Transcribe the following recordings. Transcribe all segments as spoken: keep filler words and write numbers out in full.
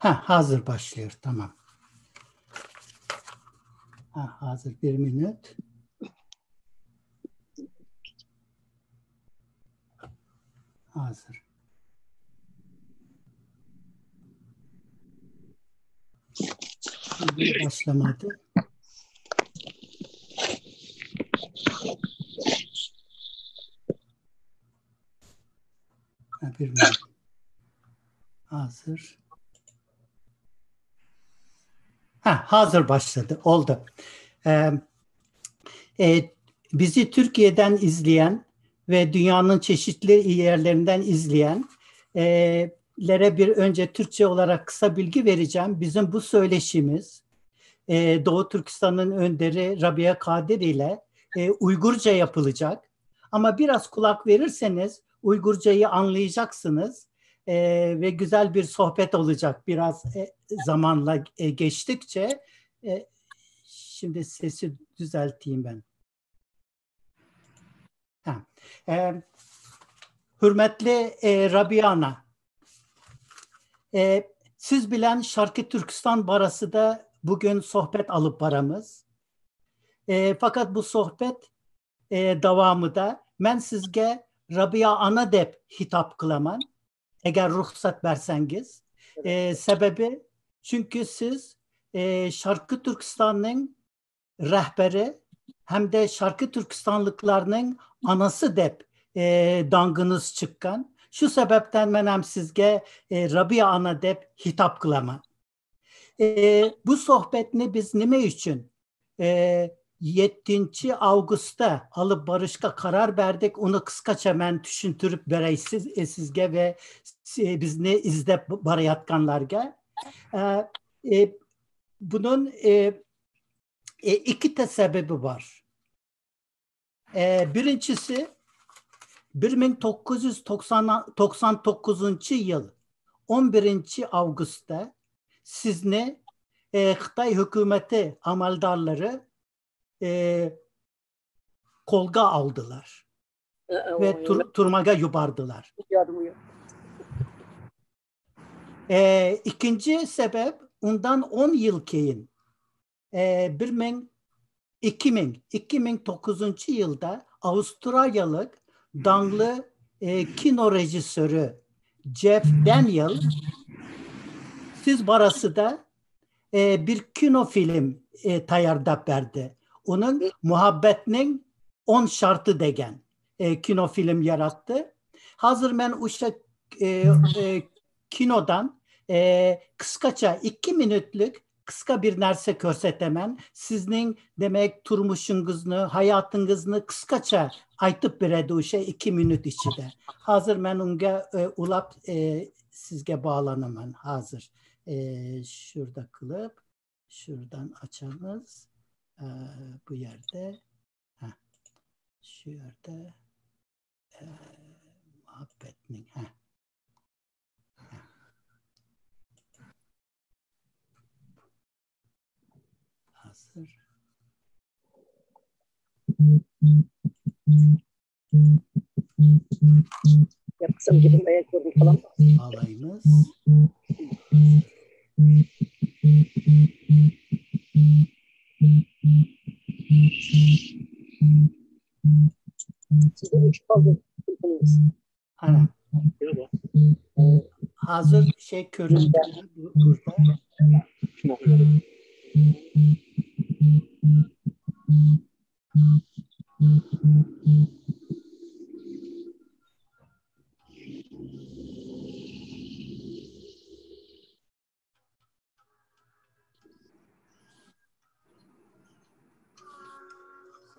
Ha, hazır başlıyor, tamam. Ha, hazır, bir minut. Hazır. Başlamadı. Ha, bir minut. Hazır. Ha, hazır başladı. Oldu. Ee, e, bizi Türkiye'den izleyen ve dünyanın çeşitli yerlerinden izleyen e, lere bir önce Türkçe olarak kısa bilgi vereceğim. Bizim bu söyleşimiz e, Doğu Türkistan'ın önderi Rabia Kadir ile e, Uygurca yapılacak. Ama biraz kulak verirseniz Uygurcayı anlayacaksınız. E, ve güzel bir sohbet olacak biraz e, zamanla e, geçtikçe. E, şimdi sesi düzelteyim ben. Ha. E, hürmetli e, Rabia Ana, e, siz bilen Şarkı Türkistan barası da bugün sohbet alıp baramız. E, fakat bu sohbet e, davamıda men sizge Rabia Ana dep hitap kılaman, eger ruhsat bersengiz. E, sebebi çünkü siz e, Şarkı Türkistan'ın rehberi hem de Şarkı Türkistanlıklarının anası dep e, dangınız çıkkan. Şu sebepten men hem sizge e, Rabia Ana dep hitap kılaman. E, bu sohbetni biz nime için e, yettinchi avgustta alıp barışqa karar berdik. Onu kıskaça men tüşüntürüp berey siz, e, sizge ve e, bizni izlep barayatkanlarga. E, e, bunun e, e, iki de sebebi var. E, birincisi, bir ming to'qqiz yuz to'qson to'qqizinchi yil o'n birinchi avgustda sizni e, Xitoy hukumati amaldorlari e, qo'lga oldilar Aa, ve tur turmaga yubordilar. Yardımı yok. E, ikinci sebep, undan o'n yıl keyin, e, bir ming, ikki ming, ikki ming to'qqizinchi yılda Avustralyalık danglı e, kino rejissörü Jeff Daniel siz barasida e, bir kino film e, tayarlap berdi. Onun Muhabbetning o'n sharti degan e, kino film yarattı. Hazır men o'sha e, e, kinodan e, kıskaça iki minutlik kıska bir narsa ko'rsataman. Sizning, demak, turmushingizni, hayotingizni qisqacha aytib beradi o'sha ikki minut ichida. Hozir men unga e, ulab e, sizga bog'lanaman. Hozir e, shurda qilib, shurdan ochamiz. E, bu yerda, ha, shu yerda e, muhabbetning, ha. Hazır. Yapsam gibi ayak yorum falan. Bağlayınız. Sizin üç kaldı. Ana. Hazır şey görüntü bu- burada.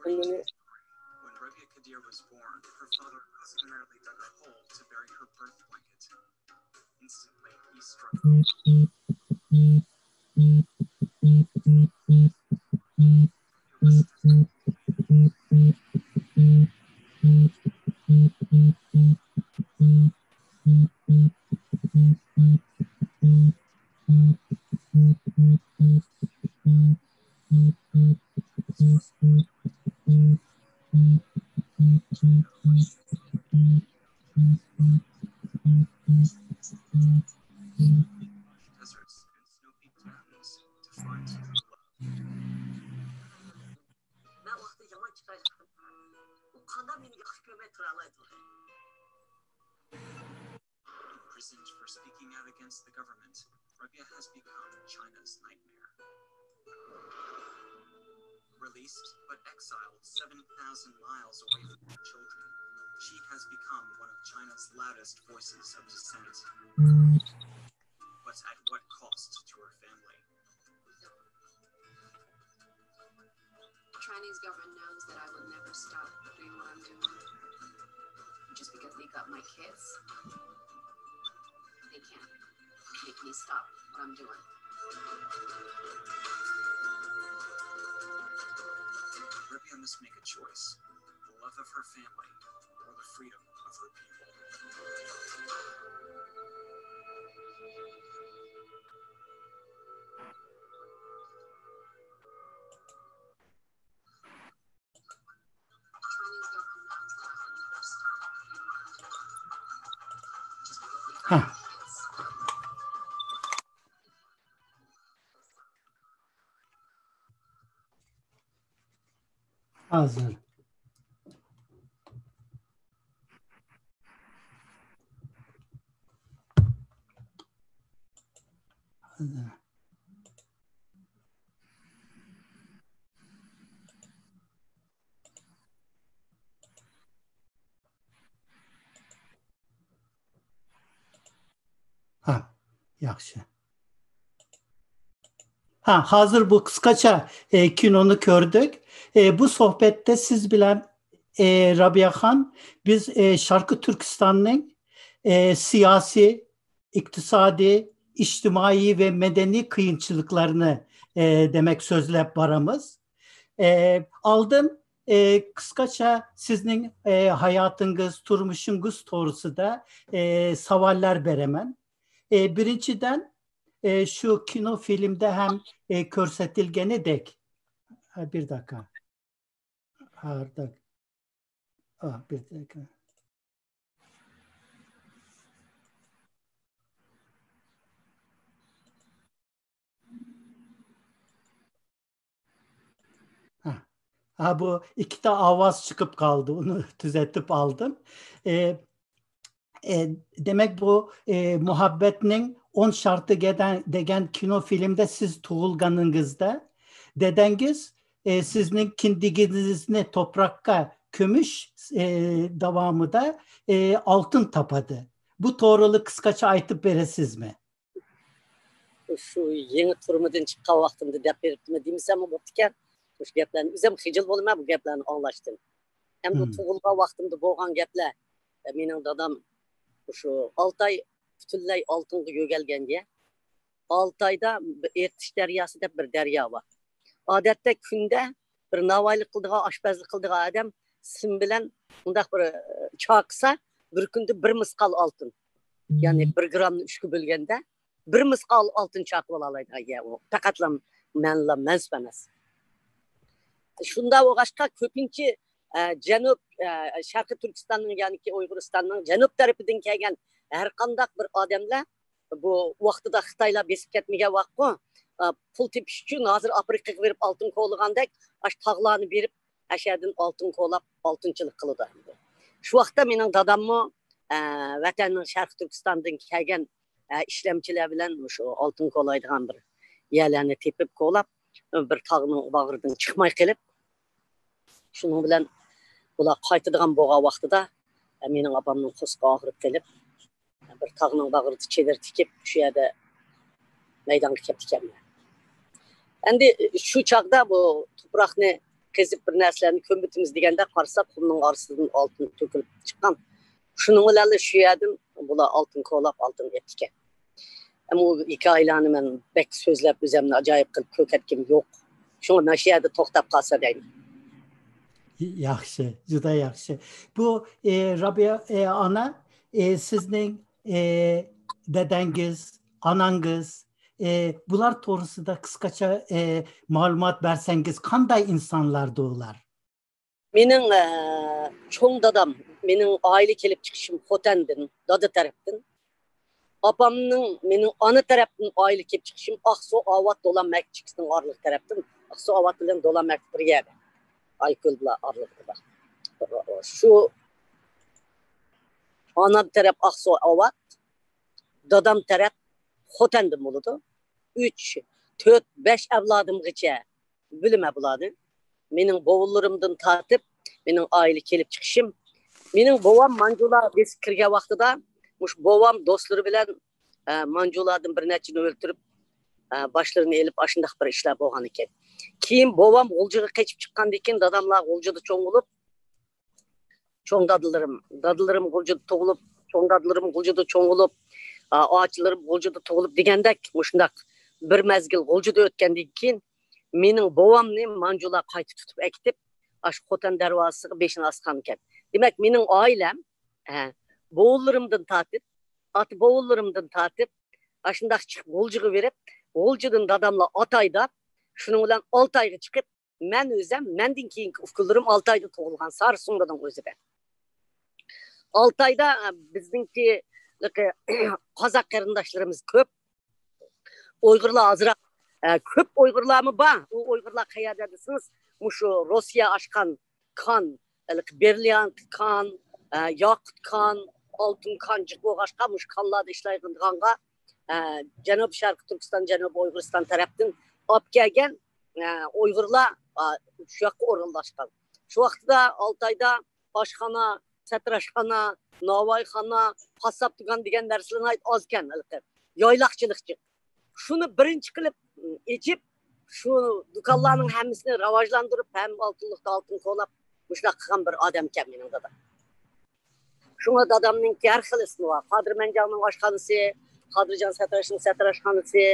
When Rabia Kadir was born, her father customarily dug a hole to bury her birth blanket. Instantly, he struck. ئۇ قانداق مېنى ياخشى كۆرمەي تۇرالايدۇ؟ Imprisoned for speaking out against the government, Rabia has become China's nightmare. Released but exiled seven thousand miles away from her children, she has become one of China's loudest voices of dissent. But at what cost to her family? Chinese government knows that I will never stop doing what I'm doing. Just because they got my kids, they can't make me stop what I'm doing. Rabia must make a choice: the love of her family or the freedom of her people. ھازىر. ھا، ياخشى. ھا، ھازىر بۇ قىسقىچە، ئە، كىنونى كۆردۇق. ئە، بۇ سۆھبەتتە سىز بىلەن، ئە، رابىيە خان، بىز، ئە، شەرقىي تۈركىستاننىڭ، ئە، سىياسىي، ئىقتىسادىي، ئىجتىمائىي ۋە مەدەنىي قىيىنچىلىقلارنى، ئە، دېمەك، سۆزلەپ بارىمىز. ئە، ئالدىن، ئە، قىسقىچە سىزنىڭ، ئە، ھاياتىڭىز، تۇرمۇشىڭىز توغرىسىدا، ئە، ساۋاللار بېرىمەن. ئە، بىرىنچىدىن، ئە، شۇ كىنو فىلىمدە ھەم، ئە، كۆرسىتىلگىنىدەك. ھە، بىر دەقىقە. ھە، دەق-، ئا، بىر دەقىقە. ھە. ھە، بۇ ئىككىتا ئاۋاز چىقىپ قالدى، ئۇنى تۈزەتىپ ئالدىم. ئە، ئە، دېمەك، بۇ، ئە، مۇھەببەتنىڭ ئون شەرتى گەدە-، دېگەن كىنو فىلىمدە سىز تۇغۇلغىنىڭىزدا دەدەڭگىز، ئە، سىزنىڭ كىندىكىڭىزنى توپراققا كۆمۈش، ئە، داۋامىدا، ئە، ئالتۇن تاپىدۇ. بۇ توغرىلىق قىسقىچە ئېيتىپ بېرىسىزمۇ؟ شۇ يېڭى تۈرمىدىن چىققان ۋاقتىمدا دەپ بېرىپتىمەن دېمىسەممۇ بوپتىكەن. مۇشۇ گەپلەرنى ئۆزۈم خىجىل بولىمەن بۇ گەپلەرنى ئاڭلاشتىن. ئەمدى مم. تۇغۇلغان ۋاقتىمدا بولغان گەپلەر. مېنىڭ دادام شۇ ئالتاي پۈتۈنلەي ئالتۇنغا يۆگەلگەن يەر. ئالتايدا ئېرتىش دەرياسى دەپ بىر دەريا بار. ئادەتتە كۈندە بىر ناۋايلىق قىلىدىغان، ئاشپەزلىك قىلىدىغان ئادەم سىم بىلەن مۇنداق بىر، ئە، چاقىسا، بىر كۈندە بىر مىسقال ئالتۇن. يەنى بىر گرامنى ئۈچكە بۆلگەندە، بىر مىسقال ئالتۇن چاقىۋالالايدىغان يەر ئۇ. پەقەتلا مەنلا مەنسۇپ ئەمەس. شۇنداق بولغاچقا، كۆپىنچە، ئە، جەنۇب، ئە، شەرقىي تۈركىستاننىڭ، يەنىكى ئۇيغۇرىستاننىڭ جەنۇب تەرىپىدىن كەلگەن ھەر قانداق بىر ئادەملەر، بۇ ۋاقتىدا خىتايلار بېسىپ كەتمىگەن ۋاقىتقۇ، ئە، پۇل تېپىش ئۈچۈن ھازىر ئافرىقىغا بېرىپ ئالتۇن كولىغاندەك، ئاشۇ تاغلارنى بېرىپ، ئەشەدىن ئالتۇن كولاپ، ئالتۇنچىلىق قىلىدۇ. شۇ ۋاقىتتا مېنىڭ داداممۇ، ئە، ۋەتەننىڭ شەرقىي تۈركىستاندىن كەلگەن، ئە، ئىشلەمچىلەر بىلەن مۇشۇ ئالتۇن كولايدىغان بىر يەرلەرنى تېپىپ كولاپ، بىر تاغنىڭ باغرىدىن چىقماي قېلىپ، شۇنىڭ بىلەن بۇلار قايتىدىغان بولغان ۋاقتىدا، ئە، مېنىڭ ئاپامنىڭ قورسىقى ئاغرىپ قېلىپ، بىر تاغنىڭ باغرىدا چېدىر تىكىپ، شۇ يەردە مەيدانغا كەپتىكەنمەن. ئەمدى شۇ چاغدا بۇ توپراقنى قېزىپ، بىر نەرسىلەرنى كۆمۈۋېتىمىز دېگەندە، قارىساق، قۇمنىڭ ئارىسىدىن ئالتۇن تۆكۈلۈپ چىققان. شۇنىڭ بىلەنلا شۇ يەردىن بۇلار ئالتۇن كولاپ، ئالتۇن ئېلىپتىكەن. ئەمما ئۇ ھېكايىلەرنى مەن بەك سۆزلەپ، ئۆزۈمنى ئاجايىپ قىلىپ كۆرسەتكۈم يوق. شۇڭا مانا شۇ يەردە توختاپ قالسا دەيمەن. ياخشى، جۇدا ياخشى. بۇ، ئى، رابىيە، ئى، ئانا، ئى، سىزنىڭ، ئى، دەدەڭگىز، ئاناڭگىز، ئى، بۇلار توغرىسىدا قىسقىچە، ئى، مەلۇمات بەرسەڭگىز، قانداق ئىنسانلاردۇ ئۇلار؟ مېنىڭ، ئە، چوڭ دادام، مېنىڭ ئائىلە كېلىپ چىقىشىم خوتەندىن، دادا تەرەپتىن. ئاپامنىڭ، مېنىڭ ئانا تەرەپتىن ئائىلە كېلىپ چىقىشىم ئاقسۇ، ئاۋات، دولان مەكىت ئىككىسىنىڭ ئارىلىق تەرەپتىن. ئاقسۇ، ئاۋات بىلەن دولان مەكىت بىر يەردە. ئايكۆل بىلەن ئارىلىقىدا بار. شۇ ئانام تەرەپ ئاقسۇ ئاۋات، دادام تەرەپ خوتەندىن بولىدۇ. ئۈچ، تۆت، بەش ئەۋلادىمغىچە بىلىمەن بۇلارنى. مېنىڭ بوۋىلىرىمدىن تارتىپ، مېنىڭ ئائىلە كېلىپ چىقىشىم. مېنىڭ بوۋام مانجۇلار بېسىپ كىرگەن ۋاقتىدا، مۇشۇ بوۋام دوستلىرى بىلەن، ئە، مانجۇلاردىن بىر نەچچىنى ئۆلتۈرۈپ، ئە، باشلىرىنى ئېلىپ، ئاشۇنداق بىر ئىشلار بولغان ئىكەن. كېيىن بوۋام غۇلجىغا قېچىپ چىققاندىن كېيىن، داداملار غۇلجىدا چوڭ بولۇپ، چوڭ دادىلىرىم، دادىلىرىم غۇلجىدا تۇغۇلۇپ، چوڭ دادىلىرىم غۇلجىدا چوڭ بولۇپ، ئا، ئاچىلىرىم غۇلجىدا تۇغۇلۇپ دېگەندەك، مۇشۇنداق بىر مەزگىل غۇلجىدا ئۆتكەندىن كېيىن، مېنىڭ بوۋامنى مانجۇلار قايتا تۇتۇپ ئەكېتىپ، ئاشۇ خوتەن دەرۋازىسىغا بېشىنى ئاسقانىكەن. دېمەك، مېنىڭ ئائىلەم، ھە، بوۋىلىرىمدىن تارتىپ، ئاتا بوۋىلىرىمدىن تارتىپ، ئاشۇنداق چىقىپ غۇلجىغا بېرىپ، غۇلجىدىن داداملار ئاتايدا، شۇنىڭ بىلەن ئالتايغا چىقىپ، مەن ئۆزۈم، مەندىن كېيىنكى ئۇكىلىرىم ئالتايدا تۇغۇلغان، سارى سۇڭدىنىڭ ئۆزىدە. ئالتايدا، ئە، بىزنىڭكى، قازاق قېرىنداشلىرىمىز كۆپ. ئۇيغۇرلار ئازراق، ئە، كۆپ ئۇيغۇرلارمۇ بار. ئۇ ئۇيغۇرلار قەيەردە دېسىڭىز، مۇشۇ روسىيە ئاچقان كان، ھېلىقى برىليانت كان، ئە، ياقۇت كان، ئالتۇن كان جىق بولغاچقا، مۇشۇ كانلاردا ئىشلەيدىغانغا، ئە، جەنۇبىي شەرقىي تۈركىستان، جەنۇبىي ئۇيغۇرىستان تەرەپتىن ئاپ كەلگەن، ئە، ئۇيغۇرلار، ئە، شۇ ياققا ئورۇنلاشقان. شۇ ۋاقىتتا ئالتايدا ئاشخانا، سەتراشخانا، ناۋايخانا، قاسساپ دۇكان دېگەن نەرسىلەر ناھايىتى ئازكەن، ھېلىقى يايلاقچىلىق جىق. شۇنى بىرىنچى قىلىپ ئېچىپ، شۇ دۇكانلارنىڭ ھەممىسىنى راۋاجلاندۇرۇپ، ھەم ئالتۇنلۇقتا ئالتۇن كولاپ، مۇشۇنداق قىلغان بىر ئادەمكەن مېنىڭ دادام. شۇڭا دادامنىڭكى ھەر خىل ئىسمى بار. قادىر مەنجاڭنىڭ ئاشخانىسى، قادىرجان سەتراشنىڭ سەتراشخانىسى،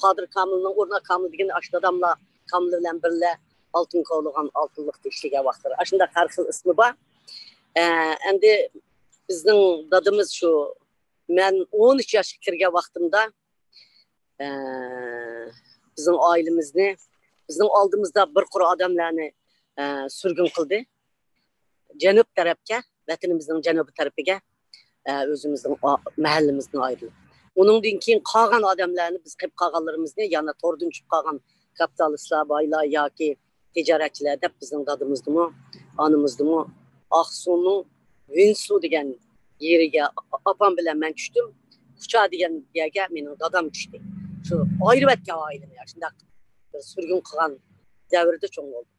قادىر كامىلنىڭ ئورنى كامىل دېگەن ئاشۇ داداملار كامىل بىلەن بىرلە ئالتۇن كولىغان ئالتۇنلۇقتا ئىشلىگەن ۋاقىتلىرى. ئاشۇنداق ھەر خىل ئىسمى بار. ئە، ئەمدى بىزنىڭ دادىمىز شۇ، مەن ئون ئۈچ ياشقا كىرگەن ۋاقتىمدا، ئە، بىزنىڭ ئائىلىمىزنى، بىزنىڭ ئالدىمىزدا بىر قۇر ئادەملەرنى، ئە، سۈرگۈن قىلدى. جەنۇب تەرەپكە، ۋەتىنىمىزنىڭ جەنۇبىي تەرىپىگە، ئە، ئۆزىمىزنىڭ ئا-، مەھەللىمىزدىن ئايرىلىپ. ئۇنىڭدىن كېيىن قالغان ئادەملەرنى، بىز قېلىپ قالغانلىرىمىزنى يەنە توردىن چۈشۈپ قالغان كاپىتالىستلار، بايلار ياكى تىجارەتچىلەر دەپ بىزنىڭ دادىمىزدىمۇ، ئانىمىزدىمۇ ئاقسۇنىڭ ۋىنسۇ دېگەن يېرىگە ئاپام بىلەن مەن چۈشتۈم. كۇچا دېگەن يەرگە مېنىڭ دادام چۈشتى. شۇ ئايرىۋەتكەن ئائىلىنى، شۇنداق بىر سۈرگۈن قىلغان دەۋردە چوڭ بولدۇم.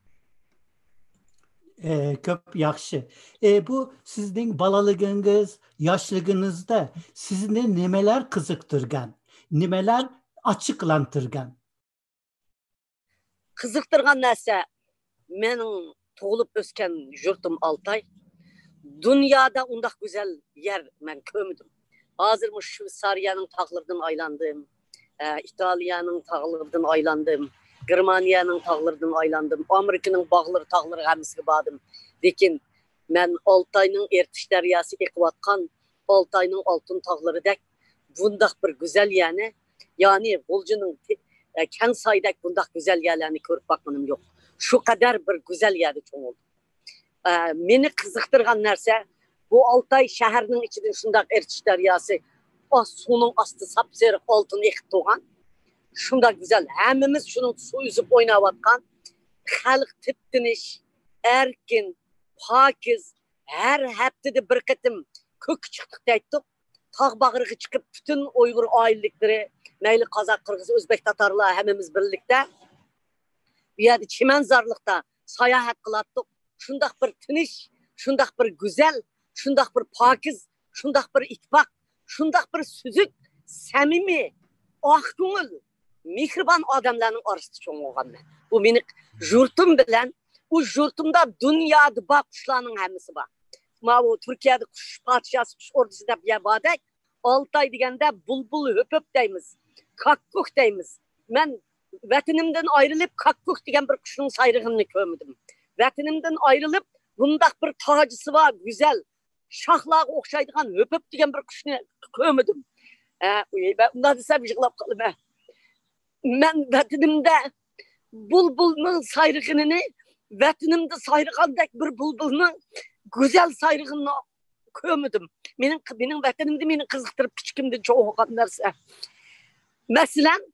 ئە، كۆپ ياخشى. ئە، بۇ سىزنىڭ بالىلىقىڭىز، ياشلىقىڭىزدا سىزنى نېمىلەر قىزىقتۇرغان، نېمىلەر ئاچچىقلاندۇرغان؟ قىزىقتۇرغان نەرسە، مېنىڭ تۇغۇلۇپ ئۆسكەن يۇرتۇم ئالتاي. دۇنيادا ئۇنداق گۈزەل يەر مەن كۆرمىدىم. ھازىر مۇشۇ شۋېتسارىيەنىڭ تاغلىرىدىن ئايلاندىم. ئە، ئىتالىيەنىڭ تاغلىرىدىن ئايلاندىم. گېرمانىيەنىڭ تاغلىرىدىن ئايلاندىم. ئامېرىكىنىڭ باغلىرى، تاغلىرى ھەممىسىگە باردىم. لېكىن مەن ئالتاينىڭ ئېرتىش دەرياسى ئېقىۋاتقان، ئالتاينىڭ ئالتۇن تاغلىرىدەك بۇنداق بىر گۈزەل يەرنى، يەنى غۇلجىنىڭ تې-، ئە، كەڭسايدەك بۇنداق گۈزەل يەرلەرنى كۆرۈپ باققىنىم يوق. شۇ قەدەر بىر گۈزەل يەردە چوڭ بولدۇم. ئە، مېنى قىزىقتۇرغان نەرسە، بۇ ئالتاي شەھەرنىڭ ئىچىدىن شۇنداق ئېرتىش دەرياسى، ئا، سۇنىڭ ئاستى ساپسېرىق ئالتۇن ئېقىپ تۇرغان، شۇنداق گۈزەل، ھەممىمىز شۇنىڭ سۇ ئۈزۈپ ئويناۋاتقان، خەلق تىپتىنىش، ئەركىن، پاكىز، ھەر ھەپتىدە بىر قېتىم كۆككە چىقتۇق دەيتتۇق. تاغ باغرىغا چىقىپ، پۈتۈن ئۇيغۇر ئائىلىلىكلىرى، مەيلى قازاق، قىرغىز، ئۆزبەك، تاتارلار، ھەممىمىز بىرلىكتە بۇ يەردە چىمەنزارلىقتا ساياھەت قىلاتتۇق. شۇنداق بىر تىنچ، شۇنداق بىر گۈزەل، شۇنداق بىر پاكىز، شۇنداق بىر ئىتتىپاق، شۇنداق بىر سۈزۈك، سەمىمىي، ئاق كۆڭۈل، مېھرىبان ئادەملەرنىڭ ئارىسىدا چوڭ بولغانمەن. بۇ مېنى يۇرتۇم بىلەن، ئۇ يۇرتۇمدا دۇنيادا بار قۇشلارنىڭ ھەممىسى بار. ماۋۇ تۈركىيەدە قۇش پادىشاسى، قۇش ئوردىسى دەپ يەر باردەك، ئالتاي دېگەندە بۇلبۇل ھۆپۈپ دەيمىز، كاككۇك دەيمىز. مەن ۋەتىنىمدىن ئايرىلىپ، كاككۇك دېگەن بىر قۇشنىڭ سايرىغىنىنى كۆرمىدىم. ۋەتىنىمدىن ئايرىلىپ، بۇنداق بىر تاجىسى بار، گۈزەل، شاخلارغا ئوخشايدىغان ھۆپۈپ دېگەن بىر قۇشنى كۆرمىدىم. ھە، ئۇنداق دېسەم يىغلاپ قالىمەن. مەن ۋەتىنىمدە بۇلبۇلنىڭ سايرىغىنىنى، ۋەتىنىمدە سايرىغاندەك بىر بۇلبۇلنىڭ گۈزەل سايرىغىنىنى كۆرمىدىم. مېنىڭ، مېنىڭ ۋەتىنىمدە مېنى قىزىقتۇرۇپ، كىچىكىمدىن چوڭ بولغان نەرسە. مەسىلەن،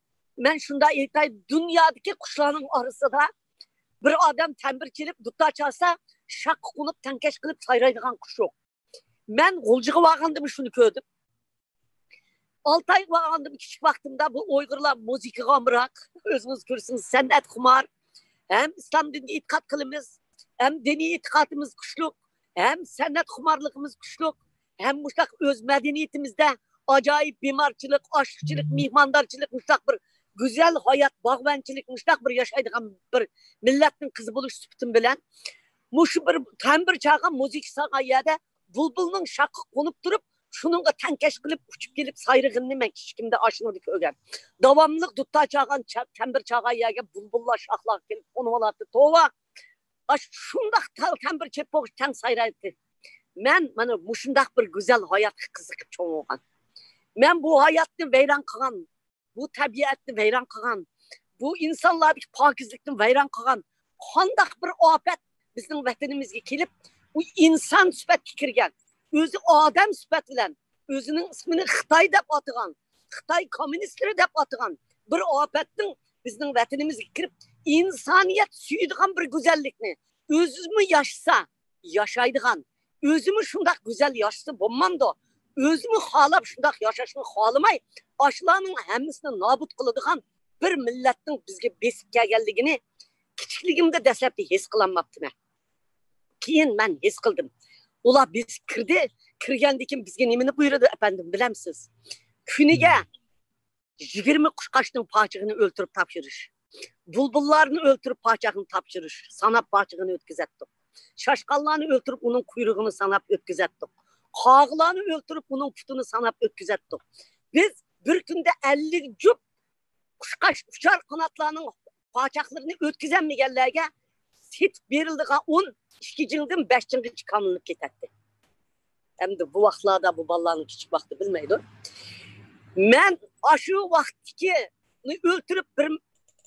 مەن شۇنداق ئېيتاي، دۇنيادىكى قۇشلارنىڭ ئارىسىدا بىر ئادەم تەمبىر چېلىپ، دۇتار چالسا، شاخقا قونۇپ، تەڭكەش قىلىپ سايرايدىغان قۇش يوق. مەن غۇلجىغا بارغاندىمۇ شۇنى كۆردۈم. ئالتايغا بارغاندىمۇ كىچىك ۋاقتىمدا بۇ ئۇيغۇرلار مۇزىكىغا ئامراق، ئۆزىڭىز كۆرسىڭىز سەنئەت خۇمار، ھەم ئىسلام دىنىغا ئېتىقاد قىلىمىز، ھەم دىنىي ئېتىقادىمىز كۈچلۈك، ھەم سەنئەت خۇمارلىقىمىز كۈچلۈك، ھەم مۇشۇنداق ئۆز مەدەنىيىتىمىزدە ئاجايىپ بىمارچىلىق، ئاشلىقچىلىق، مېھماندارچىلىق، مۇشۇنداق بىر گۈزەل ھايات، باغۋەنچىلىك، مۇشۇنداق بىر ياشايدىغان بىر مىللەتنىڭ قىزى بولۇش سۈپىتىم بىلەن مۇشۇ بىر تەمبىر چالغان، مۇزىكا سالغان يەردە بۇلبۇلنىڭ شاخقا قونۇپ تۇرۇپ، شۇنىڭغا تەڭكەش قىلىپ ئۇچۇپ كېلىپ سايرىغىنىنى مەن كىچىكىمدە ئاشۇنىڭدا كۆرگەن. داۋاملىق دۇتار چالغان، چا-، تەمبىر چالغان يەرگە بۇلبۇللار شاخلارغا كېلىپ قونۇۋالاتتى. توۋا! ئاشۇ شۇنداق تال تەمبىر چېلىپ بولغۇچە تەڭ سايرايتتى. مەن مانا مۇشۇنداق بىر گۈزەل ھاياتقا قىزىقىپ چوڭ بولغان. مەن بۇ ھاياتنى ۋەيران قىلغان، بۇ تەبىئەتنى ۋەيران قىلغان، بۇ ئىنسانلاردىكى پاكىزلىكنى ۋەيران قىلغان قانداق بىر ئاپەت بىزنىڭ ۋەتىنىمىزگە كېلىپ، ئۇ ئىنسان سۈپەتكە كىرگەن، ئۆزى ئادەم سۈپەت بىلەن، ئۆزىنىڭ ئىسمىنى خىتاي دەپ ئاتىغان، خىتاي كوممۇنىستلىرى دەپ ئاتىغان بىر ئاپەتنىڭ بىزنىڭ ۋەتىنىمىزگە كىرىپ، ئىنسانىيەت سۆيىدىغان بىر گۈزەللىكنى، ئۆزىمۇ ياشىسا ياشايدىغان، ئۆزىمۇ شۇنداق گۈزەل ياشىسا بولمامدۇ؟ ئۆزىمۇ خالاپ شۇنداق ياشاشنى خالىماي، ئاشۇلارنىڭ ھەممىسىنى نابۇت قىلىدىغان بىر مىللەتنىڭ بىزگە بېسىپ كەلگەنلىكىنى كىچىكلىكىمدە دەسلەپتە ھېس قىلالماپتىمەن. كېيىن مەن ھېس قىلدىم. ئۇلار بېسىپ كىردى، كىرگەندىن كېيىن بىزگە نېمىنى بۇيرۇدى، ئەپەندىم، بىلەمسىز؟ كۈنىگە يىگىرمە قۇشقاچنىڭ پاچىقىنى ئۆلتۈرۈپ تاپشۇرۇش، بۇلبۇللارنى ئۆلتۈرۈپ پاچاقنى تاپشۇرۇش، ساناپ پاچىقىنى ئۆتكۈزەتتۇق. شاشقانلارنى ئۆلتۈرۈپ ئۇنىڭ قۇيرۇقىنى ساناپ ئۆتكۈزەتتۇق. قاغىلارنى ئۆلتۈرۈپ ئۇنىڭ پۇتىنى ساناپ ئۆتكۈزەتتۇق. بىز بىر كۈندە ئەللىك جۈپ قۇشقاچ ئۇچار قاناتلارنىڭ پاچاقلىرىنى ئۆتكۈزەلمىگەنلەرگە سېتىپ بېرىلىدىغان ئۇن ئىككى جىڭدىن بەش جىڭغىچە كامىلىنىپ كېتەتتى. ئەمدى بۇ ۋاقىتلاردا بۇ بالىلارنىڭ كىچىك ۋاقتى بىلمەيدۇ. مەن ئاشۇ ۋاقىتتىكىنى ئۆلتۈرۈپ، بىر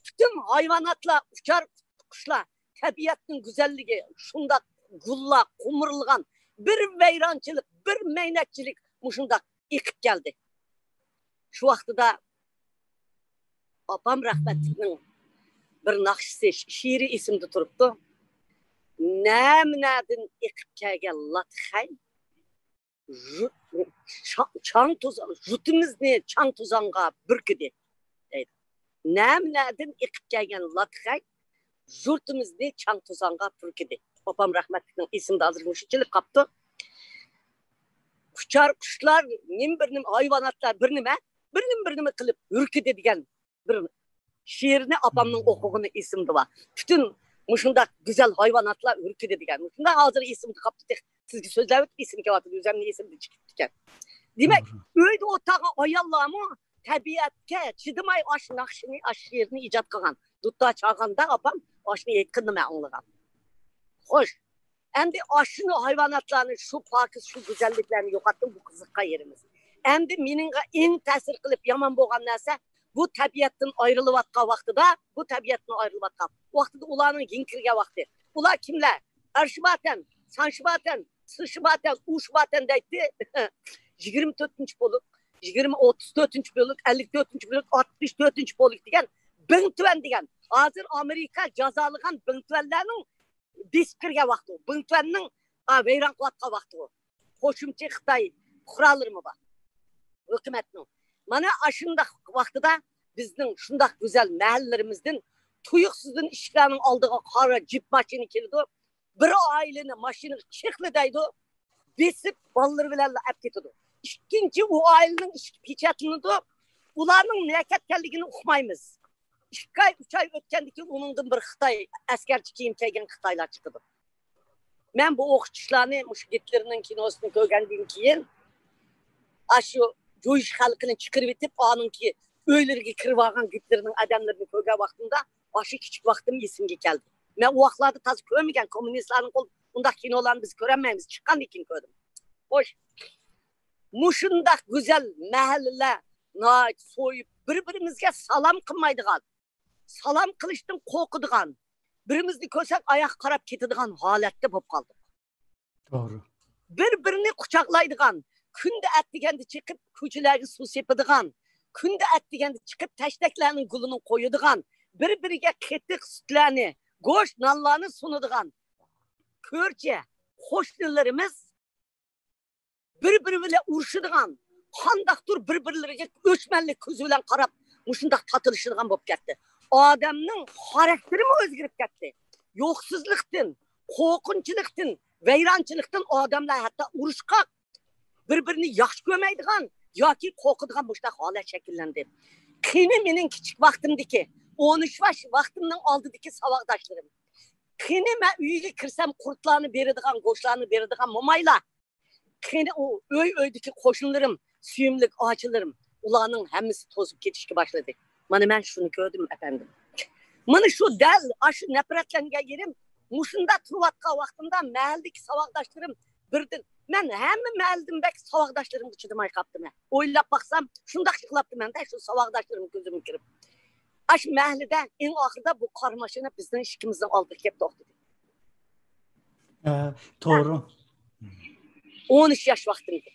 پۈتۈن ھايۋاناتلار، ئۇچار قۇشلار، تەبىئەتنىڭ گۈزەللىكى، شۇنداق گۈللەر قومۇرۇلغان، بىر ۋەيرانچىلىق، بىر مەينەتچىلىك مۇشۇنداق ئېقىپ كەلدى. شۇ ۋاقتىدا ئاپام رەھمەتلىكنىڭ بىر ناخشىسى، شېئىرى ئېسىمدە تۇرۇپتۇ. نەمنەدىن ئېقىپ كەلگەن لاتىخەي، ژۇ-، چا-، چاڭ توزان، ژۇتىمىزنى چاڭ توزانغا بۈركىدى، دەيدۇ. نەمنەدىن ئېقىپ كەلگەن لاتىخەي، ژۇتىمىزنى چاڭ توزانغا بۈركىدى. ئاپام رەھمەتلىكنىڭ ئېسىمدە ھازىر مۇشۇنچىلىك قاپتۇ. ئۇچار قۇشلار، نېمە بىر نېمە، ھايۋاناتلار بىر نېمە، بىر نېمە، بىر نېمە قىلىپ ھۈركىدى دېگەن بىر شېئىرنى ئاپامنىڭ ئوقۇغىنى ئېسىمدە بار. پۈتۈن مۇشۇنداق گۈزەل ھايۋاناتلار ھۈركىدى دېگەن. مۇشۇنداق ھازىر ئېسىمدە قاپتۇ. تېخى سىزگە سۆزلەۋېتىپ ئېسىمگە كېلىۋاتىدۇ. ئۆزۈمنىڭ ئېسىمدىن چىقىپ كەتكەن. دېمەك، ئۆيدە ئولتۇرغان ئاياللارمۇ تەبىئەتكە چىدىماي ئاشۇ ناخشىنى، ئاشۇ شېئىرنى ئىجاد قىلغان. دۇتار چالغاندا ئاپام ئاشۇنى ئېيتقىنىنى مەن ئاڭلىغان. خوش. ئەمدى ئاشۇنى ھايۋاناتلارنى شۇ پاكىز، شۇ گۈزەللىكلەرنى يوقاتتىم، بۇ قىزىققان يېرىمىز. ئەمدى مېنىڭغا ئەڭ تەسىر قىلىپ يامان بولغان نەرسە، بۇ تەبىئەتتىن ئايرىلىۋاتقان ۋاقتىدا، بۇ تەبىئەتتىن ئايرىلىۋاتقان ۋاقتىدا ئۇلارنىڭ يېڭى كىرگەن ۋاقتى. ئۇلار كىملەر؟ ئەرشىباتەن، سانشىباتەن، سىشىباتەن، ئۇشىباتەن دەيتتى. يىگىرمە تۆتىنچى پولك، يىگىرمە، ئوتتۇز تۆتىنچى پولك، ئەللىك تۆتىنچى پولك، ئاتمىش تۆتىنچى پولك دېگەن بىڭتۈەن دېگەن، ھازىر ئامېرىكا جازالىغان بىڭتۈەنلەرنىڭ بېسىپ كىرگەن ۋاقتى، بىڭتۈەننىڭ، ئا، ۋەيران قىلىۋاتقان ۋاقتى، قوشۇمچە خىتاي پۇقرالىرىمۇ بار ھۆكۈمەتنىڭ. مانا ئاشۇنداق ۋاقتىدا بىزنىڭ شۇنداق گۈزەل مەھەللىلىرىمىزدىن تۇيۇقسىزدىن ئىشىكلەرنىڭ ئالدىغا قارا جىپ ماشىنا كېلىدۇ. بىر ئائىلىنى ماشىنىغا چېقىلدايدۇ، بېسىپ بالىلىرى بىلەن ئەپ كېتىدۇ. ئىككىنچى ئۇ ئائىلىنىڭ ئىشىكى پېچەتلىنىدۇ. ئۇلارنىڭ نەگە كەتكەنلىكىنى ئۇقمايمىز. ئىككى ئاي، ئۈچ ئاي ئۆتكەندىن كېيىن ئۇنىڭدىن بىر خىتاي ئەسكەرچە كىيىم كىيگەن خىتايلار چىقىدۇ. مەن بۇ ئوقۇتقۇچىلارنى مۇشۇ گىتلېرنىڭ كىنوسىنى كۆرگەندىن كېيىن، ئاشۇ جۇيۇش خەلقىنى چىقىرىۋېتىپ، ئانىڭكى ئۆيلىرىگە كىرىۋالغان گىتلېرنىڭ ئادەملىرىنى كۆرگەن ۋاقتىمدا، ئاشۇ كىچىك ۋاقتىم ئېسىمگە كەلدى. مەن ئۇ ۋاقىتلاردا تازا كۆرمىگەن، كوممۇنىستلارنىڭ قول-، ئۇنداق كىنولارنى بىز كۆرەلمەيمىز. چىققاندىن كېيىن كۆردۈم. خوش، مۇشۇنداق گۈزەل مەھەللىلەر ناھايىتى سويۇپ، بىر-بىرىمىزگە سالام قىلمايدىغان، سالام قىلىشتىن قورقىدىغان، بىرىمىزنى كۆرسەك ئاياققا قاراپ كېتىدىغان ھالەتتە بولۇپ قالدۇق. توغرا. بىر-بىرىنى قۇچاقلايدىغان، كۈندە ئەتىگەندە چىقىپ كوچىلارغا سۇ سېپىدىغان، كۈندە ئەتىگەندە چىقىپ تەشتەكلەرنىڭ گۈلىنى قويىدىغان، بىر-بىرىگە قېتىق سۈتلەرنى، گۆش نانلارنى سۇنىدىغان كۆرچى قوشنىلىرىمىز بىر-بىرى بىلەن ئۇرۇشىدىغان، قانداقتۇر بىر-بىرلىرىگە ئۆچمەنلىك كۆزى بىلەن قاراپ، مۇشۇنداق تاتىلىشىدىغان بولۇپ كەتتى. ئادەمنىڭ خاراكتېرىمۇ ئۆزگىرىپ كەتتى. يوقسۇزلۇقتىن، قورقۇنچلۇقتىن، ۋەيرانچىلىقتىن ئادەملەر ھەتتا ئۇرۇشقاق، بىر-بىرىنى ياخشى كۆرمەيدىغان ياكى قورقىدىغان مۇشۇنداق ھالەت شەكىللەندى. قېنى مېنىڭ كىچىك ۋاقتىمدىكى، ئون ئۈچ ياش ۋاقتىمنىڭ ئالدىدىكى ساۋاقداشلىرىم؟ قېنى مەن ئۆيگە كىرسەم قۇرتلارنى بېرىدىغان، گۆشلەرنى بېرىدىغان مومايلار؟ قېنى ئۇ ئۆي-ئۆيدىكى قوشنىلىرىم، سۆيۈملۈك ئاچىلىرىم؟ ئۇلارنىڭ ھەممىسى توزۇپ كېتىشكە باشلىدى. مانا مەن شۇنى كۆردۈم، ئەپەندىم. مانا شۇ دەل ئاشۇ نەپرەتلەنگەن يېرىم، مۇشۇنداق تۇرۇۋاتقان ۋاقتىمدا مەھەللىدىكى ساۋاقداشلىرىم بىردىن، مەن ھەممە مەھەللىدىن بەك ساۋاقداشلىرىمغا چىدىماي قاپتىمەن. ئويلاپ باقسام، شۇنداق يىغلاپتىمەن-دە، شۇ ساۋاقداشلىرىم كۆزۈمگە كىرىپ. ئاشۇ مەھەللىدە ئەڭ ئاخىرىدا بۇ قارا ماشىنا بىزنىڭ ئىشىكىمىزنىڭ ئالدىغا كەپ توختىدى. ئە، توغرا. ئون ئۈچ ياش ۋاقتىمدا.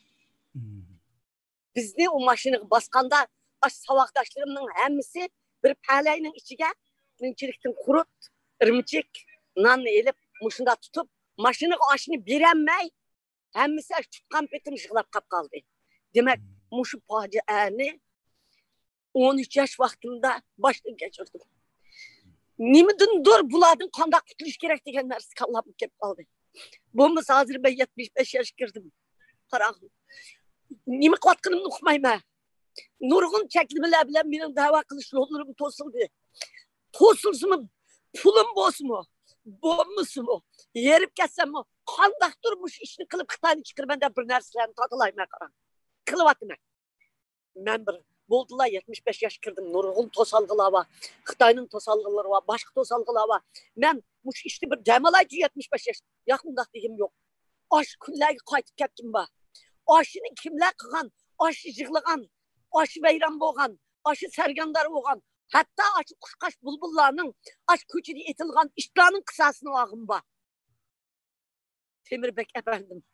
بىزنى ئۇ ماشىنىغا باسقاندا، ئاشۇ ساۋاقداشلىرىمنىڭ ھەممىسى بىر پەلەينىڭ ئىچىگە مۇنچىلىكتىن قۇرۇت، ئىرمىچىك، ناننى ئېلىپ، مۇشۇنداق تۇتۇپ، ماشىنىغا ئاشنى بېرەلمەي، ھەممىسى ئاشۇ تۇتقان پېتىم يىغلاپ قاپ قالدى. دېمەك، مۇشۇ پاجىئەنى ئون ئۈچ ياش ۋاقتىمدا باشتىن كەچۈردۈم. نېمىدىندۇر بۇلاردىن قانداق قۇتۇلۇش كېرەك دېگەن نەرسە كاللامغا كېلىپ قالدى. بولمىسا ھازىر مەن يەتمىش بەش ياشقا كىردىم. قاراڭ، نېمە قىلىۋاتقىنىمنى ئۇقمايمەن. نۇرغۇن چەكلىمىلەر بىلەن مېنىڭ دەۋا قىلىش يوللىرىم توسۇلدى. توسۇلسىمۇ، پۇلۇم بولسىمۇ، بولمىسىمۇ، ھېرىپ كەتسەممۇ، قانداقتۇر مۇشۇ ئىشنى قىلىپ خىتاينى چىقىرىمەن دەپ بىر نەرسىلەرنى تاتىلايمەن، قاراڭ. قىلىۋاتىمەن. مەن بىر بولدىلا يەتمىش بەش ياشقا كىردىم. نۇرغۇن توسالغۇلار بار. خىتاينىڭ توسالغۇلىرى بار، باشقا توسالغۇلار بار. مەن مۇشۇ ئىشتا بىر دەم ئالايچۇ، يەتمىش بەش ياش. ياق، ئۇنداق دېگۈم يوق. ئاشۇ كۈنلەرگە قايتىپ كەتكۈم بار. ئاشۇنى كىملەر قىلغان؟ ئاشۇ يىغلىغان، ئاشۇ ۋەيران بولغان، ئاشۇ سەرگەردان بولغان، ھەتتا ئاشۇ قۇشقاچ بۇلبۇللارنىڭ ئاشۇ كوچىدا ئېتىلغان ئىتلارنىڭ قىساسىنى ئالغۇم بار. تېمىربەك ئەپەندىم،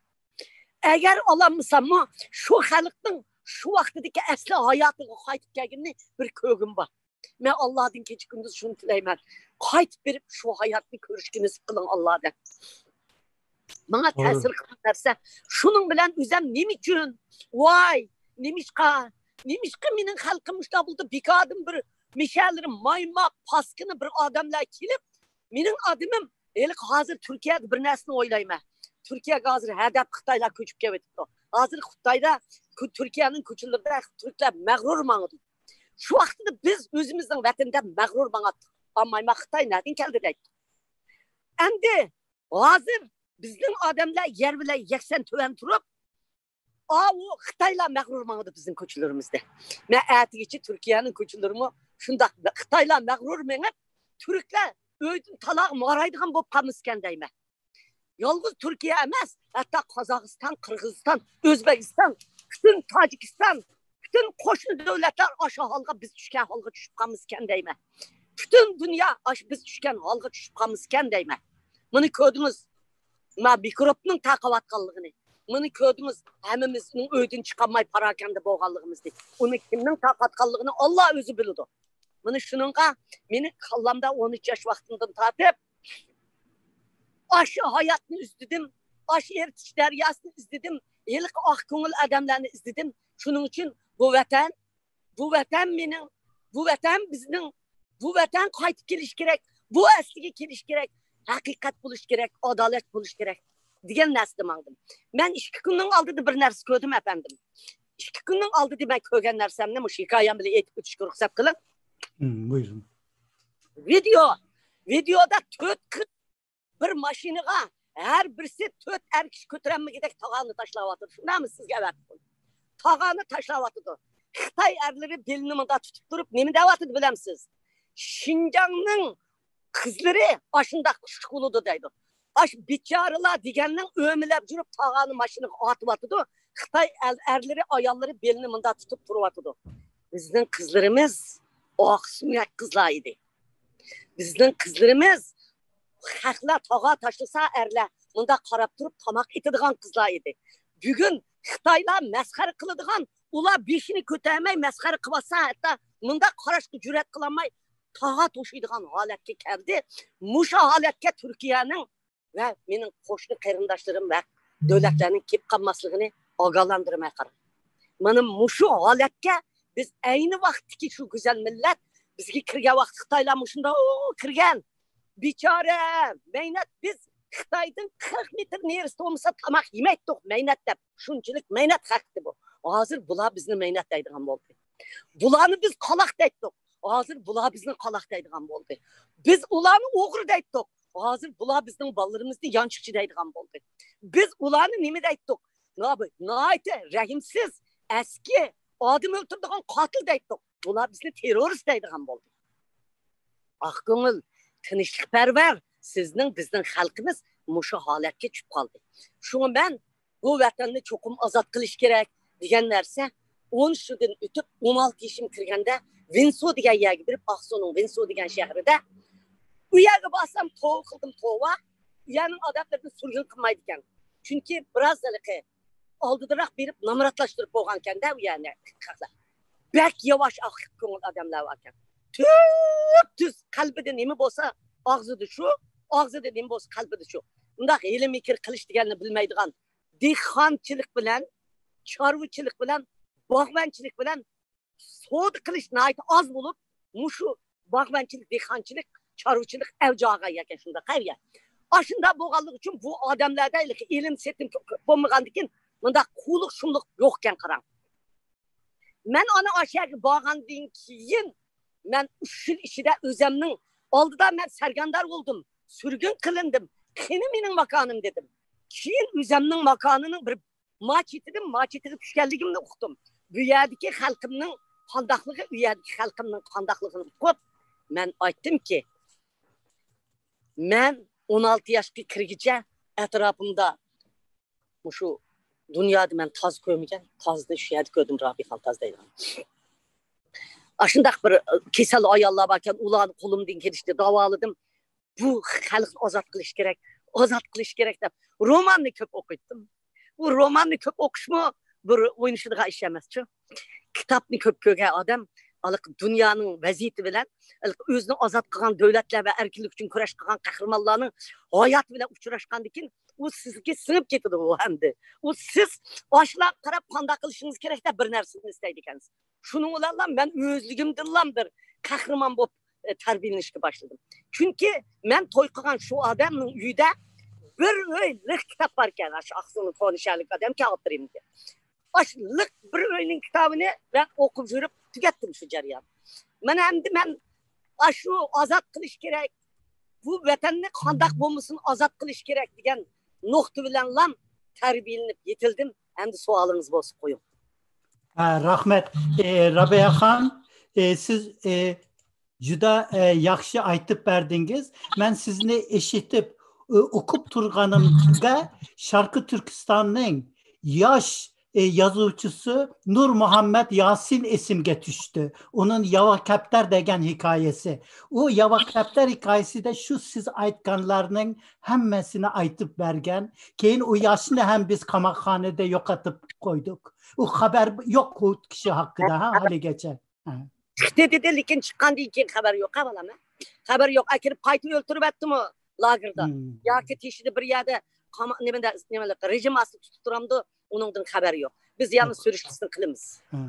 ئەگەر ئالالمىساممۇ، شۇ خەلقنىڭ شۇ ۋاقتىدىكى ئەسلى ھاياتىغا قايتىپ كەلگىنىنى بىر كۆرگۈم بار. مەن ئاللادىن كېچە كۈندۈز شۇنى تىلەيمەن. قايتىپ بېرىپ شۇ ھاياتنى كۆرۈشكە نېسىپ قىلىڭ ئاللا دەپ. ماڭا تەسىر قىلغان نەرسە شۇنىڭ بىلەن ئۆزەم نېمە ئۈچۈن، ۋاي، نېمىشقا، نېمىشقا مېنىڭ خەلقىم مۇشۇنداق بولدى؟ بىكاردىن بىر مىشەلىرىم، مايماق، پاسكىنا بىر ئادەملەر كېلىپ، مېنىڭ ئادىمىم ھېلىقى ھازىر تۈركىيەدە بىر نەرسىنى ئويلايمەن. تۈركىيەگە ھازىر ھەدەپ خىتايلار كۆچۈپ كېلىۋېتىپتۇ. ھازىر خىتايدا، تۈركىيەنىڭ كوچىلىرىدا تۈركلەر مەغرۇر ماڭىدۇ. شۇ ۋاقتىدا بىز ئۆزىمىزنىڭ ۋەتىنىدە مەغرۇر ماڭاتتۇق. ئالمايما خىتاي نەدىن كەلدى دەيتتۇق. ئەمدى ھازىر بىزنىڭ ئادەملەر يەر بىلەن يەكسان تۆۋەن تۇرۇپ، ئاۋۇ خىتايلار مەغرۇر ماڭىدۇ بىزنىڭ كوچىلىرىمىزدە. مەن ئەتىگىچە تۈركىيەنىڭ كوچىلىرىمۇ شۇنداق خىتايلار مەغرۇر مېڭىپ، تۈركلەر ئۆيدىن تالاغا مارايدىغان بولۇپ قالمىسىكەن دەيمەن. يالغۇز تۈركىيە ئەمەس، ھەتتا قازاقىستان، قىرغىزىستان، ئۆزبېكىستان، پۈتۈن تاجىكىستان، پۈتۈن قوشنا دۆلەتلەر ئاشۇ ھالغا، بىز چۈشكەن ھالغا چۈشۈپ قالمىسىكەن دەيمەن. پۈتۈن دۇنيا ئاشۇ بىز چۈشكەن ھالغا چۈشۈپ قالمىسىكەن دەيمەن. مانا كۆردىڭىز، ما مىكروبنىڭ تارقاۋاتقانلىقىنى. مانا كۆردىڭىز، ھەممىمىزنىڭ ئۆيدىن چىقالماي پاراكەندە بولغانلىقىمىزنى. ئۇنى كىمنىڭ تارقاتقانلىقىنى ئاللا ئۆزى بىلىدۇ. مانا شۇنىڭغا مېنىڭ كاللامدا ئون ئۈچ ياش ۋاقتىمدىن تارتىپ ئاشۇ ھاياتنى ئىزدىدىم، ئاشۇ ئېرتىش دەرياسىنى ئىزدىدىم، ھېلىقى ئاق كۆڭۈل ئادەملەرنى ئىزدىدىم. شۇنىڭ ئۈچۈن بۇ ۋەتەن، بۇ ۋەتەن مېنىڭ، بۇ ۋەتەن بىزنىڭ، بۇ ۋەتەن قايتىپ كېلىش كېرەك، بۇ ئەسلىگە كېلىش كېرەك، ھەقىقەت بولۇش كېرەك، ئادالەت بولۇش كېرەك دېگەن نەرسىدە ماڭدىم. مەن ئىككى كۈننىڭ ئالدىدا بىر نەرسە كۆردۈم، ئەپەندىم. ئىككى كۈننىڭ ئالدىدا مەن كۆرگەن نەرسەمنى مۇشۇ ھېكايەم بىلەن ئېيتىپ ئۆتۈشكە رۇخسەت قىلىڭ. بۇيرۇڭ. ۋىدېئو، ۋىدېئودا تۆت قىز بىر ماشىنىغا، ھەر بىرسى تۆت ئەر كىشى كۆتۈرەلمىگۈدەك تاغارنى تاشلاۋاتىدۇ. شۇنداقمۇ سىزگە ئەۋەتىپ قويدۇم؟ تاغارنى تاشلاۋاتىدۇ. خىتاي ئەرلىرى بېلىنى مۇنداق تۇتۇپ تۇرۇپ نېمە دەۋاتىدۇ بىلەمسىز؟ شىنجاڭنىڭ قىزلىرى ئاشۇنداق كۈچلۈك بولىدۇ دەيدۇ. ئاش بىچارىلار دېگەننىڭ ئۆمىلەپ يۈرۈپ تاغارنى ماشىنىغا ئارتىۋاتىدۇ. خىتاي ئەرلىرى، ئاياللىرى بېلىنى مۇنداق تۇتۇپ تۇرۇۋاتىدۇ. بىزنىڭ قىزلىرىمىز ئاق سۆڭەك قىزلار ئىدى. بىزنىڭ قىزلىرىمىز خەقلەر تاغار تاشلىسا، ئەرلەر مۇنداق قاراپ تۇرۇپ تاماق ئېتىدىغان قىزلار ئىدى. بۈگۈن خىتايلار مەسخىرە قىلىدىغان، ئۇلار بېشىنى كۆتەرمەي مەسخىرە قىلىۋاتسا، ھەتتا مۇنداق قاراشقا جۈرئەت قىلالماي، تاغا توشۇيدىغان ھالەتكە كەلدى. مۇشۇ ھالەتكە تۈركىيەنىڭ ۋە مېنىڭ قوشنا قېرىنداشلىرىم ۋە دۆلەتلەرنىڭ كېلىپ قالماسلىقىنى ئاگاھلاندۇرماي قاراڭ. مانا مۇشۇ ھالەتكە بىز ئەينى ۋاقىتتىكى شۇ گۈزەل مىللەت بىزگە كىرگەن ۋاقىتتا خىتايلار مۇشۇنداق كىرگەن. بىچارە، مەينەت، بىز خىتايدىن قىرىق مېتىر نېرىسىدە بولمىسا تاماق يېمەيتتۇق، مەينەت دەپ. شۇنچىلىك مەينەت خەقتى بۇ. ھازىر بۇلار بىزنى مەينەت دەيدىغان بولدى. بۇلارنى بىز قالاق دەيتتۇق. ھازىر بۇلار بىزنى قالاق دەيدىغان بولدى. بىز ئۇلارنى ئوغرى دەيتتۇق. ھازىر بۇلار بىزنىڭ بالىلىرىمىزنى يانچۇقچى دەيدىغان بولدى. بىز ئۇلارنى نېمە دەيتتۇق؟ نايىتى رەھىمسىز، ئەسكى، ئادەم ئۆلتۈرىدىغان قاتىل دەيتتۇق. بۇلار بىزنى تېررورىست دەيدىغان بولدى. ئاقكۆڭۈل، تىنچلىقپەرۋەر، سىزنىڭ، بىزنىڭ خەلقىمىز مۇشۇ ھالەتكە چۈشۈپ قالدى. شۇڭا مەن بۇ ۋەتەننى چوقۇم ئازاد قىلىش كېرەك دېگەن نەرسە، ئون يىلدىن ئۆتۈپ، ئون ئالتە يېشىم كىرگەندە ۋىنسو دېگەن يەرگە بېرىپ، ئاقسۇنىڭ ۋىنسو دېگەن شەھىرىدە، ئۇ يەرگە بارسام توۋا قىلدىم، توۋا. ئۇ يەرنىڭ ئادەملىرىنى سۈرگۈن قىلمايدىكەن. چۈنكى بىراز ھېلىقى ئالدىدىراق بېرىپ نامراتلاشتۇرۇپ بولغانكەندە ئۇ يەرنى خەقلەر. بەك ياۋاش ئاق كۆڭۈل ئادەملەر باركەن. تۈپتۈز قەلبىدە نېمە بولسا ئاغزىدا شۇ، ئاغزىدا نېمە بولسا قەلبىدە شۇ. بۇنداق ھىيلە مىكىر قىلىش دېگەننى بىلمەيدىغان، دېھقانچىلىق بىلەن، چارۋىچىلىق بىلەن، باغۋەنچىلىك بىلەن سودا قىلىش ناھايىتى ئاز بولۇپ، مۇشۇ باغۋەنچىلىك، دېھقانچىلىق، چارۋىچىلىق ئەۋج ئالغان يەركەن شۇنداق قەۋىيە. ئاشۇنداق بولغانلىقى ئۈچۈن بۇ ئادەملەردە ھېلىقى ئېلىم سېتىم كۆپ بولمىغاندىكىن مۇنداق قۇۋلۇق شۇملۇق يوقكەن قاراڭ. مەن ئانا ئاشۇ يەرگە بارغاندىن كېيىن مەن ئۈچ يىل ئىچىدە ئۆزەمنىڭ ئالدىدا مەن سەرگەردان بولدۇم، سۈرگۈن قىلىندىم. قېنى مېنىڭ ماكانىم دېدىم. كېيىن ئۆزەمنىڭ ماكانىنىڭ بىر ماچېتىدىن ماچېتىگە چۈشكەنلىكىمنى ئۇقتۇم. بۇ يەردىكى خەلقىمنىڭ قانداقلىقى، ئۇ يەردىكى خەلقىمنىڭ قانداقلىقىنى ئۇقۇپ، مەن ئېيتتىمكى، مەن ئون ئالتە ياشقا كىرگىچە ئەتراپىمدا مۇشۇ دۇنيادا مەن تاز كۆرمىگەن، تازنى شۇ يەردە كۆردۈم، رابىخان تاز دەيدىغان. ئاشۇنداق بىر، ئە، كېسەل ئاياللار باركەن، ئۇلارنى قولۇمدىن كېلىشىچە داۋالىدىم. بۇ خەلقنى ئازاد قىلىش كېرەك، ئازاد قىلىش كېرەك دەپ روماننى كۆپ ئوقۇيتتۇم. بۇ روماننى كۆپ ئوقۇشمۇ بىر ئوينىشىدىغان ئىش ئەمەسچۇ. كىتابنى كۆپ كۆرگەن ئادەم ھېلىقى دۇنيانىڭ ۋەزىيىتى بىلەن، ھېلىقى ئۆزىنى ئازاد قىلغان دۆلەتلەر ۋە ئەركىنلىك ئۈچۈن كۈرەش قىلغان قەھرىمانلارنىڭ ھاياتى بىلەن ئۇچراشقاندىن كېيىن، ئۇ سىزگە سىڭىپ كېتىدۇ ئۇ ئەمدى. ئۇ سىز ئاشۇلارغا قاراپ قانداق قىلىشىڭىز كېرەك دەپ بىر نەرسىنى ئىستەيدىكەنسىز. شۇنىڭ بىلەنلا مەن ئۆزلۈكۈمدىنلا بىر قەھرىمان بولۇپ، ئە، تەربىيەلىنىشكە باشلىدىم. چۈنكى مەن توي قىلغان شۇ ئادەمنىڭ ئۆيىدە بىر ئۆي لىق كىتاب باركەن. ئاشۇ ئاقسۇنىڭ كونا شەھەرلىك ئادەمكەن ئوتتۇرىمىزدا. ئاشۇ لىق بىر ئۆينىڭ كىتابىنى مەن ئوقۇپ يۈرۈپ تۈگەتتىم شۇ جەريان. مانا ئەمدى مەن ئاشۇ ئازاد قىلىش كېرەك، بۇ ۋەتەننى قانداق بولمىسۇن ئازاد قىلىش كېرەك دېگەن نۇقتا بىلەنلا تەربىيەلىنىپ يېتىلدىم. ئەمدى سوئالىڭىز بولسا قويۇڭ. ھە، رەھمەت. ئى، رابىيە خان، ئى، سىز، ئى، جۈدە، ئى، ياخشى ئېيتىپ بەردىڭىز. مەن سىزنى ئېشىتىپ، ئى، ئوقۇپ تۇرغىنىمدا شەرقىي تۈركىستاننىڭ ياش، ئى، يازغۇچىسى نۇر مۇھەممەد ياسىن ئېسىمگە چۈشتى. ئۇنىڭ ياۋا كەپتەر دېگەن ھېكايىسى. ئۇ ياۋا كەپتەر ھېكايىسىدە شۇ سىز ئېيتقانلارنىڭ ھەممىسىنى ئېيتىپ بەرگەن. كېيىن ئۇ ياشنى ھەم بىز قاماقخانىدا يوقىتىپ قويدۇق. ئۇ خەۋەر يوق ئۇ كىشى ھەققىدە، ھە، ھەلىگىچە. ھە. چىقتى دېدى، لېكىن چىققاندىن كېيىن خەۋەر يوق، ھە، بالام، ھە؟ خەۋەر يوق. ئەكىرىپ قايتا ئۆلتۈرۈۋەتتىمۇ لاگېردا؟ مم. ياكى تېشىدا بىر يەردە قاما-، نېمىدە، نېمە، رېجىم ئاستىدا تۇتۇپ تۇرامدۇ؟ ئۇنىڭدىن خەۋەر يوق. بىز يەنە يوق. سۈرۈشتىسىنى قىلىمىز. ھە.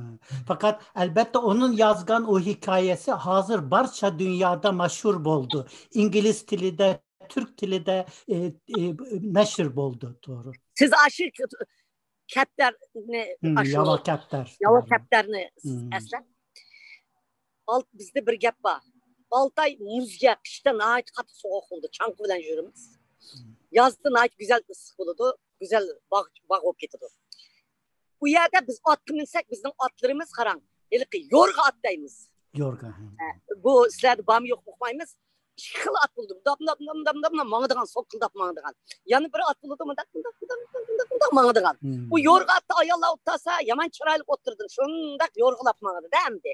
پەقەت، ئەلبەتتە، ئۇنىڭ يازغان ئۇ ھېكايىسى ھازىر بارچە دۇنيادا مەشھۇر بولدى. ئىنگلىز تىلىدا، تۈرك تىلىدا، ئى، ئى، نەشر بولدى، توغرا. سىز ئاشۇ كەپتەرنى، ھىم، ئاشۇ ياۋا كەپتەر. ياۋا كەپتەرنى ھىم. ئەسلەپ. ئال-، بىزدە بىر گەپ بار. ئالتە ئاي مۇز يەر، قىشتا ناھايىتى قاتتىق سوغۇق بولىدۇ، چاڭقا بىلەن يۈرىمىز. ھىم. يازدا ناھايىتى گۈزەل ئىسسىق بولىدۇ، گۈزەل باغ، باغ بولۇپ كېتىدۇ. ئۇ يەردە بىز ئاتقا مىنسەك، بىزنىڭ ئاتلىرىمىز، قاراڭ، ھېلىقى يورغا ئات دەيمىز. يورغا، ھە. ھە، بۇ سىلەردە بارمۇ يوقمۇ ئۇقمايمىز. ئىككى خىل ئات بولىدۇ. مۇنداق، مۇنداق، مۇنداق، مۇنداق، مۇنداق ماڭىدىغان، سوقۇلداپ ماڭىدىغان. يەنە بىر ئات بولىدۇ، مۇنداق، مۇنداق، مۇنداق، مۇنداق، مۇنداق ماڭىدىغان. ھىم. ئۇ يورغا ئاتتا ئاياللار ئولتۇرسا، يامان چىرايلىق ئولتۇردۇم. شۇنداق يورغىلاپ ماڭىدۇ-دە ئەمدى.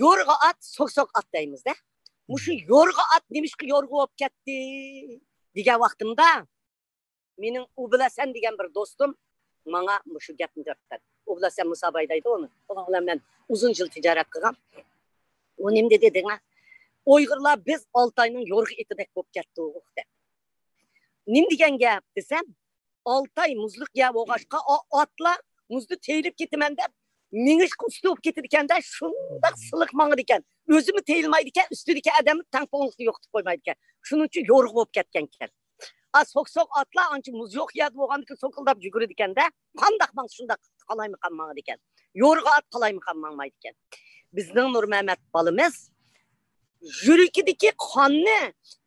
يورغا ئات، سوق-سوق ئات دەيمىز-دە. مۇشۇ ھىم. يورغا ئات نېمىشقا يورغا بولۇپ كەتتى دېگەن ۋاقتىمدا، مېنىڭ ئوبلاسەن دېگەن بىر دوستۇم ماڭا مۇشۇ گەپنى دەپ بەردى. ئوبلاسەن مۇساباي دەيدۇ ئۇنى. ئۇنىڭ بىلەن مەن ئۇزۇن يىل تىجارەت قىلغان. ئۇ نېمە دېدى دېدىڭە؟ ئۇيغۇرلار بىز ئالتاينىڭ يورغا ئېتىدەك بولۇپ كەتتۇق دەپ. نېمە دېگەن گەپ دېسەم، ئالتاي مۇزلۇق يەر بولغاچقا، ئا-، ئاتلار مۇزدا تېيىلىپ كېتىمەن دەپ، مېڭىشقا ئۇستا بولۇپ كېتىدىكەن-دە، شۇنداق سىلىق ماڭىدىكەن. ئۆزىمۇ تېيىلمايدىكەن، ئۈستىدىكى ئادەمنى تەڭپۇڭلۇقنى يوقىتىپ قويمايدىكەن. شۇنىڭ ئۈچۈن يورغا بولۇپ كەتكەنكەن. ئا، سوق-سوق ئاتلار ئانچە مۇز يوق يەردە بولغاندىكىن سوكۇلداپ يۈگۈرىدىكەن-دە، قانداق ماڭسا شۇنداق قالايمىقان ماڭىدىكەن. يورغا ئات قالايمىقان ماڭمايدىكەن. بىزنىڭ نۇرمەمەت بالىمىز يۈرىكىدىكى قاننى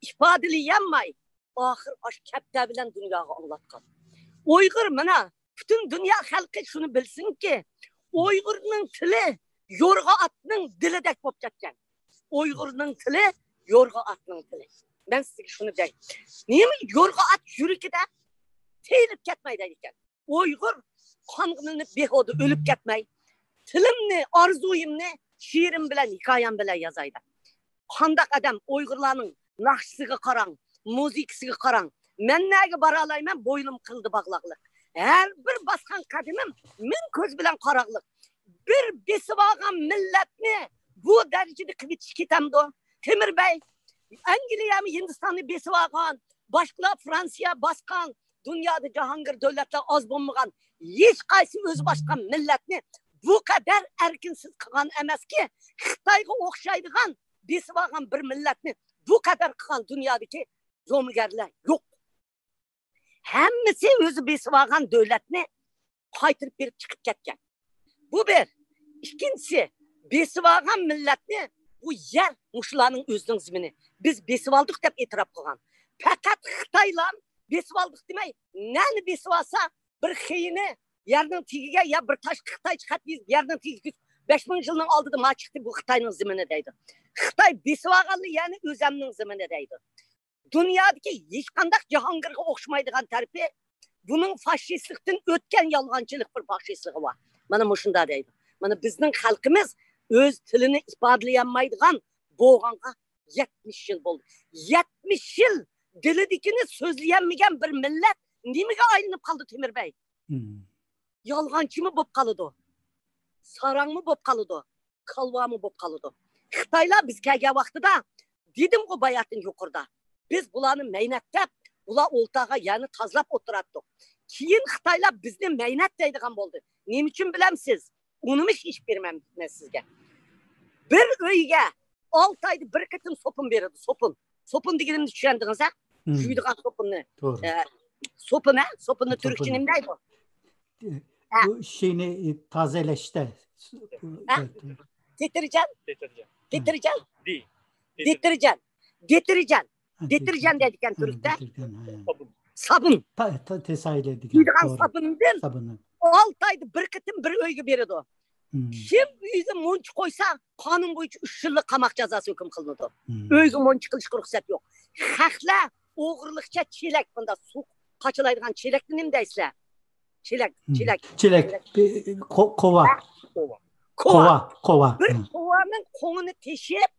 ئىپادىلىيەلمەي، ئاخىر ئاشۇ كەپتەر بىلەن دۇنياغا ئاڭلاتقان. ئۇيغۇر، مانا، پۈتۈن دۇنيا خەلقى شۇنى بىلسۇنكى، ئۇيغۇرنىڭ تىلى يورغا ئاتنىڭ دىلىدەك بولۇپ كەتكەن. ئۇيغۇرنىڭ تىلى يورغا ئاتنىڭ تىلى. مەن سىزگە شۇنى دەي. نېمە يورغا ئات يۈرىكىدە تېيىلىپ كەتمەي دەيدىكەن. ئۇيغۇر قانغا مىلىنىپ بىھۇدە ئۆلۈپ كەتمەي، تىلىمنى، ئارزۇيۇمنى شېئىرىم بىلەن، ھېكايەم بىلەن يازاي دەپ. قانداق ئادەم؟ ئۇيغۇرلارنىڭ ناخشىسىغا قاراڭ، مۇزىكىسىغا قاراڭ. مەن نەگە بارالايمەن، بوينۇم قىلدى باغلاقلىق. ھەر بىر باسقان قەدىمىم مىڭ كۆز بىلەن قاراقلىق. بىر بېسىۋالغان مىللەتنى بۇ دەرىجىدە قىلىۋېتىشكە كېتەمدۇ؟ تېمىر بەي، ئەنگلىيەمۇ ھىندىستاننى بېسىۋالغان، باشقىلار فرانسىيە باسقان، دۇنيادا جاھانگىر دۆلەتلەر ئاز بولمىغان، ھېچقايسى ئۆزى باسقان مىللەتنى بۇ قەدەر ئەركىنسىز قىلغان ئەمەسكى، خىتايغا ئوخشايدىغان بېسىۋالغان بىر مىللەتنى بۇ قەدەر قىلغان دۇنيادىكى زومىگەرلەر يوق. ھەممىسى ئۆزى بېسىۋالغان دۆلەتنى قايتۇرۇپ بېرىپ چىقىپ كەتكەن. بۇ بىر. ئىككىنچىسى، بېسىۋالغان مىللەتنى بۇ يەر مۇشۇلارنىڭ ئۆزىنىڭ زېمىنى. بىز بېسىۋالدۇق دەپ ئېتىراپ قىلغان. پەقەت خىتايلار بېسىۋالدۇق دېمەي، نەنى بېسىۋالسا، بىر خېيىنى يەرنىڭ تېگىگە يا بىر تاشقا خىتايچە خەت يېزىپ، يەرنىڭ تېگىگە بەش مىڭ يىلنىڭ ئالدىدا ما چىقتى، بۇ خىتاينىڭ زېمىنى دەيدۇ. خىتاي بېسىۋالغانلا يەنى ئۆزەمنىڭ زېمىنى دەيدۇ. دۇنيادىكى ھېچقانداق جاھانگىرغا ئوخشىمايدىغان تەرىپى، بۇنىڭ فاشىستلىقتىن ئۆتكەن يالغانچىلىق بىر فاشىستلىقى بار. مانا مۇشۇنداق دەيدۇ. مانا بىزنىڭ خەلقىمىز ئۆز تىلىنى ئىپادىلىيەلمەيدىغان بولغانغا يەتمىش يىل بولدى. يەتمىش يىل دىلىدىكىنى سۆزلىيەلمىگەن بىر مىللەت نېمىگە ئايلىنىپ قالدى، تېمىر بەي؟ مم. يالغانچىمۇ بولۇپ قالىدۇ، ساراڭمۇ بولۇپ قالىدۇ، كالۋامۇ بولۇپ قالىدۇ. خىتايلار بىز كەلگەن ۋاقتىدا، دېدىمغۇ باياتىن يۇقىرىدا، بىز بۇلارنى مەينەت دەپ، بۇلار ئولتۇرغان يەرنى تازىلاپ ئولتۇراتتۇق. كېيىن خىتايلار بىزنى مەينەت دەيدىغان بولدى. نېمە ئۈچۈن بىلەمسىز؟ ئۇنىمۇ ئېيتىپ بېرىمەن مەن سىزگە. بىر ئۆيگە ئالتە ئايدا بىر قېتىم سوپۇن بېرىدۇ، سوپۇن. سوپۇن دېگىنىمنى چۈشەندىڭىز ھە؟ مم. جۇيىدىغان سوپۇننى. توغرا. ئە، سوپۇن ھە؟ سوپۇننى تۈركچە نېمە دەيدۇ؟ ئە، بۇ ئىشىكنى تازىلاشتا. ھە؟ دېتېرجان؟ دېتېرجان. دېتېرجان؟ دى. دېتېرجان. دېتېرجان. دېتېرجان دەيدىكەن تۈركتە. دېتېرجان، ھە. سابۇن. تا-، تا-، تېسايلى دېگەن. جۇيىدىغان توغرا. سابۇندىن سابۇننى. ئالتە ئايدا بىر قېتىم بىر ئۆيگە بېرىدۇ. مم. كىم ئۆيگە مۇنچا قويسا، قانۇن بويىچە ئۈچ يىللىق قاماق جازاسى ھۆكۈم قىلىنىدۇ. مم. ئۆيگە مۇنچا قىلىشقا رۇخسەت يوق. خەقلەر ئوغرىلىقچە چېلەك، بۇنداق سۇ قاچىلايدىغان چېلەكنى نېمە دەيسىلەر؟ چېلەك، مم. چېلەك. چېلەك. چېلەك. قو-، قوۋا. ھە؟ قوۋا. قوۋا. قوۋا، قوۋا. بىر مم. قوۋانىڭ قوڭىنى تېشىپ،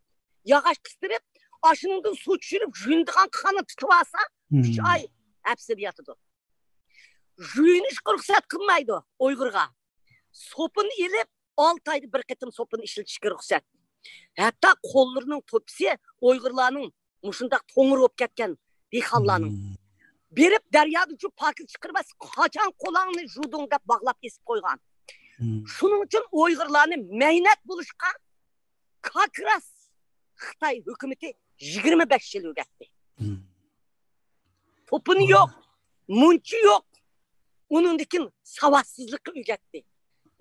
ياغاچ قىستۇرۇپ، ئاشۇنىڭدىن سۇ چۈشۈرۈپ، يۇيۇنىدىغان قانىنى تۇتۇۋالسا، مم. ئۈچ ئاي ھەپسىدە ياتىدۇ. يۇيۇنۇشقا رۇخسەت قىلمايدۇ ئۇيغۇرغا. سوپۇن ئېلىپ، ئالتە ئايدا بىر قېتىم سوپۇن ئىشلىتىشكە رۇخسەت. ھەتتا قوللىرىنىڭ توپىسى ئۇيغۇرلارنىڭ مۇشۇنداق توڭۇر بولۇپ كەتكەن دېھقانلارنىڭ. مم. بېرىپ دەريادا چۈشۈپ پاكىز چىقىرىۋەتسە، قاچان قولۇڭنى يۇدۇڭ دەپ باغلاپ ئېسىپ قويغان. مم. شۇنىڭ ئۈچۈن ئۇيغۇرلارنى مەينەت بولۇشقا كاكراس خىتاي ھۆكۈمىتى يىگىرمە بەش يىل ئۆگەتتى. مم. توپىنى يوق، مۇنچا يوق. ئۇنىڭدىن كېيىن ساۋاتسىزلىققا ئۆگەتتى.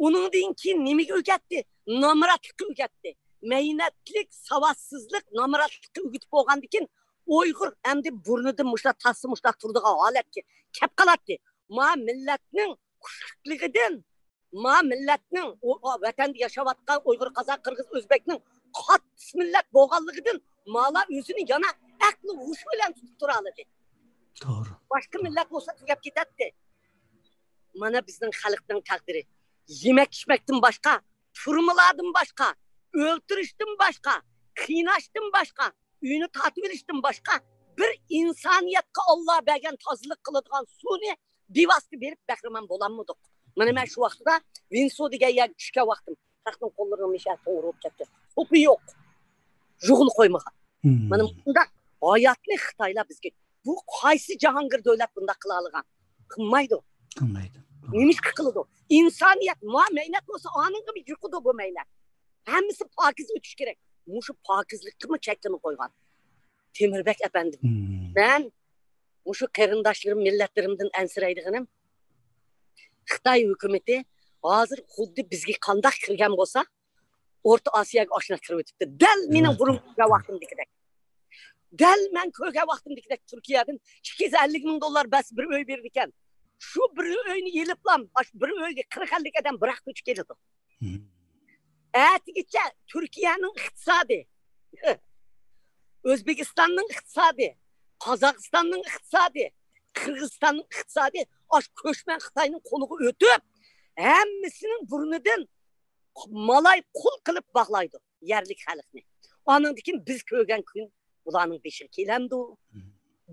ئۇنىڭدىن كېيىن نېمىگە ئۆگەتتى؟ نامراتلىققا ئۆگەتتى. مەينەتلىك، ساۋاتسىزلىق، نامراتلىققا ئۆگىتىپ بولغاندىن كېيىن ئۇيغۇر ئەمدى بۇرنىدىن مۇشۇنداق تاسسا مۇشۇنداق تۇرىدىغان ھالەتكە كەپ قالاتتى. ما مىللەتنىڭ خۇشلۇقلۇقىدىن، ما مىللەتنىڭ، ئۇ، ئۇ ۋەتەندە ياشاۋاتقان ئۇيغۇر، قازاق، قىرغىز، ئۆزبەكنىڭ قاتتىس مىللەت بولغانلىقىدىن مالا ئۆزىنى يەنە ئەقلى ھوشى بىلەن تۇتۇپ تۇرالىدى. توغرا. باشقا مىللەت بولسا تۈگەپ كېتەتتى. مانا بىزنىڭ خەلقنىڭ تەقدىرى. يېمەك ئىچمەكتىن باشقا، تۈرمىلەردىن باشقا، ئۆلتۈرۈشتىن باشقا، قىيناشتىن باشقا، ئۆينى تارتىۋېلىشتىن باشقا بىر ئىنسانىيەتكە ئاللا بەرگەن تازىلىق قىلىدىغان سۇنى بىۋاسىتە بېرىپ بەھرىمەن بولالمىدۇق. مانا مەن شۇ ۋاقىتتا ۋىنسو دېگەن يەرگە چۈشكەن ۋاقتىم، خەقنىڭ قوللىرىنىڭ مىشە توڭۇر بولۇپ كەتتى. سوپى يوق. يۇغىنى قويمىغان. مانا مۇنداق ھاياتنى خىتايلار بىزگە، بۇ قايسى جاھانگىر دۆلەت بۇنداق قىلالىغان؟ قىلمايدۇ. قىلمايدۇ. نېمىشقا قىلىدۇ؟ ئىنسانىيەت، ما مەينەت بولسا، ئانىڭغا بىر يۇقىدۇ بۇ مەينەت. ھەممىسى پاكىز ئۆتۈش كېرەك. مۇشۇ پاكىزلىققىمۇ چەكلىمە قويغان تېمۇربەك ئەپەندىم. مەن مۇشۇ قېرىنداشلىرىم، مىللەتلىرىمدىن ئەنسىرەيدىغىنىم، خىتاي ھۆكۈمىتى ھازىر خۇددى بىزگە قانداق كىرگەن بولسا، ئورتا ئاسىياغا ئاشۇنداق كىرىۋېتىپتۇ. دەل مېنىڭ بۇرۇنقى ۋاقتىمدىكىدەك. دەل مەن كۆرگەن ۋاقتىمدىكىدەك تۈركىيەدىن ئىككى يۈز ئەللىك مىڭ دوللار بەرسە بىر ئۆي بېرىدىكەن. شۇ بىر ئۆينى ئېلىپلا، ئاشۇ بىر ئۆيگە قىرىق ئەللىك ئادەم بىراق كۆچۈپ كېلىدۇ. ئەتىگىچە تۈركىيەنىڭ ئىقتىسادى، ئۆزبېكىستاننىڭ ئىقتىسادى، قازاقىستاننىڭ ئىقتىسادى، قىرغىزىستاننىڭ ئىقتىسادى ئاشۇ كۆچمەن خىتاينىڭ قولىغا ئۆتۈپ، ھەممىسىنىڭ بۇرنىدىن مالاي قۇل قىلىپ باغلايدۇ يەرلىك خەلقنى. ئانىڭدىن كېيىن بىز كۆرگەن كۈن بۇلارنىڭ بېشىغا كېلەمدۇ؟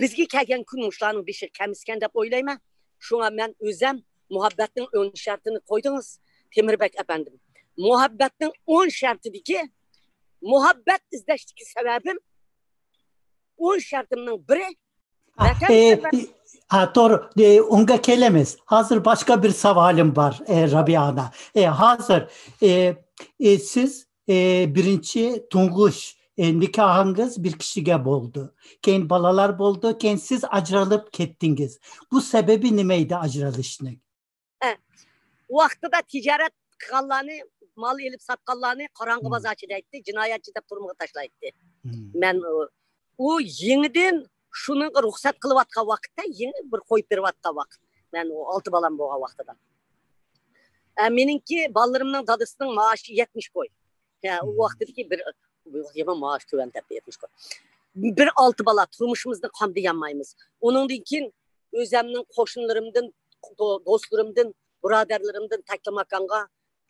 بىزگە كەلگەن كۈن مۇشۇلارنىڭ بېشىغا كەلمىسىكەن دەپ ئويلايمەن. شۇڭا مەن ئۆزەم مۇھەببەتنىڭ ئون شەرتىنى قويدىڭىز، تېمۇربەك ئەپەندىم. مۇھەببەتنىڭ ئون شەرتىدىكى، مۇھەببەت ئىزدەشتىكى سەۋەبىم، ئون شەرتىمنىڭ بىرى، ۋەتەن، e, ha, doğru. E, unga kelemiz. Hazır başka bir savalim var, e, Rabia Ana. E, hazır. E, e, siz, e, birinci, tunguş, e, nikahınız bir kişiye boldu. Keyin balalar boldu, keyin siz ajralıp kettiñiz. Bu sebebi nimeydi ajralışnıñ? ھە، ۋاقتىدا تىجارەت قىلغانلارنى، مال ئېلىپ ساتقانلارنى قاراڭغۇ بازارچى دەيتتى، جىنايەتچى دەپ تۈرمىگە تاشلايتتى. مەن ئۇ، ئۇ يېڭىدىن شۇنىڭغا رۇخسەت قىلىۋاتقان ۋاقىتتا، يېڭى بىر قويۇپ بېرىۋاتقان ۋاقىت. مەن ئۇ ئالتە بالام بولغان ۋاقتىدا. ئە، مېنىڭكى بالىلىرىمنىڭ دادىسىنىڭ مائاشى يەتمىش كوي. ھە، ئۇ ۋاقتىدىكى بىر، يامان مائاش تۆۋەن دەپ يەتمىش كوي. بىر ئالتە بالا، تۇرمۇشىمىزنى قامدىيالمايمىز. ئۇنىڭدىن كېيىن ئۆزەمنىڭ قوشنىلىرىمدىن، دو-، دوستلىرىمدىن، بۇرادەرلىرىمدىن تەكلىماكانغا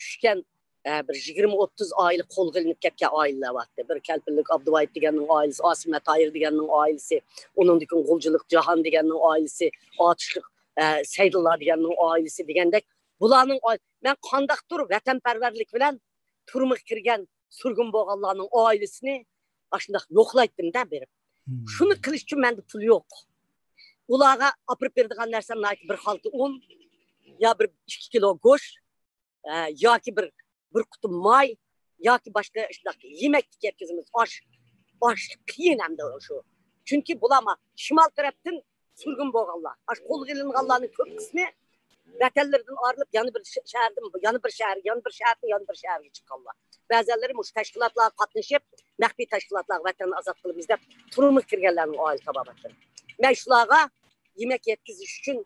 چۈشكەن، ئە، بىر يىگىرمە ئوتتۇز ئائىلە قولغا ئېلىنىپ كەتكەن ئائىلىلەر بارتتى. بىر كەلپىنلىك ئابدۇۋايىت دېگەننىڭ ئائىلىسى، ئاسىمە تاھىر دېگەننىڭ ئائىلىسى، ئۇنىڭدىن كېيىن غۇلجىلىق جاھان دېگەننىڭ ئائىلىسى، ئاتۇشلۇق، ئە، سەيدۇللا دېگەننىڭ ئائىلىسى دېگەندەك، بۇلارنىڭ ئائىل-، مەن قانداقتۇر ۋەتەنپەرۋەرلىك بىلەن تۈرمىگە كىرگەن، سۈرگۈن بولغانلارنىڭ ئائىلىسىنى ئاشۇنداق يوقلايتتىم-دە بېرىپ. شۇنى قىلىش ئۈچۈن مەندە پۇل يوق. ئۇلارغا ئاپىرىپ بېرىدىغان نەرسەم ناھايىتى بىر خالتا ئۇن، يا بىر ئىككى كىلو گۆش، ئە، ياكى بىر، بىر قۇتۇم ماي، ياكى باشقا شۇنداق يېمەكلىك يەتكۈزىمىز. ئاش، ئاش قىيىن ئەمدى شۇ. چۈنكى بۇلارما شىمال تەرەپتىن سۈرگۈن بولغانلار. ئاشۇ قولغا ئېلىنغانلارنىڭ كۆپ قىسمى ۋەتەنلىرىدىن ئايرىلىپ، يەنە بىر ش-، شەھەردىن، يەنە بىر شەھەر، يەنە بىر شەھەردىن يەنە بىر شەھەرگە چىققانلار. بەزىلىرى مۇشۇ تەشكىلاتلارغا قاتنىشىپ، مەخپىي تەشكىلاتلارغا ۋەتەننى ئازاد قىلىمىز دەپ تۈرمىگە كىرگەنلەرنىڭ ئائىلە تاۋابىئاتلىرى. مەن شۇلارغا يېمەك يەتكۈزۈش ئۈچۈن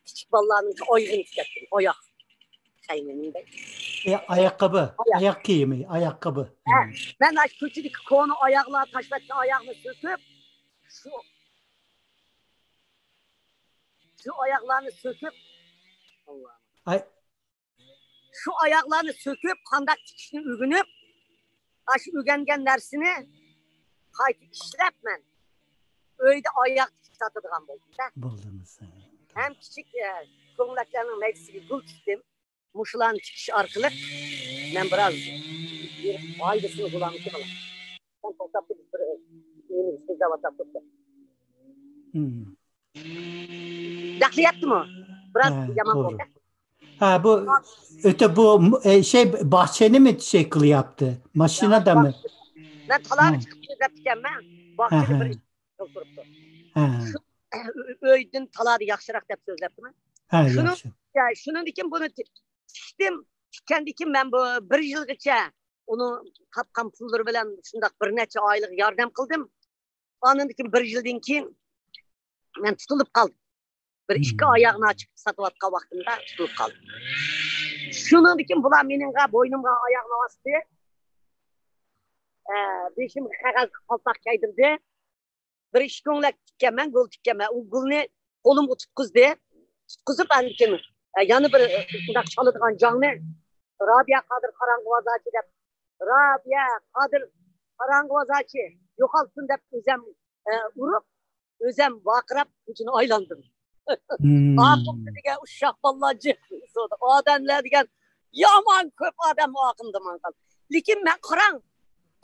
كىچىك بالىلارنىڭ ئايىغىنى تىكەتتىم، ئاياغ. خەينىنىڭ ئاياققىبى، ئاياق كىيىمى، ئاياققىبى. ھە، مەن ئاشۇ كوچىدىكى كونا ئاياغلار، تاشلاپ كەتكەن ئاياغنى سۆكۈپ، شۇ، شۇ ئاياغلارنى سۆكۈپ، ئاللا. ئاي. شۇ ئاياغلارنى سۆكۈپ، قانداق تىكىشنى ئۆگىنىپ، ئاشۇ ئۆگەنگەن نەرسىنى قايتا ئىشلەپ، مەن ئۆيدە ئاياغ تىكىپ ساتىدىغان بولدۇم-دە. بولدىڭىز. ھەم كىچىك، ئە، كۆڭلەكلەرنىڭ مەيدىسىگە گۈل تىكتىم. مۇشۇلارنى تىكىش ئارقىلىق مەن بىراز بىر پايدىسىنى بولامىكىن، بالا. سەن توختاپ تۇر، بىر نېمە سۆزلەۋاتاپ تۇرسا. دەخلى يەتتىمۇ؟ بىراز يامان بولدى. ھە، بۇ ئۆتە بۇ، ئە، شەي، باغچىنىمۇ شەي قىلىۋاتىدۇ؟ ماشىنىدىمۇ؟ مەن تالاغا چىقىپ سۆزلەپتىكەنمەن. باغچىنى بىر يىل تۇرۇپتۇ. شۇ ئۆيدىن تالادا ياخشىراق دەپ سۆزلەپتىمەن. ھە، شۇنىڭ، ياخشى. شۇنىڭدىن كېيىن بۇنى تىكتىم. تىككەندىن كېيىن مەن بۇ بىر يىلغىچە ئۇنىڭ تاپقان پۇللىرى بىلەن شۇنداق بىر نەچچە ئائىلىگە ياردەم قىلدىم. ئاندىن كېيىن بىر يىلدىن كېيىن مەن تۇتۇلۇپ قالدىم. بىر ئىككى ئاياغنى ئاچىپ ساتىۋاتقان ۋاقتىمدا تۇتۇلۇپ قالدىم. شۇنىڭدىن كېيىن بۇلار مېنىڭغا، بوينۇمغا ئاياغنى ئاستى. ئە، بېشىمغا قەغەز قالپاق كىيدۈردى. بىر ئىككى كۆڭلەك تىككەنمەن، گۈل تىككەنمەن. ئۇ گۈلنى قولۇمغا تۇتقۇزدى. تۇتقۇزۇپ، ئاندىن كېيىن، ئە، يەنە بىر، ئە، شۇنداق چالىدىغان جاڭنى، رابىيە قادىر قاراڭغۇ بازارچى دەپ، رابىيە قادىر قاراڭغۇ بازارچى يوقالسۇن دەپ ئۆزەم، ئە، ئۇرۇپ، ئۆزەم ۋارقىراپ كوچىنى ئايلاندىم. ئاقىمدا دېگەن ئۇششاق بالىلار جىق، ئادەملەر دېگەن يامان كۆپ ئادەم ئاقىمدا ماڭغان. لېكىن مەن قاراڭ،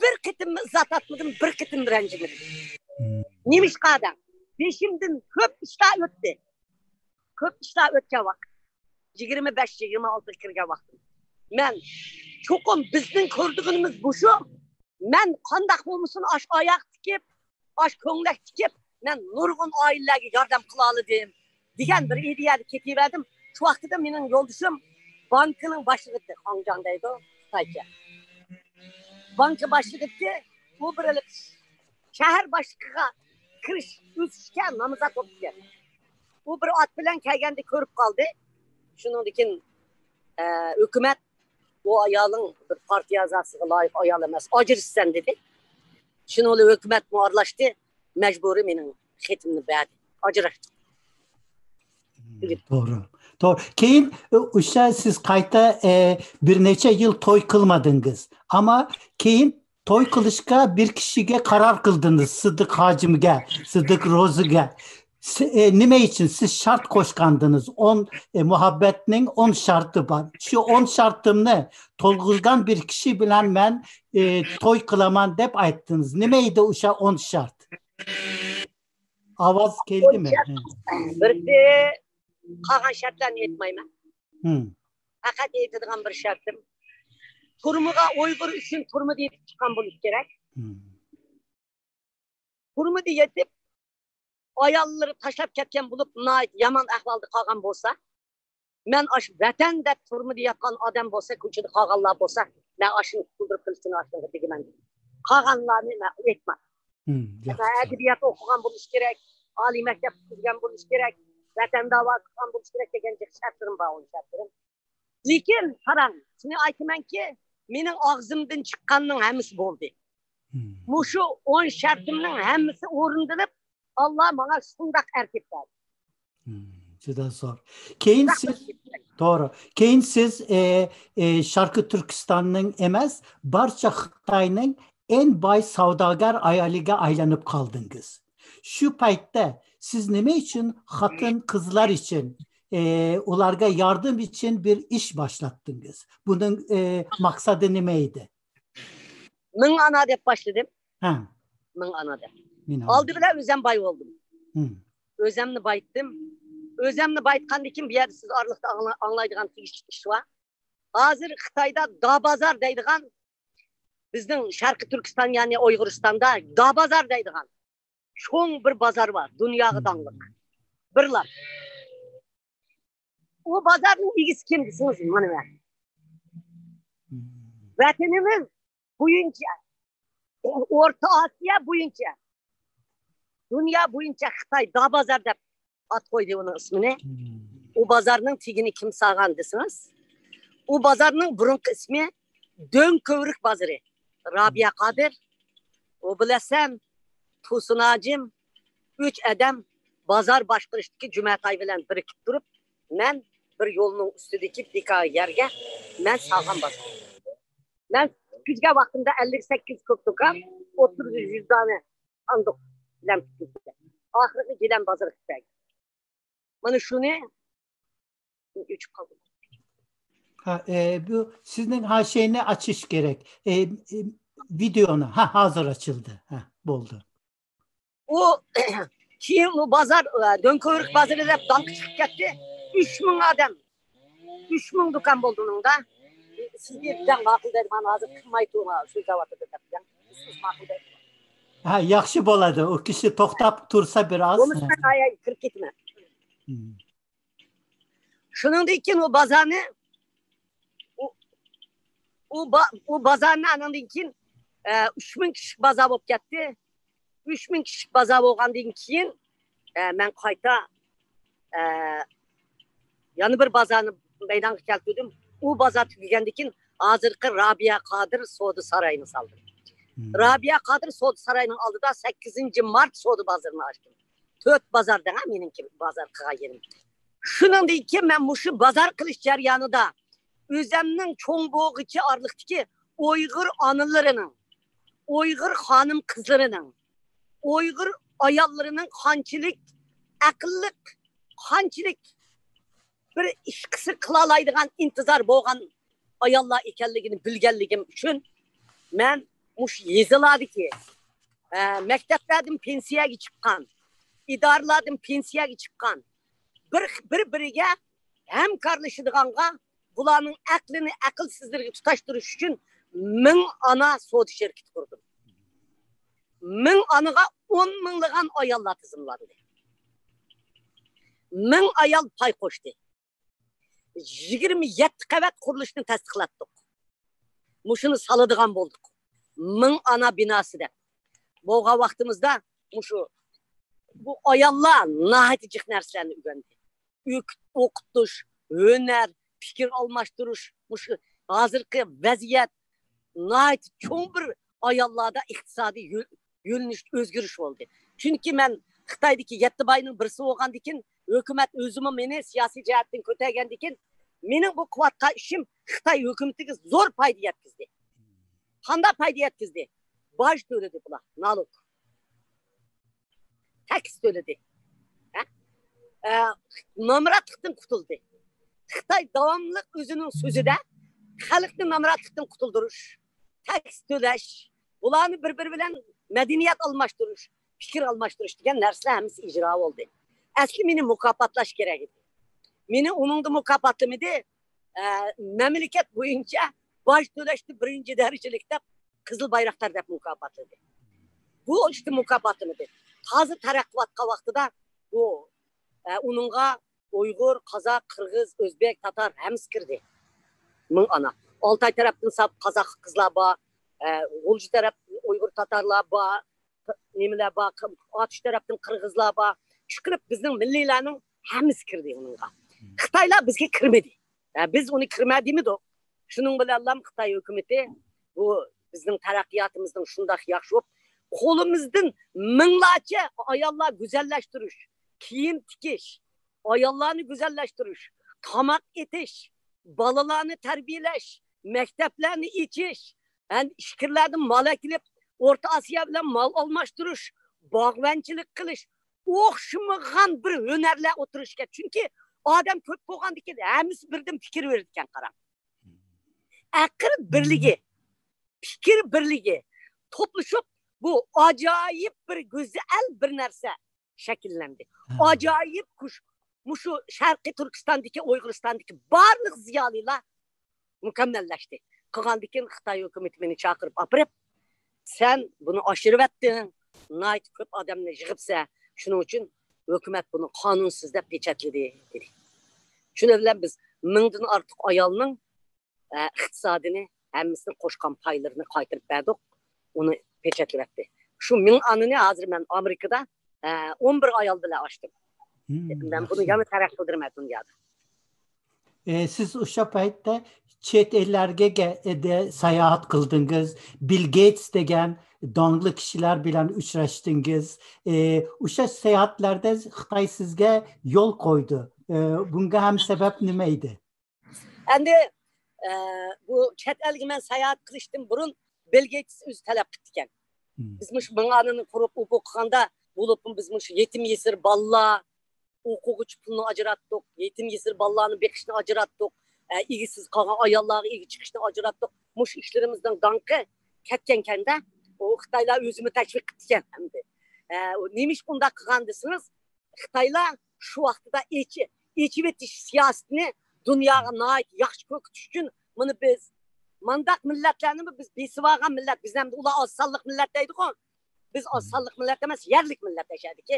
بىر قېتىممۇ ئىزا تارتمىدىم، بىر قېتىم رەنجىمىدىم. نېمىشقا دەڭ؟ بېشىمدىن كۆپ ئىشلار ئۆتتى. كۆپ ئىشلار ئۆتكەن ۋاقىت. يىگىرمە بەش، يىگىرمە ئالتىغا كىرگەن ۋاقتىم. مەن چوقۇم بىزنىڭ كۆرىدىغىنىمىز مۇشۇ. مەن قانداق بولمىسۇن ئاش ئاياغ تىكىپ، ئاش كۆڭلەك تىكىپ، مەن نۇرغۇن ئائىلىلەرگە ياردەم قىلالىدىم دېگەن بىر ئىدىيەدە كېتىۋەردىم. شۇ ۋاقتىدا مېنىڭ يولدىشىم بانكىنىڭ باشلىقى ئىدى، خاڭجاڭ دەيدۇ، خىتايچە. بانكا باشلىقى ئىدى، ئۇ بىر شەھەر باشلىقىغا كىرىش ئۆسۈشكە نامزات بوپتىكەن. ئۇ بىر ئات بىلەن كەلگەندە كۆرۈپ قالدى. شۇنىڭدىن كېيىن، ئە، ھۆكۈمەت، «بۇ ئايالىڭ بىر پارتىيە ئەزاسىغا لايىق ئايال ئەمەس، ئاجرىشىسەن» دېدى. شۇنىڭ بىلەن ھۆكۈمەتمۇ ئارىلاشتى، مەجبۇرىي مېنىڭ خېتىمنى بەردى. ئاجراشتۇق. توغرا. توغرا. كېيىن، ئۇشا سىز قايتا، ئە، بىر نەچچە يىل توي قىلمىدىڭىز. ئەمما كېيىن توي قىلىشقا بىر كىشىگە قارار قىلدىڭىز، سىدىق ھاجىمگە، سىدىق روزىگە. سى-، ئە، نېمە ئۈچۈن سىز شەرت قوشقانىدىڭىز؟ ئون، ئە، مۇھەببەتنىڭ ئون شەرتى بار. شۇ ئون شەرتىمنى تولدۇرغان بىر كىشى بىلەن مەن، ئە، توي قىلىمەن دەپ ئېيتتىڭىز. نېمە ئىدى ئۇشا ئون شەرت؟ ئاۋاز كەلدىمۇ؟ بىرسى، قالغان شەرتلەرنى ئېيتمايمەن. ھىم. پەقەت ئېيتىدىغان بىر شەرتىم، تۈرمىگە ئۇيغۇر ئۈچۈن تۈرمىدە يېتىپ چىققان بولۇش كېرەك. ھىم. تۈرمىدە يېتىپ، ئاياللىرى تاشلاپ كەتكەن بولۇپ، ناھايىتى يامان ئەھۋالدا قالغان بولسا، مەن ئاشۇ ۋەتەن دەپ تۈرمىدە ياتقان ئادەم بولسا، كوچىدا قالغانلار بولسا، مەن ئاشۇنى قۇتۇلدۇرۇپ قېلىشنى ئاشۇنىڭغا دېگۈمەن. قالغانلارنى مەن ئېيتماي. ھىم، ياخشى. مەسىلەن، ئەدەبىيات ئوقۇغان بولۇش كېرەك، ئالىي مەكتەپ پۈتتۈرگەن بولۇش كېرەك، ۋەتەن داۋاسى قىلغان بولۇش كېرەك دېگەن جىق شەرتلىرىم بار، ئۇ شەرتلىرىم. لېكىن قاراڭ، شۇنى ئېيتىمەنكى، مېنىڭ ئاغزىمدىن چىققاننىڭ ھەممىسى بولدى. ھىم. مۇشۇ ئون شەرتىمنىڭ ھەممىسى ئورۇندىلىپ، ئاللا ماڭا شۇنداق ئەركەك بەردى. ھىم، جۈدە زور. كېيىن سىز، توغرا. كېيىن سىز، ئە، ئە، شەرقىي تۈركىستاننىڭ ئەمەس، بارچە خىتاينىڭ ئەڭ باي سوداگەر ئايالىغا ئايلىنىپ قالدىڭىز. شۇ پەيتتە سىز نېمە ئۈچۈن خاتىن قىزلار ئۈچۈن، ئە، ئۇلارغا ياردەم ئۈچۈن بىر ئىش باشلاتتىڭىز؟ بۇنىڭ، ئە، مەقسىتى نېمە ئىدى؟ مىڭ ئانا دەپ باشلىدىم. ھە. مىڭ ئانا دەپ. مىڭ ئانا. ئالدى بىلەن ئۆزەم باي بولدۇم. ھىم. ئۆزەمنى بايىتتىم. ئۆزەمنى بايىتقاندىن كېيىن، بۇ يەردە سىز ئارىلىقتا ئاڭلا-، ئاڭلايدىغان تېگىشلىك ئىش بار. ھازىر خىتايدا دا بازار دەيدىغان، بىزنىڭ شەرقىي تۈركىستان، يەنى ئۇيغۇرىستاندا دا بازار دەيدىغان چوڭ بىر بازار بار، دۇنياغا داڭلىق. بىرلا. ئۇ بازارنىڭ ئىگىسى كىم دېسىڭىز، مانا مەن. ۋەتىنىمىز بويىچە، ئورتا ئاسىيا بويىچە، دۇنيا بويىچە خىتاي دا بازار دەپ ئات قويدى ئۇنىڭ ئىسمىنى. ئۇ بازارنىڭ تېگىنى كىم سالغان دېسىڭىز، ئۇ بازارنىڭ بۇرۇنقى ئىسمى دۆڭ كۆۋرۈك بازىرى. رابىيە قادىر، ئۇ بىلەسەن، تۇرسۇن ھاجىم، ئۈچ ئادەم بازار باشقۇرۇشتىكى جۈمەتاي بىلەن بىرىكىپ تۇرۇپ، مەن بىر يولنىڭ ئۈستىدىكى بىكار يەرگە مەن سالغان بازار. مەن پۈتكۈزگەن ۋاقتىمدا ئەللىك سەككىز كوك دۇكان، ئوتتۇز يۈز دانە ساندۇق بىلەن پۈتكۈزگەن. ئاخىرىدا گىلەن بازىرى قىلىپ بەرگەن. مانا شۇنى ئۆچۈپ قالدىم. ھە، ئە، بۇ سىزنىڭ ھە شەينى ئاچىش كېرەك. ئە، ئە، ۋىدېئونى. ھە، ھازىر ئاچىلدى. ھە، بولدى. ئۇ كېيىن ئۇ بازار، ئە، دۆڭكۆۋرۈك بازىرى دەپ داڭقى چىقىپ كەتتى. ئۈچ مىڭ ئادەم، ئۈچ مىڭ دۇكان بولدى ئۇنىڭدا. سىزگە دېگەن ماقۇل دەيدىغان، ھازىر قىلماي تۇرما، سۆزلەۋاتىدۇ دەپ دېگەن. سىز ماقۇل دەيدىغان. ھە، ياخشى بولىدۇ. ئۇ كىشى توختاپ تۇرسا بىر ئاز. بولمىسا، ھە. ھايا، كىرىپ كېتىمەن. ھىم. شۇنىڭدىن كېيىن ئۇ بازارنى، ئۇ، ئۇ با-، ئۇ بازارنى ئانىڭدىن كېيىن، ئە، ئۈچ مىڭ كىشىلىك بازار بولۇپ كەتتى. ئۈچ مىڭ كىشىلىك بازار بولغاندىن كېيىن، ئە، مەن قايتا، ئە، يەنە بىر بازارنى مەيدانغا كەلتۈردۈم. ئۇ بازار تۈگىگەندىن كېيىن، ھازىرقى رابىيە قادىر سودا سارايىنى سالدىم. ھىم. رابىيە قادىر سودا سارايىنىڭ ئالدىدا سەككىزىنچى مارت سودا بازىرىنى ئاچتىم. تۆت بازار دەڭ، مېنىڭكى بازار قىلغان يېرىم. شۇنىڭدىن كېيىن مەن مۇشۇ بازار قىلىش جەريانىدا ئۆزەمنىڭ چوڭ بولغۇچە ئارىلىقتىكى ئۇيغۇر ئانىلىرىنىڭ، ئۇيغۇر خانىم قىزلىرىنىڭ، ئۇيغۇر ئاياللىرىنىڭ قانچىلىك ئەقىللىق، قانچىلىك بىر ئىش قىسا قىلالايدىغان ئىنتىزار بولغان ئاياللار ئىكەنلىكىنى بىلگەنلىكىم ئۈچۈن، مەن مۇشۇ يېزىلاردىكى، ئە، مەكتەپلەردىن پېنسىيەگە چىققان، ئىدارىلەردىن پېنسىيەگە چىققان، بىر، بىر-بىرىگە ھەمكارلىشىدىغانغا، بۇلارنىڭ ئەقلىنى ئەقىلسىزلىرىگە تۇتاشتۇرۇش ئۈچۈن مىڭ ئانا سودا شىركىتى قۇردۇم. مىڭ ئانىغا ئون مىڭلىغان ئاياللار تىزىملاندى. مىڭ ئايال پاي قوشتى. يىگىرمە يەتتە قەۋەت قۇرۇلۇشنى تەستىقلاتتۇق. مۇشۇنى سالىدىغان بولدۇق. مىڭ ئانا بىناسى دەپ. بولغان ۋاقتىمىزدا مۇشۇ، بۇ ئاياللار ناھايىتى جىق نەرسىلەرنى ئۆگەندى. ئۆك-، ئوقۇتۇش، ھۈنەر، پىكىر ئالماشتۇرۇش، مۇشۇ ھازىرقى ۋەزىيەت ناھايىتى چوڭ بىر ئاياللاردا ئىقتىسادىي يۆ-، يۆنىلىش، ئۆزگىرىش بولدى. چۈنكى مەن خىتايدىكى يەتتە باينىڭ بىرسى بولغاندىكىن، ھۆكۈمەت ئۆزىمۇ مېنى سىياسىي جەھەتتىن كۆتەرگەندىكىن، مېنىڭ بۇ قىلىۋاتقان ئىشىم خىتاي ھۆكۈمىتىگە زور پايدا يەتكۈزدى. قانداق پايدا يەتكۈزدى؟ باج تۆلىدى بۇلار، نالوگ. تەكس تۆلىدى. ھە؟ ئە، نامراتلىقتىن قۇتۇلدى. خىتاي داۋاملىق ئۆزىنىڭ سۆزىدە خەلقنى نامراتلىقتىن قۇتۇلدۇرۇش، تەكس تۆلەش، بۇلارنى بىر-بىرى بىلەن مەدەنىيەت ئالماشتۇرۇش، پىكىر ئالماشتۇرۇش دېگەن نەرسىلەر ھەممىسى ئىجرا بولدى. ئەسلى مېنى مۇكاپاتلاش كېرەك ئىدى. مېنى ئۇنىڭدا مۇكاپاتلىمىدى. ئە، مەملىكەت بويىچە باج تۆلەشتە بىرىنچى دەرىجىلىك دەپ قىزىل بايراقدار دەپ مۇكاپاتلىدى. بۇ ئىشتا مۇكاپاتلىمىدى. تازا تەرەققىياتقا ۋاقتىدا بۇ، ئە، ئۇنىڭغا ئۇيغۇر، قازاق، قىرغىز، ئۆزبېك، تاتار ھەممىسى كىردى. مىڭ ئانا. ئالتاي تەرەپتىن ساپ قازاق قىزلار بار، ئە، غۇلجا تەرەپ ئۇيغۇر تاتارلار بار، نېمىلەر بار، ئاتۇش تەرەپتىن قىرغىزلار بار. ئىشقىلىپ بىزنىڭ مىللىيلارنىڭ ھەممىسى كىردى ئۇنىڭغا. خىتايلار بىزگە كىرمىدى. ھە، بىز ئۇنى كىرمە دېمىدۇق. شۇنىڭ بىلەنلا خىتاي ھۆكۈمىتى بۇ بىزنىڭ تەرەققىياتىمىزنىڭ شۇنداق ياخشى بولۇپ، قولىمىزدىن مىڭلارچە ئاياللار گۈزەللەشتۈرۈش، كىيىم تىكىش، ئاياللارنى گۈزەللەشتۈرۈش، تاماق ئېتىش، بالىلارنى تەربىيەلەش، مەكتەپلەرنى ئېچىش، ھەم ئىچكىرىلەردىن مال ئەكېلىپ، ئورتا ئاسىيا بىلەن مال ئالماشتۇرۇش، باغۋەنچىلىك قىلىش، ئوخشىمىغان بىر ھۈنەرلەر ئوتتۇرىغا چىققان. چۈنكى ئادەم كۆپ بولغاندىكىن ھەممىسى بىردىن پىكىر بېرىدىكەن، قاراڭ. ئەقىل بىرلىكى، پىكىر بىرلىكى توپلىشىپ، بۇ ئاجايىپ بىر گۈزەل بىر نەرسە شەكىللەندى. ھە. ئاجايىپ كۈچ. مۇشۇ شەرقىي تۈركىستاندىكى، ئۇيغۇرىستاندىكى بارلىق زىيالىيلار مۇكەممەللەشتى. قىلغاندىكىن خىتاي ھۆكۈمىتى مېنى چاقىرىپ ئاپىرىپ، سەن بۇنى ئاشۇرۇۋەتتىڭ، ناھايىتى كۆپ ئادەمنى يىغىپسەن، شۇنىڭ ئۈچۈن ھۆكۈمەت بۇنى قانۇنسىز دەپ پېچەتلىدى، دېدى. شۇنىڭ بىلەن بىز مىڭدىن ئارتۇق ئايالنىڭ، ئە، ئىقتىسادىنى، ھەممىسىنى قوشقان پايلىرىنى قايتۇرۇپ بەردۇق، ئۇنى پېچەتلىۋەتتى. شۇ مىڭ ئانىنى ھازىر مەن ئامېرىكىدا، ئە، ئون بىر ئايال بىلەن ئاچتىم. مم، مەن بۇنى ياخشى. يەنە تەرەققىي قىلدۇرمايتتىم دۇنيادا. ئە، سىز ئوشۇ پەيتتە چەت ئەللەرگە گە-، ئە، دە-، ساياھەت قىلدىڭىز، بىل گېيتس دېگەن داڭلىق كىشىلەر بىلەن ئۇچراشتىڭىز. ئە، ئوشۇ ساياھەتلەردە خىتاي سىزگە يول قويدى. ئە، بۇنىڭغا ھەم سەۋەب نېمە ئىدى؟ ئەمدى، ئە، بۇ چەت ئەلگە مەن ساياھەت قىلىشتىن بۇرۇن بىل گېيتس ئۆزى تەلەپ قىپتىكەن. مم. بىز مۇشۇ مىڭ ئانىنى قۇرۇپ ئۇ بۇ قىلغاندا، بولۇپمۇ بىز مۇشۇ يېتىم يېسىر بالىلار ئوقۇغۇچى پۇلىنى ئاجراتتۇق، يېتىم يېسىر بالىلارنى بېقىشنى ئاجراتتۇق، ئە، ئىگىسىز قالغان ئاياللارغا ئىگە چىقىشنى ئاجراتتۇق. مۇشۇ ئىشلىرىمىزنىڭ داڭقى كەتكەنكەندە، ئۇ خىتايلار ئۆزىمۇ تەشۋىق قىپتىكەن ئەمدى. ئە، ئۇ نېمىشقا ئۇنداق قىلغان دېسىڭىز، خىتايلار شۇ ۋاقتىدا ئېچى-، ئېچىۋېتىش سىياسىتىنى دۇنياغا ناھايىتى ياخشى كۆرسىتىش ئۈچۈن، مانا بىز مانداق مىللەتلەرنىمۇ بىز بېسىۋالغان مىللەت، بىزنى ئەمدى ئۇلار ئاز سانلىق مىللەت دەيدىغۇ. بىز ئاز سانلىق مىللەت ئەمەس، يەرلىك مىللەت ئەشەدىكى.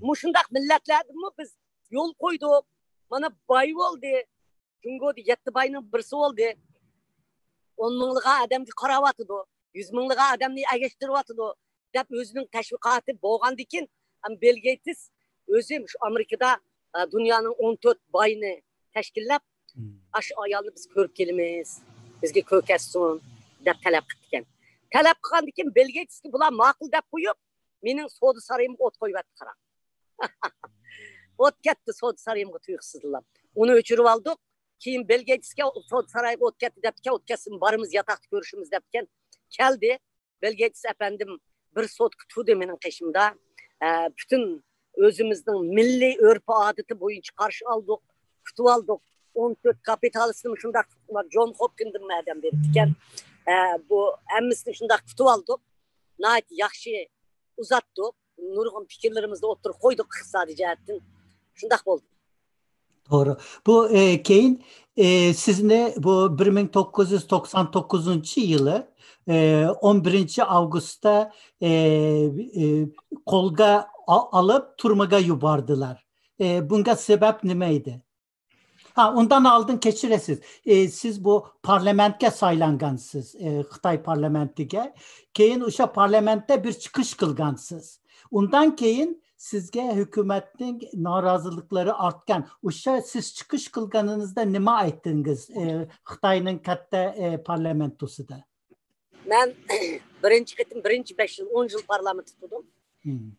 مۇشۇنداق مىللەتلەردىنمۇ بىز يول قويدۇق. مانا باي بولدى. جۇڭگودا يەتتە باينىڭ بىرسى بولدى. ئون مىڭلىغان ئادەمگە قاراۋاتىدۇ. يۈز مىڭلىغان ئادەمنى ئەگەشتۈرۈۋاتىدۇ، دەپ ئۆزىنىڭ تەشۋىقاتى بولغاندىكىن، ئەم، بىل گېيتس ئۆزى شۇ ئامېرىكىدا، ئە، دۇنيانىڭ ئون تۆت بايىنى تەشكىللەپ، مم. ئاشۇ ئايالنى بىز كۆرۈپ كېلىمىز، بىزگە كۆرسەتسۇن، دەپ تەلەپ قىپتىكەن. تەلەپ قىلغاندىكىن بىل گېيتسكە بۇلار ماقۇل دەپ قويۇپ، مېنىڭ سودا سارىيىمغا ئوت قويۇۋەتتى، قاراڭ. ئوت كەتتى سودا سارىيىمغا تۇيۇقسىزلا. ئۇنى ئۆچۈرۈۋالدۇق. كېيىن بىل گېيتسكە سودا سارايىغا ئوت كەتتى دەپتىكەن، ئوت كەتسىمۇ بارىمىز، ياتاقتا كۆرۈشىمىز دەپتىكەن. كەلدى. بىل گېيتس ئەپەندىم بىر سوتكا تۇردى مېنىڭ قېشىمدا. ئە، پۈتۈن ئۆزىمىزنىڭ مىللىي ئۆرپ-ئادىتى بويىچە قارشى ئالدۇق، كۈتۈۋالدۇق. ئون تۆت كاپىتالىستنى شۇنداق جون خوپكىندىن ئادەم بېرىپتىكەن. ئە، بۇ ھەممىسىنى شۇنداق كۈتۈۋالدۇق. ناھايىتى ياخشى ئۇزاتتۇق. نۇرغۇن پىكىرلىرىمىزنى ئوتتۇرىغا قويدۇق ئىقتىسادىي جەھەتتىن. شۇنداق بولدى. توغرا. بۇ، ئە، كېيىن، ئە، سىزنى بۇ بىر مىڭ توققۇز يۈز توقسان توققۇزىنچى يىلى، ئە، ئون بىرىنچى ئاۋغۇستتا، ئە، ئە، قولغا ئا-، ئاlıp تۈرمىگە يۇباردىلار. ئە، بۇنىڭغا سەۋەب نېمە ئىدى؟ ھا، ئۇندىن ئالدىن كەچۈرەسىز. ئە، سىز بۇ پارلامېنتكە سايلانغانسىز، ئە، خىتاي پارلامېنتىگە. كېيىن ئوشۇ پارلامېنتتا بىر چىقىش قىلغانسىز. ئۇندىن كېيىن سىزگە ھۆكۈمەتنىڭ نارازىلىقلىرى ئارتقان. ئوشۇ سىز چىقىش قىلغىنىڭىزدا نېمە ئېيتتىڭىز، ئە، خىتاينىڭ كاتتا، ئە، پارلامېنتوسىدا؟ مەن بىرىنچى قېتىم، بىرىنچى بەش يىل، ئون يىل پارلامېنتتا تۇردۇم.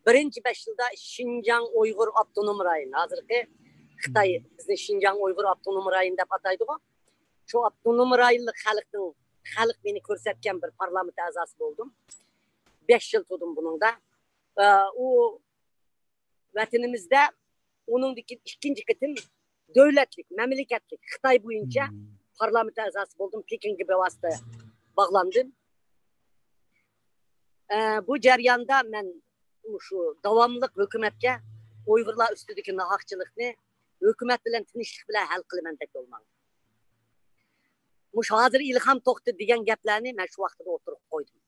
بىرىنچى بەش يىلدا شىنجاڭ ئۇيغۇر ئاپتونوم رايونى، ھازىرقى خىتاي بىزنى شىنجاڭ ئۇيغۇر ئاپتونوم رايونى دەپ ئاتايدىغۇ. شۇ ئاپتونوم رايونلۇق خەلقنىڭ، خەلق مېنى كۆرسەتكەن بىر پارلامېنت ئەزاسى بولدۇم. بەش يىل تۇردۇم بۇنىڭدا. ئە، ئۇ ۋەتىنىمىزدە ئۇنىڭدىن كېيىن ئىككىنچى قېتىم دۆلەتلىك، مەملىكەتلىك خىتاي بويىچە پارلامېنت ئەزاسى بولدۇم، پېكىنگە بىۋاسىتە باغلاندىم. ئە، بۇ جەرياندا مەن شۇ داۋاملىق ھۆكۈمەتكە ئۇيغۇرلار ئۈستىدىكى ناھەقچىلىقنى ھۆكۈمەت بىلەن تىنچلىق بىلەن ھەل قىلىمەن دەپ يول ماڭدىم. مۇشۇ ھازىر ئىلھام توختى دېگەن گەپلەرنى مەن شۇ ۋاقتىدا ئوتتۇرىغا قويدۇم.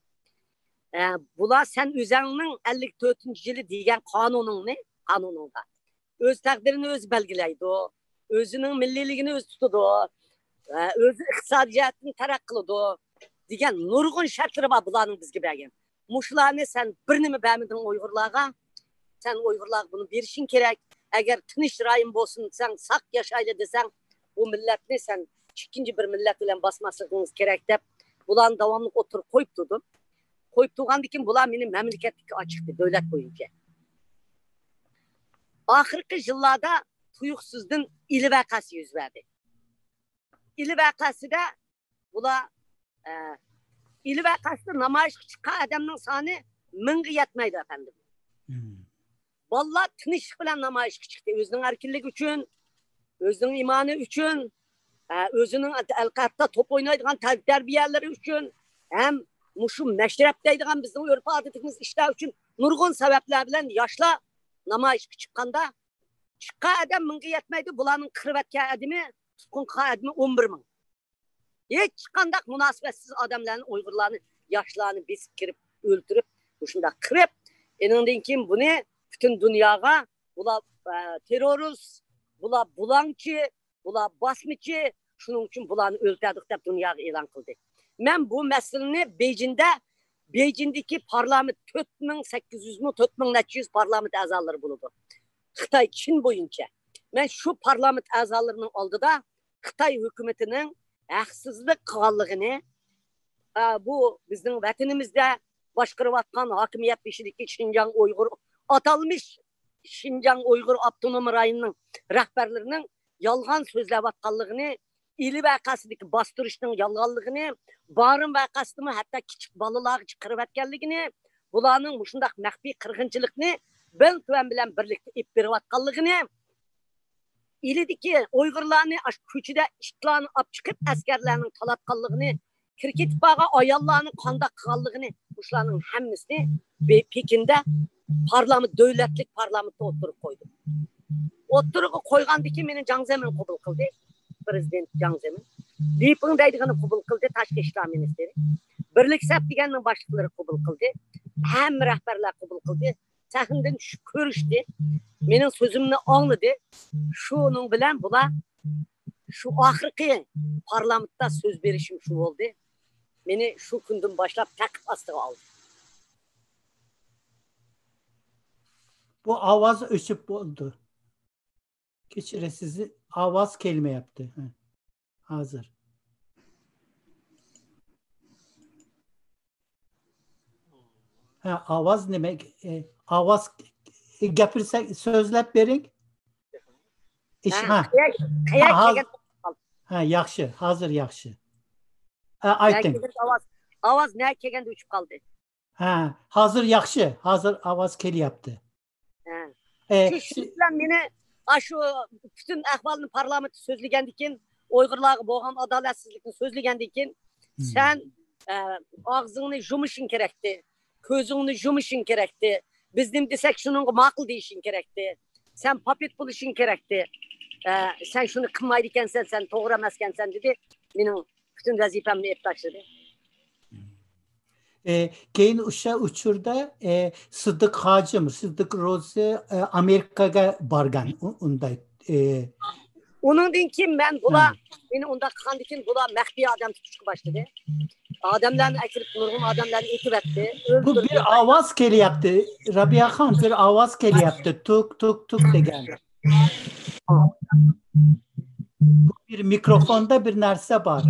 ئە، بۇلار سەن ئۆزۈڭنىڭ ئەللىك تۆتىنچى يىلى دېگەن قانۇنۇڭنى، قانۇنۇڭدا ئۆز تەقدىرىنى ئۆزى بەلگىلەيدۇ، ئۆزىنىڭ مىللىيلىكىنى ئۆزى تۇتىدۇ، ئە، ئۆزى ئىقتىسادىي جەھەتتىن تەرەققىي قىلىدۇ دېگەن نۇرغۇن شەرتلىرى بار بۇلارنىڭ بىزگە بەرگەن. مۇشۇلارنى سەن بىر نېمە بەرمىدىڭ ئۇيغۇرلارغا. سەن ئۇيغۇرلارغا بۇنى بېرىشىڭ كېرەك. ئەگەر تىنچ رايون بولسۇن دېسەڭ، ساق ياشايلى دېسەڭ، بۇ مىللەتنى سەن ئىككىنچى بىر مىللەت بىلەن باسماسلىقىڭىز كېرەك دەپ، بۇلارنى داۋاملىق ئوتتۇرىغا قويۇپ تۇردۇم. قويۇپ تۇرغاندىن كېيىن بۇلار مېنى مەملىكەتلىككە ئاچىقتى، دۆلەت بويىچە. ئاخىرقى يىللاردا تۇيۇقسىزدىن ئىلى ۋەقەسى يۈز بەردى. ئىلى ۋەقەسىدە بۇلار، ئە، ئىلى ۋەقەسىدە نامايىشقا چىققان ئادەمنىڭ سانى مىڭغا يەتمەيدۇ، ئەپەندىم. بالىلار تىنچلىق بىلەن نامايىشقا چىقتى. ئۆزىنىڭ ئەركىنلىكى ئۈچۈن، ئۆزىنىڭ ئىمانى ئۈچۈن، ئە، ئۆزىنىڭ ھەتتا توپ ئوينايدىغان تەر-، تەربىيەلىرى ئۈچۈن، ھەم مۇشۇ مەشرەپ دەيدىغان بىزنىڭ ئۆرپ-ئادىتىمىز ئىشلار ئۈچۈن نۇرغۇن سەۋەبلەر بىلەن ياشلار نامايىشقا چىققاندا، چىققان ئادەم مىڭغا يەتمەيدۇ، بۇلارنىڭ قىرىۋەتكەن ئادىمى، تۇتقۇن قىلغان ئادىمى ئون بىر مىڭ. ھېچقانداق مۇناسىۋەتسىز ئادەملەرنى، ئۇيغۇرلارنى، ياشلارنى بېسىپ كىرىپ، ئۆلتۈرۈپ، مۇشۇنداق قىلىپ، ئېنىڭدىن كېيىن بۇنى پۈتۈن دۇنياغا، بۇلار، ئە، تېررورىست، بۇلار بۇلاڭچى، بۇلار باسمىچى، شۇنىڭ ئۈچۈن بۇلارنى ئۆلتۈردۇق دەپ دۇنياغا ئېلان قىلدى. مەن بۇ مەسىلىنى بېيجىڭدە، بېيجىڭدىكى پارلامېنت، تۆت مىڭ سەككىز يۈزمۇ، تۆت مىڭ نەچچە يۈز پارلامېنت ئەزالىرى بولىدۇ. خىتاي چىن بويىچە. مەن شۇ پارلامېنت ئەزالىرىنىڭ ئالدىدا خىتاي ھۆكۈمىتىنىڭ ھەقسىزلىق قىلغانلىقىنى، ئا، بۇ بىزنىڭ ۋەتىنىمىزدە باشقۇرۇۋاتقان ھاكىمىيەت بېشىدىكى شىنجاڭ ئۇيغۇر، ئاتالمىش شىنجاڭ ئۇيغۇر ئاپتونوم رايونىنىڭ رەھبەرلىرىنىڭ يالغان سۆزلەۋاتقانلىقىنى، ئىلى ۋەقەسىدىكى باستۇرۇشنىڭ يالغانلىقىنى، بارىن ۋەقەسىدىمۇ ھەتتا كىچىك بالىلارغىچە قىرىۋەتكەنلىكىنى، بۇلارنىڭ مۇشۇنداق مەخپىي قىرغىنچىلىقنى بىل تۈەن بىلەن بىرلىكتە ئېلىپ بېرىۋاتقانلىقىنى، ئىلىدىكى ئۇيغۇرلارنى ئاشۇ كوچىدا ئىتلارنى ئاپ چىقىپ، ئەسكەرلەرنىڭ تالاپ قالغىنى، كىركىتىپ بارغان ئاياللارنى قانداق قىلغانلىقىنى، مۇشۇلارنىڭ ھەممىسىنى بې-، پېكىندا پارلامېنت، دۆلەتلىك پارلامېنتتا ئوتتۇرىغا قويدۇم. ئوتتۇرىغا قويغاندىكىن مېنى جاڭ زېمىن قوبۇل قىلدى. پرېزىدېنت جاڭ زېمىن. لى پېڭ دەيدىغىنى قوبۇل قىلدى، تاشقى ئىشلار مىنىستىرى. بىرلىك سەپ دېگەننىڭ باشلىقلىرى قوبۇل قىلدى. ھەممە رەھبەرلەر قوبۇل قىلدى. سەھنىدىن چۈشۈپ كۆرۈشتى. مېنىڭ سۆزۈمنى ئاڭلىدى. شۇنىڭ بىلەن بۇلار شۇ ئاخىرقى پارلامېنتتا سۆز بېرىشىم شۇ بولدى. مېنى شۇ كۈندىن باشلاپ تەقىب ئاستىغا ئالدى. بۇ ئاۋاز ئۆچۈپ بولدى. كەچۈرەسىز، ئاۋاز كەلمەيتتى. ھە. ھازىر. ھە، ئاۋاز نېمە؟ ئاۋاز، گەپىرسەك، سۆزلەپ بېرىڭ. ھە، ياخشى، ھازىر ياخشى. ئاۋاز، ئاۋاز نەگە كەلگەندە ئۆچۈپ قالدى. ھە، ھازىر ياخشى، ھازىر ئاۋاز كېلىياپتۇ. ھە. شۇ، شۇ بىلەن مېنى ئاشۇ پۈتۈن ئەھۋالنى پارلامېنتتا سۆزلىگەندىكىن، ئۇيغۇرلارغا بولغان ئادالەتسىزلىكنى سۆزلىگەندىكىن، سەن ئە، ئاغزىڭنى يۇمۇشۇڭ كېرەكتى. كۆزۈڭنى يۇمۇشۇڭ كېرەكتى. بىز نېمە دېسەك، شۇنىڭغا ماقۇل دېيىشىڭ كېرەكتى. سەن پاپېت بولۇشۇڭ كېرەكتى. ئە، سەن شۇنى قىلمايدىكەنسەن، سەن توغرا ئەمەسكەنسەن، دېدى. مېنىڭ پۈتۈن ۋەزىپەمنى ئېلىپ تاشلىدى. ئە، كېيىن ئوشۇ ئۇچۇردا، ئە، سىدىق ھاجىم، سىدىق روزى، ئە، ئامېرىكاغا بارغان، ئۇ-، ئۇنداي، ئە، ئۇنىڭدىن كېيىن مەن بۇلار، ھە. مېنى ئۇنداق قىلغاندىن كېيىن بۇلار مەخپىي ئادەم تۇتۇشقا باشلىدى. ئادەملەرنى ئەكىرىپ، نۇرغۇن ئادەملەرنى ئېتىۋەتتى. بۇ بىر ئاۋاز كېلىيەپتى. رابىيە خان، بىر ئاۋاز كېلىيەپتى. تۇك، تۇك، تۇك دېگەن. بۇ بىر مىكروفوندا بىر نەرسە بار.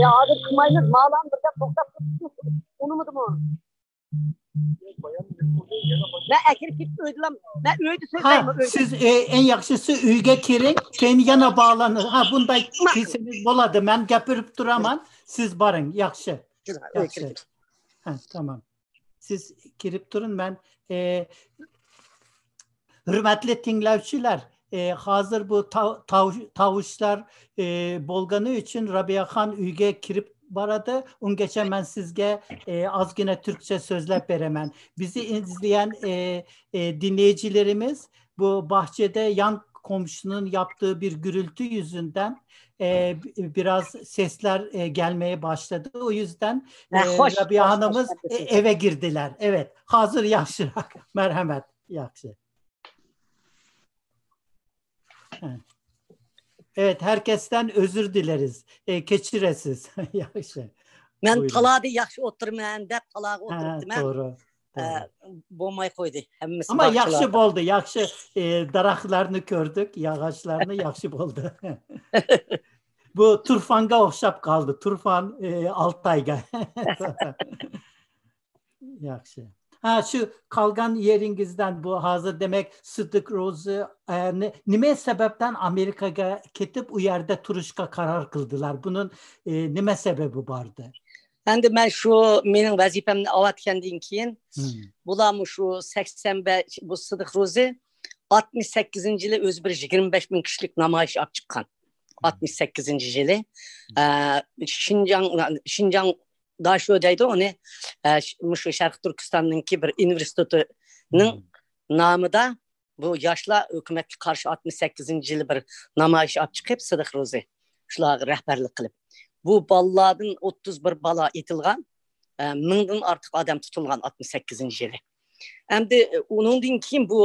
يا، ھازىر قىلمايمىز، مالام بىردەم توختاپ تۇرۇپتۇ. ئۇنىمىدىمۇ؟ مەن ئەكىرىپ كېتىپ ئۆيدىلا، مەن ئۆيدە ھە، سۆزلەيمەن، ئۆيدە. سىز، ئە، ئەڭ ياخشىسى ئۆيگە كىرىڭ، كېيىن يەنە باغلىنىڭ. ھە، بۇنداق دېسىڭىز بولىدۇ. مەن گەپىرىپ تۇرىمەن، سىز بارىڭ. ياخشى. ياخشى. ھە، تامام. سىز كىرىپ تۇرۇڭ، مەن، ئە، ھۆرمەتلىك تىڭلاۋچىلار، ئە، ھازىر بۇ تاۋ-، تاۋ-، تاۋۇشلار، ئە، بولغىنى ئۈچۈن رابىيە خان ئۆيگە كىرىپ بارىدۇ. ئۇنگىچە مەن سىزگە، ئە، ئازغىنە تۈركچە سۆزلەپ بېرىمەن. بىزنى ئىزلىگەن، ئە، ئە، دىنلەيجىلىرىمىز بۇ باغچىدا يان komşunun yaptığı bir gürültü yüzünden, e, biraz sesler, e, gelmeye başladı. O yüzden, e, Rabia'nımız, e, eve girdiler. Evet, hazır, yaxşırak. Merhamet, yaxşı. Evet, herkesten özür dileriz. E, keçiresiz. Yaxşı. مەن تالادا ياخشى ئولتۇرىمەن دەپ تالاغا ئولتۇرۇپتىمەن. توغرا. بولماي قويدى ھەممىسى. ئەمما ياخشى بولدى، ياخشى. دەرەخلەرنى كۆردۇق، ياغاچلارنى، ياخشى بولدى. بۇ تۇرفانغا ئوخشاپ قالدى، تۇرفان، ئالتايغا. ياخشى. ھە، شۇ قالغان يېرىڭىزدىن، بۇ ھازىر دېمەك سىدىق روزى، نېمە سەۋەبتىن ئامېرىكىغا كېتىپ ئۇ يەردە تۇرۇشقا قارار قىلدىلار؟ بۇنىڭ نېمە سەۋەبى باردى؟ ئەمدى مەن شۇ مېنىڭ ۋەزىپەمنى ئاۋاتكەندىن كېيىن، بۇلارمۇ شۇ سەكسەن بەش، بۇ سىدىق روزى ئاتمىش سەككىزىنچى يىلى ئۆزى بىر يىگىرمە بەش مىڭ كىشىلىك نامايىش ئاپ چىققان. ئاتمىش سەككىزىنچى يىلى، ئە، شىنجاڭ، شىنجاڭ داشو دەيدۇ ئۇنى، ئە، ش-، مۇشۇ شەرقىي تۈركىستاننىڭكى بىر ئۇنىۋېرسىتېتىنىڭ نامىدا بۇ ياشلار ھۆكۈمەتكە قارشى ئاتمىش سەككىزىنچى يىلى بىر نامايىش ئاپ چىقىپ، سىدىق روزى شۇلارغا رەھبەرلىك قىلىپ، بۇ بالىلاردىن ئوتتۇز بىر بالا ئېتىلغان، ئە، مىڭدىن ئارتۇق ئادەم تۇتۇلغان ئاتمىش سەككىزىنچى يىلى. ئەمدى، ئە، ئۇنىڭدىن كېيىن بۇ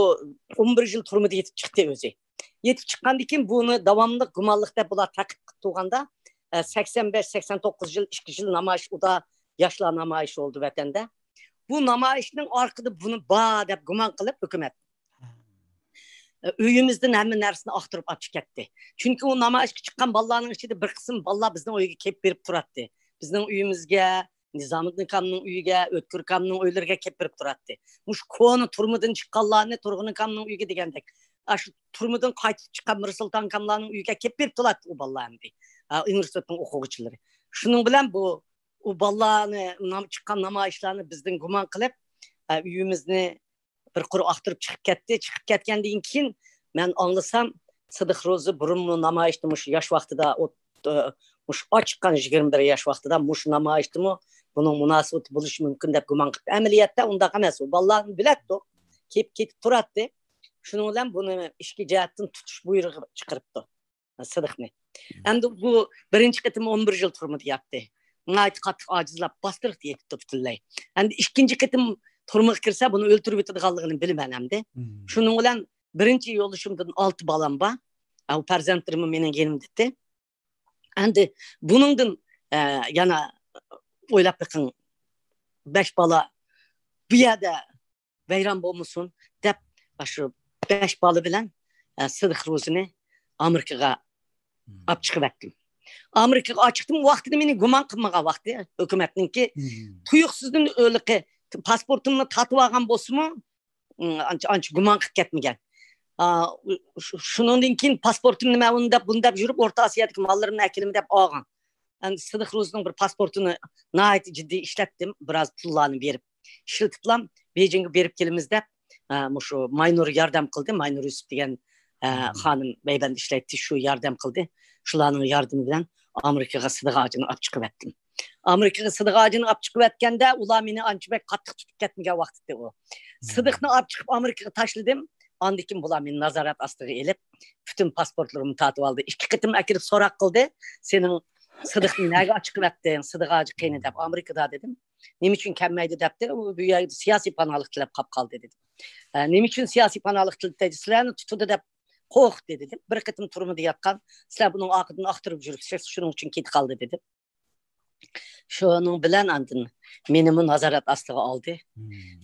ئون بىر يىل تۈرمىدە يېتىپ چىقتى ئۆزى. يېتىپ چىققاندىن كېيىن بۇنى داۋاملىق گۇمانلىق دەپ بۇلار تەقىب قىلىپ تۇرغاندا، ئە، سەكسەن بەش، سەكسەن توققۇز يىل ئىككى يىل نامايىش، ئۇدا ياشلار نامايىشى بولدى ۋەتەندە. بۇ نامايىشنىڭ ئارقىدا بۇنى بار دەپ گۇمان قىلىپ ھۆكۈمەت، ئە، ئۆيىمىزدىن ھەممە نەرسىنى ئاختۇرۇپ ئاپچىقىپ كەتتى. چۈنكى ئۇ نامايىشقا چىققان بالىلارنىڭ ئىچىدە بىر قىسىم بالىلار بىزنىڭ ئۆيگە كېلىپ بېرىپ تۇراتتى. بىزنىڭ ئۆيىمىزگە، نىزامىدىن ئاكامنىڭ ئۆيىگە، ئۆتكۈر ئاكامنىڭ ئۆيلىرىگە كېلىپ بېرىپ تۇراتتى. مۇشۇ كونا تۈرمىدىن چىققانلارنى تۇرغۇن ئاكامنىڭ ئۆيىگە دېگەندەك. ئاشۇ تۈرمىدىن قايتىپ چىققان مىرسۇلتان ئاكاملارنىڭ ئۆيىگە كېلىپ بېرىپ تۇراتتى ئۇ بالىلار ئەمدى. ئا، ئۇنىۋېرسىتېتنىڭ ئوقۇغۇچىلىرى. شۇنىڭ بىلەن بۇ، ئۇ بالىلارنى، نام-، چىققان نامايىشلارنى بىزدىن گۇمان قىلىپ، ئا، ئۆيىمىزنى بىر قۇر ئاختۇرۇپ چىقىپ كەتتى. چىقىپ كەتكەندىن كېيىن مەن ئاڭلىسام، سىدىق روزى بۇرۇنمۇ نامايىشتا مۇشۇ ياش ۋاقتىدا، ئوت-، ئە، مۇشۇ ئاچىققان يىگىرمە بىر ياش ۋاقتىدا مۇشۇ نامايىشتىمۇ بۇنىڭ مۇناسىۋىتى بولۇشى مۇمكىن دەپ گۇمان قىلىپ، ئەمەلىيەتتە ئۇنداق ئەمەس. ئۇ بالىلارنى بىلەتتۇق، كېلىپ كېتىپ تۇراتتى. شۇنىڭ بىلەن بۇنى ئىچكى جەھەتتىن تۇتۇش بۇيرۇقى چىقىرىپتۇ، سىدىقنى. ئەمدى بۇ بىرىنچى قېتىم ئون بىر يىل تۈرمىدە ياتتى. ناھايىتى قاتتىق ئاجىزلاپ، باستۇرۇق يېتىپتۇ پۈتۈنلەي. ئەمدى ئىككىنچى قېتىم تۈرمىگە كىرسە، بۇنى ئۆلتۈرۈپ يېتىدىغانلىقىنى بىلىمەن ئەمدى. شۇنىڭ بىلەن بىرىنچى يولدىشىمدىن ئالتە بالام بار. ئە، ئۇ پەرزەنتلىرىممۇ مېنىڭ يېنىمدا. ئەمدى بۇنىڭدىن، ئە، يەنە ئويلاپ بېقىڭ، بەش بالا بۇ يەردە ۋەيران بولمىسۇن دەپ، ئاشۇ بەش بالا بىلەن، ئە، سىدىق روزىنى ئامېرىكىغا ئاپ چىقىۋەتتىم. ئامېرىكىغا ئاپ چىقتىم، ۋاقتىدا مېنى گۇمان قىلمىغان ۋاقتى ھۆكۈمەتنىڭكى تۇيۇقسىزدىن ئۆلىقى پاسپورتۇمنى تارتىۋالغان بولسىمۇ، ئانچە، ئانچە گۇمان قىلىپ كەتمىگەن. ئا، شۇ-، شۇنىڭدىن كېيىن پاسپورتۇمنى مەن ئۇنى دەپ، بۇنى دەپ يۈرۈپ، ئورتا ئاسىيادىكى ماللىرىمنى ئەكېلىمەن دەپ ئالغان. ئەمدى سىدىق روزىنىڭ بىر پاسپورتىنى ناھايىتى جىددىي ئىشلەتتىم، بىراز پۇللارنى بېرىپ، ئىشلىتىپلا بېيجىڭغا بېرىپ كېلىمىز دەپ، ئا، مۇشۇ ماينۇر ياردەم قىلدى. ماينۇر يۈسۈپ دېگەن ئە، خانىم بەيبەندە ئىشلەيتتى، شۇ ياردەم قىلدى. شۇلارنىڭ ياردىمى بىلەن ئامېرىكىغا سىدىق ئاجىنى ئاپ چىقىۋەتتىم. ئامېرىكىغا سىدىق ئاجىنى ئاپ چىقىۋەتكەندە، ئۇلار مېنى ئانچە بەك قاتتىق تۇتۇپ كەتمىگەن ۋاقىت ئىدى ئۇ. سىدىقنى ئاپ چىقىپ ئامېرىكىغا تاشلىدىم. ئاندىن كېيىن بۇلار مېنى نازارەت ئاستىغا ئېلىپ، پۈتۈن پاسپورتلىرىمنى تارتىۋالدى. ئىككى قېتىم ئەكىرىپ سوراق قىلدى، سېنىڭ سىدىقنى نەگە ئاپ چىقىۋەتتىڭ، سىدىق ھاجى قېنى دەپ. ئامېرىكىدا دېدىم. نېمە ئۈچۈن كەلمەيدۇ دەپتۇ. ئۇ بۇ يەردە سىياسىي پاناھلىق تىلەپ قاپ قالدى دېدىم. ئە، نېمە ئۈچۈن سىياسىي پاناھلىق تىلەيدۇ؟ سىلەرنى تۇتىدۇ دەپ قورقتى دېدىم. بىر قېتىم تۈرمىدە ياتقان، سىلەر بۇنىڭ ئارقىدىن ئاختۇرۇپ يۈرۈپسىز، شۇنىڭ ئۈچۈن كېتىپ قالدى دېدىم. شۇنىڭ بىلەن ئاندىن مېنىمۇ نازارەت ئاستىغا ئالدى.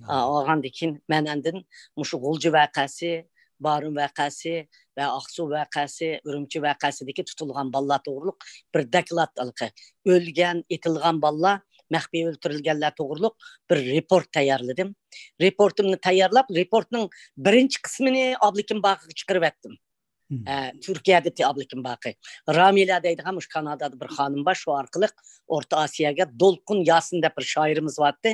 ئا، ئالغاندىن كېيىن مەن ئاندىن مۇشۇ غۇلجا ۋەقەسى، بارۇن ۋەقەسى ۋە ئاقسۇ ۋەقەسى، ئۈرۈمچى ۋەقەسىدىكى تۇتۇلغان بالىلار توغرۇلۇق بىر دوكلات، ھېلىقى ئۆلگەن، ئېتىلغان بالىلار، مەخپىي ئۆلتۈرۈلگەنلەر توغرۇلۇق بىر رېپورت تەييارلىدىم. رېپورتۇمنى تەييارلاپ، رېپورتنىڭ بىرىنچى قىسمىنى ئابلىكىم باقىغا چىقىرىۋەتتىم. ئە، تۈركىيەدە تېئابلىكىم باقى. رامىلە دەيدىغان مۇشۇ كانادادا بىر خانىم بار، شۇ ئارقىلىق ئورتا ئاسىياگە دولقۇن ياسىن دەپ بىر شائىرىمىز بارتتى.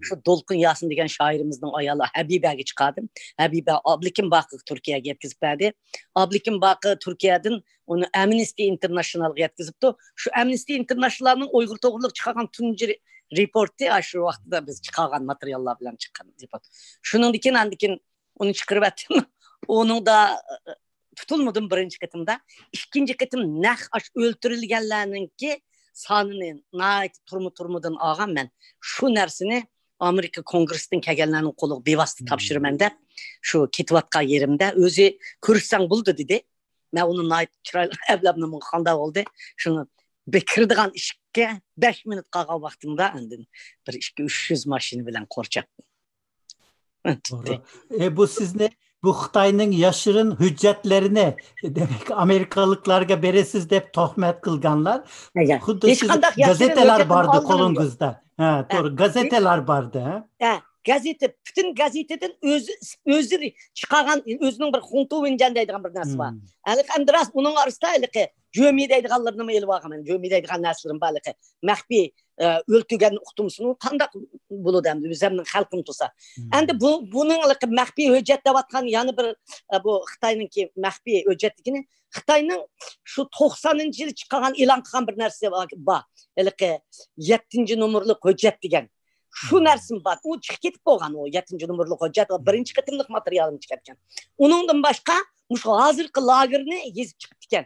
شۇ دولقۇن ياسىن دېگەن شائىرىمىزنىڭ ئايالى ھەبىبەگە چىقاردىم. ھەبىبە ئابلىكىم باقىغا تۈركىيەگە يەتكۈزۈپ بەردى. ئابلىكىم باقى تۈركىيەدىن ئۇنى ئەمنىستى ئىنتېرناشنالغا يەتكۈزۈپتۇ. شۇ ئەمنىستى ئىنتېرناشنالنىڭ ئۇيغۇر توغرۇلۇق چىقارغان تۇنجى رېپورتى، ئاشۇ ۋاقىتتا بىز چىقارغان ماتېرىياللار بىلەن چىققان رېپورت. شۇنىڭدىن كېيىن، ئاندىن كېيىن ئۇنى چىقىرىۋەتتىم. ئۇنىڭدا، ئە، تۇتۇلمىدىم بىرىنچى قېتىمدا. ئىككىنچى قېتىم نەق ئاشۇ ئۆلتۈرۈلگەنلەرنىڭكى سانىنى ناھايىتى تۈرمە-تۈرمىدىن ئالغان مەن. شۇ نەرسىنى ئامېرىكا كونگرېسىدىن كەلگەنلەرنىڭ قولىغا بىۋاسىتە تاپشۇرىمەن دەپ، شۇ كېتىۋاتقان يېرىمدە ئۆزى كۆرسەڭ بولىدۇ دېدى. مەن ئۇنى ناھايىتى چىرايلىق ئەپلەپ، نېمە قانداق بولدى؟ شۇنى بىر كىرىدىغان ئىشىككە بەش مىنۇت قالغان ۋاقتىمدا ئاندىن بىر ئىككى يۈز، ئۈچ يۈز ماشىنا بىلەن قورچاپ توغرا. ئە، بۇ سىزنى، بۇ خىتاينىڭ ياشىرىن ھۆججەتلىرىنى، دېمەك، ئامېرىكالىقلارغا بېرىسىز دەپ تۆھمەت قىلغانلار. ئەگەر خۇددى سىز، ھېچقانداق ياشىرىن گازېتىلار ھۆججەتنى باردى ئالغىنىم يوق. قولىڭىزدا. ھە، ھە. توغرا، گازېتىلار باردى، ھە؟ ھە، گازېتى، پۈتۈن گازېتىدىن ئۆزى، ئۆزى چىقارغان، ئۆزىنىڭ بىر خۇڭتۇۋېنجەن دەيدىغان بىر نەرسە بار. ھېلىقى ئەمدى راست ئۇنىڭ ئارىسىدا ھېلىقى جۆمى دەيدىغانلىرىنىمۇ ئېلىپ ئالغان مەن. جۆمى دەيدىغان نەرسىلىرىم بار ھېلىقى. مەخپىي، ئە، ئۆلتۈرگەننى ئۇقتۇمسىنۇ، قانداق بولىدۇ ئەمدى ئۆزۈمنىڭ خەلقىم تۇرسا. ئەمدى بۇ، بۇنىڭ ھېلىقى مەخپىي ھۆججەت دەۋاتقان يەنە بىر، ئە، بۇ خىتاينىڭكى مەخپىي ھۆججەت دېگىنى خىتاينىڭ شۇ توقسانىنچى يىلى چىقارغان، ئېلان قىلغان بىر نەرسە بار. ھېلىقى يەتتىنچى نومۇرلۇق ھۆججەت دېگەن. شۇ نەرسىمۇ بار. ئۇ چىقىپ كېتىپ بولغان، ئۇ يەتتىنچى نومۇرلۇق ھۆججەت، بىرىنچى قېتىملىق ماتېرىيالىم چىقىپتىكەن. ئۇنىڭدىن باشقا، مۇشۇ ھازىرقى لاگېرنى يېزىپ چىقىپتىكەن.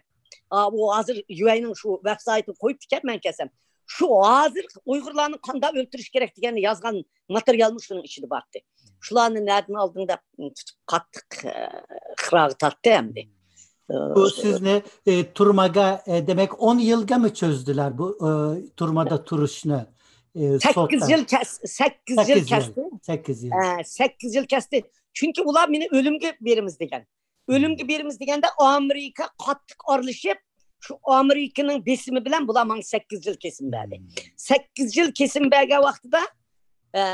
ئا، ئۇ ھازىر يۈئەينىڭ شۇ ۋېب سايتىغا قويۇپتىكەن، مەن كەلسەم. شۇ ھازىر ئۇيغۇرلارنى قانداق ئۆلتۈرۈش كېرەك دېگەننى يازغان ماتېرىيالمۇ شۇنىڭ ئىچىدە بارتى. شۇلارنى نەدىن ئالدىڭ دەپ تۇتۇپ قاتتىق، ئە، ئىقراغا تارتتى ئەمدى. ئە، بۇ سىزنى، ئە، تۈرمىگە، ئە، دېمەك، ئون يىلغىمۇ چۆزدىلەر بۇ، ئە، تۈرمىدە تۇرۇشنى؟ ئە، سەككىز يىل كەس-، سەككىز يىل كەستى. سەككىز يىل. ئە، سەككىز يىل كەستى. چۈنكى ئۇلار مېنى ئۆلۈمگە بېرىمىز دېگەن. ئۆلۈمگە بېرىمىز دېگەندە ئامېرىكا قاتتىق ئارىلىشىپ، شۇ ئامېرىكىنىڭ بېسىمى بىلەن بۇلار ماڭا سەككىز يىل كېسىم بەردى. سەككىز يىل كېسىم بەرگەن ۋاقتىدا، ئە،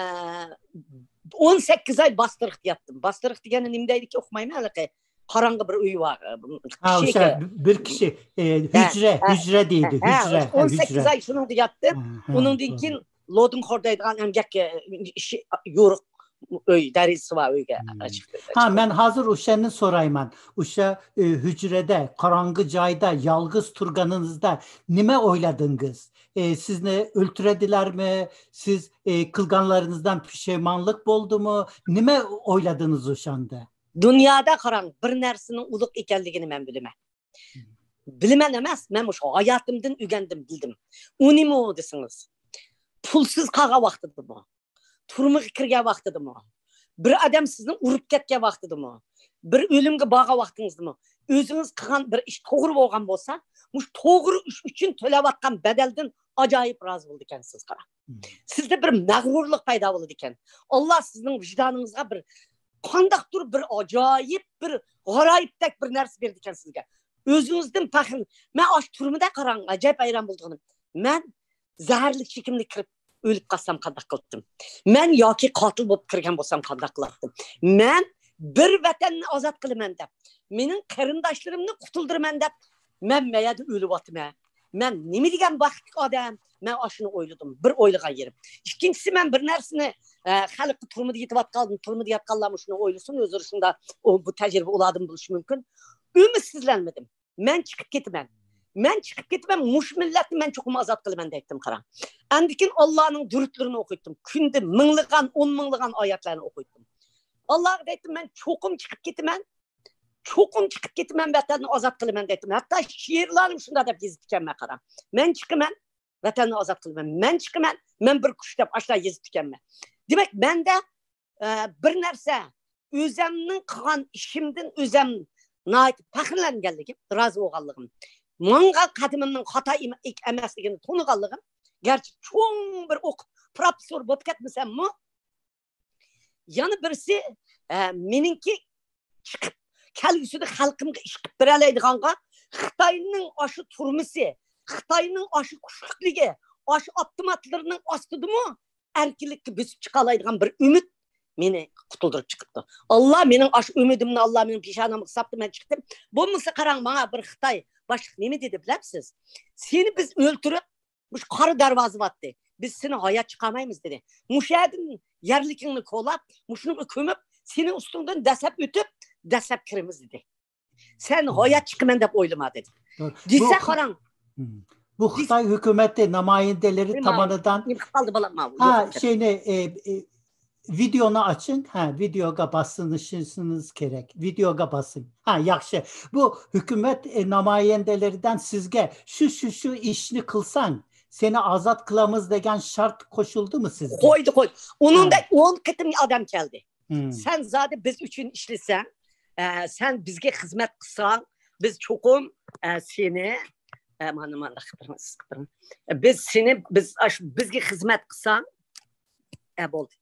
ئون سەككىز ئاي باستۇرۇقتا ياتتىم. باستۇرۇق دېگەننى نېمە دەيدىكى ئۇقمايمەن، ھېلىقى قاراڭغۇ بىر ئۆي بار. ھە، ئوشا بىر كىشى، ئە، ھە، ھۈجرە، ھە، ھۈجرە دەيدۇ، ھە، ھۈجرە، ھە، ئون سەككىز ئاي شۇنىڭدا ياتتىم. ئۇنىڭدىن كېيىن لودىنخور دەيدىغان ئەمگەك، ئە، ئىشى يورۇق ئۆي، دېرىزىسى بار ئۆيگە چىقتى. ھە، مەن ھازىر ئوشانى سورايمەن. ئوشا، ئە، ھۈجرىدە، قاراڭغۇ جايدا يالغۇز تۇرغىنىڭىزدا نېمە ئويلىدىڭىز؟ ئە، سىزنى ئۆلتۈرەدىلەرمۇ؟ سىز، ئە، قىلغانلىرىڭىزدىن پۇشايمانلىق بولدىمۇ؟ نېمە ئويلىدىڭىز ئوشاندا؟ دۇنيادا قاراڭ، بىر نەرسىنىڭ ئۇلۇغ ئىكەنلىكىنى مەن بىلىمەن. بىلىمەن ئەمەس، مەن مۇشۇ ھاياتىمدىن ئۆگەندىم، بىلدىم. ئۇ نېمە ئۇ دېسىڭىز، پۇلسىز قالغان ۋاقتىدىمۇ، تۈرمىگە كىرگەن ۋاقتىدىمۇ، بىر ئادەم سىزنى ئۇرۇپ كەتكەن ۋاقتىدىمۇ، بىر ئۆلۈمگە بارغان ۋاقتىڭىزدىمۇ، ئۆزىڭىز قىلغان بىر ئىش توغرا بولغان بولسا، مۇشۇ توغرا ئىش ئۈچۈن تۆلەۋاتقان بەدەلدىن ئاجايىپ رازى بولىدىكەنسىز، قاراڭ. سىزدە بىر مەغرۇرلۇق پەيدا بولىدىكەن. ئاللا سىزنىڭ ۋىجدانىڭىزغا بىر قانداقتۇر بىر ئاجايىپ، بىر غارايىپتەك بىر نەرسە بېرىدىكەن سىزگە. ئۆزىڭىزدىن پەخىر. مەن ئاشۇ تۈرمىدە، قاراڭ، ئاجايىپ ھەيران بولىدىغىنىم. مەن زەھەرلىك چېكىملىك كىرىپ ئۆلۈپ قالسام قانداق قىلاتتىم؟ مەن ياكى قاتىل بولۇپ كىرگەن بولسام قانداق قىلاتتىم؟ مەن بىر ۋەتەننى ئازاد قىلىمەن دەپ، مېنىڭ قېرىنداشلىرىمنى قۇتۇلدۇرىمەن دەپ، مەن مەيەردە ئۆلۈۋاتىمەن. مەن نېمە دېگەن بەختلىك ئادەم؟ مەن ئاشۇنى ئويلىدىم، بىر ئويلىغان يېرىم. ئىككىنچىسى، مەن بىر نەرسىنى، ئە، خەلققە، تۈرمىدە يېتىۋاتقان، تۈرمىدە ياتقانلارمۇ شۇنى ئويلىسۇن، ئۆزلىرى شۇنداق، ئۇ، بۇ تەجرىبە ئۇلاردىن بولۇشى مۇمكىن. ئۈمىدسىزلەنمىدىم. مەن چىقىپ كېتىمەن. مەن چىقىپ كېتىمەن، مۇشۇ مىللەتنى مەن چوقۇم ئازاد قىلىمەن دەيتتىم، قاراڭ. ئاندىن كېيىن ئاللانىڭ دۇرۇتلىرىنى ئوقۇيتتۇم. كۈندە مىڭلىغان، ئون مىڭلىغان ئايەتلەرنى ئوقۇيتتۇم. ئاللاغا دەيتتىم، مەن چوقۇم چىقىپ كېتىمەن. چوقۇم چىقىپ كېتىمەن، ۋەتەننى ئازاد قىلىمەن دەيتتىم. ھەتتا شېئىرلارنى شۇنداق دەپ يېزىپتىكەنمەن، قاراڭ. مەن چىقىمەن، ۋەتەننى ئازاد قىلىمەن. مەن چىقىمەن، مەن بىر كۈچ دەپ ئاشۇنداق يېزىپتىكەنمەن. دېمەك، مەندە ئە، بىر نەرسە، ئۆزەمنىڭ قىلغان ئىشىمدىن ئۆزەم ناھايىتى پەخىرلەنگەنلىكىم، رازى بولغانلىقىم، ماڭغان قەدىمىمنىڭ خاتا ئەم-، ئەمەسلىكىنى تونۇغانلىقىم، گەرچە چوڭ بىر ئوقۇپ، پروفېسسور بولۇپ كەتمىسەممۇ، يەنە بىرسى، ئە، مېنىڭكى چىقىپ، كەلگۈسىدە خەلقىمگە ئىش قىلىپ بېرەلەيدىغانغا، خىتاينىڭ ئاشۇ تۈرمىسى، خىتاينىڭ ئاشۇ كۈچلۈكلۈكى، ئاشۇ ئاپتوماتلىرىنىڭ ئاستىدىمۇ ئەركىنلىككە بۆسۈپ چىقالايدىغان بىر ئۈمىد مېنى قۇتۇلدۇرۇپ چىقىپتۇ. ئاللا مېنىڭ ئاشۇ ئۈمىدىمنى، ئاللا مېنىڭ پېشانەمگە ساپتى، مەن چىقتىم. بولمىسا قاراڭ، ماڭا بىر خىتاي باشلىق نېمە دېدى بىلەمسىز؟ سېنى بىز ئۆلتۈرۈپ، مۇشۇ قارا دەرۋازا باتتى. بىز سېنى ھايات چىقارمايمىز دېدى. مۇشۇ يەردىن يەرلىكىڭنى كولاپ، مۇشۇنىڭغا كۆمۈپ، سېنىڭ ئۈستۈڭدىن دەسسەپ ئۆتۈپ، دەسسەپ كىرىمىز دېدى. سەن ھايات چىقىمەن دەپ ئويلىما دېدى. دېسە قاراڭ. بۇ خىتاي ھۆكۈمىتى نامايەندىلىرى تامانىدان قالدى بالام. ھا شېنى ئى، ئى، ۋىدېونى ئاچىڭ. ھە، ۋىدېوغا باسىشىڭىز كېرەك. ۋىدېوغا باسىڭ. ھە، ياخشى. بۇ ھۆكۈمەت ئى، نامايەندىلىرىدىن سىزگە شۇ شۇ شۇ ئىشنى قىلساڭ سېنى ئازاد قىلىمىز دېگەن شەرت قوشۇلدىمۇ سىزگە؟ قويدى، قويدى. ئۇنىڭدەك ئون قېتىم ئادەم كەلدى. سەن زادى بىز ئۈچۈن ئىشلىسەڭ، ئە، سەن بىزگە خىزمەت قىلساڭ، بىز چوقۇم، ئە، سېنى، ئە، مانا مانداق قىلىپ بېرىمىز، قىلىپ بېرىمىز. بىز سېنى، بىز ئاشۇ بىزگە خىزمەت قىلساڭ، ئە، بولدى.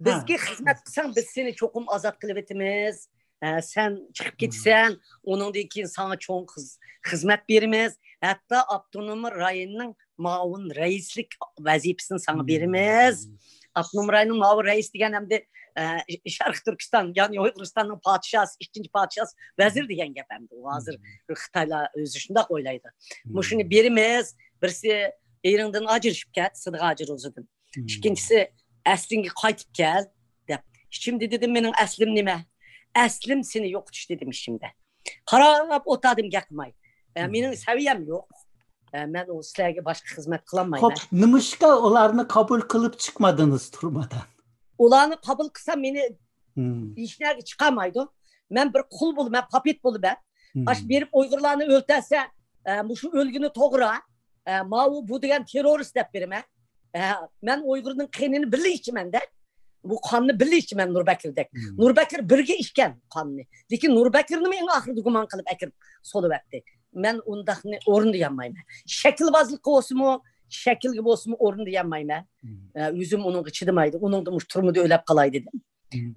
بىزگە خىزمەت قىلساڭ، بىز سېنى چوقۇم ئازاد قىلىۋېتىمىز. ئە، سەن چىقىپ كېتىسەن، ئۇنىڭدىن كېيىن ساڭا چوڭ خىز-، خىزمەت بېرىمىز. ھەتتا ئاپتونوم رايوننىڭ مۇئاۋىن رەئىسلىك ۋەزىپىسىنى ساڭا بېرىمىز. ئاپتونوم رايوننىڭ مۇئاۋىن رەئىسى دېگەن ئەمدى، ئە، شەرقىي تۈركىستان، يەنى ئۇيغۇرىستاننىڭ پادىشاھى، ئىككىنچى پادىشاھى، ۋەزىر دېگەن گەپ ئەمدى. ئۇ ھازىر خىتايلار ئۆزى شۇنداق ئويلايدۇ. مۇشۇنى بېرىمىز، بىرسى ئېرىڭدىن ئاجرىشىپ كەت، سىدىق ھاجى روزىدىن. ئىككىنچىسى، ئەسلىڭگە قايتىپ كەل، دەپ. ئىچىمدە دېدىم، مېنىڭ ئەسلىم نېمە؟ ئەسلىم سېنى يوقىتىش دېدىم ئىچىمدە. قاراپ ئولتۇردۇم گەپ قىلماي. ئە، مېنىڭ سەۋىيەم يوق. ئە، مەن ئۇ سىلەرگە باشقا خىزمەت قىلالمايمەن. خوپ، نېمىشقا ئۇلارنى قوبۇل قىلىپ چىقمىدىڭىز تۈرمىدىن؟ ئۇلارنى قوبۇل قىلسام مېنى ھېچنەگە چىقارمايدۇ. مەن بىر قۇل بولىمەن، پاپىت بولىمەن. ئاشۇ بېرىپ ئۇيغۇرلارنى ئۆلتۈرسە، ئە، مۇشۇ ئۆلگىنى توغرا. ئە، ماۋۇ بۇ دېگەن تېررورىست دەپ بېرىمەن. ئە، مەن ئۇيغۇرنىڭ قېنىنى بىللە ئىچىمەن-دە. بۇ قاننى بىللە ئىچىمەن نۇربەكىردەك. نۇربەكىر بىرگە ئىچكەن قاننى. لېكىن نۇربەكىرنىمۇ ئەڭ ئاخىرىدا گۇمان قىلىپ ئەكىرىپ سولىۋەتتى. مەن ئۇنداقنى ئورۇندىيالمايمەن. شەكىلۋازلىققا بولسىمۇ، شەكىلگە بولسىمۇ ئورۇندىيالمايمەن. ئە، ئۆزۈم ئۇنىڭغا چىدىمايدۇ. ئۇنىڭدا مۇشۇ تۈرمىدە ئۆلەپ قالاي دېدىم.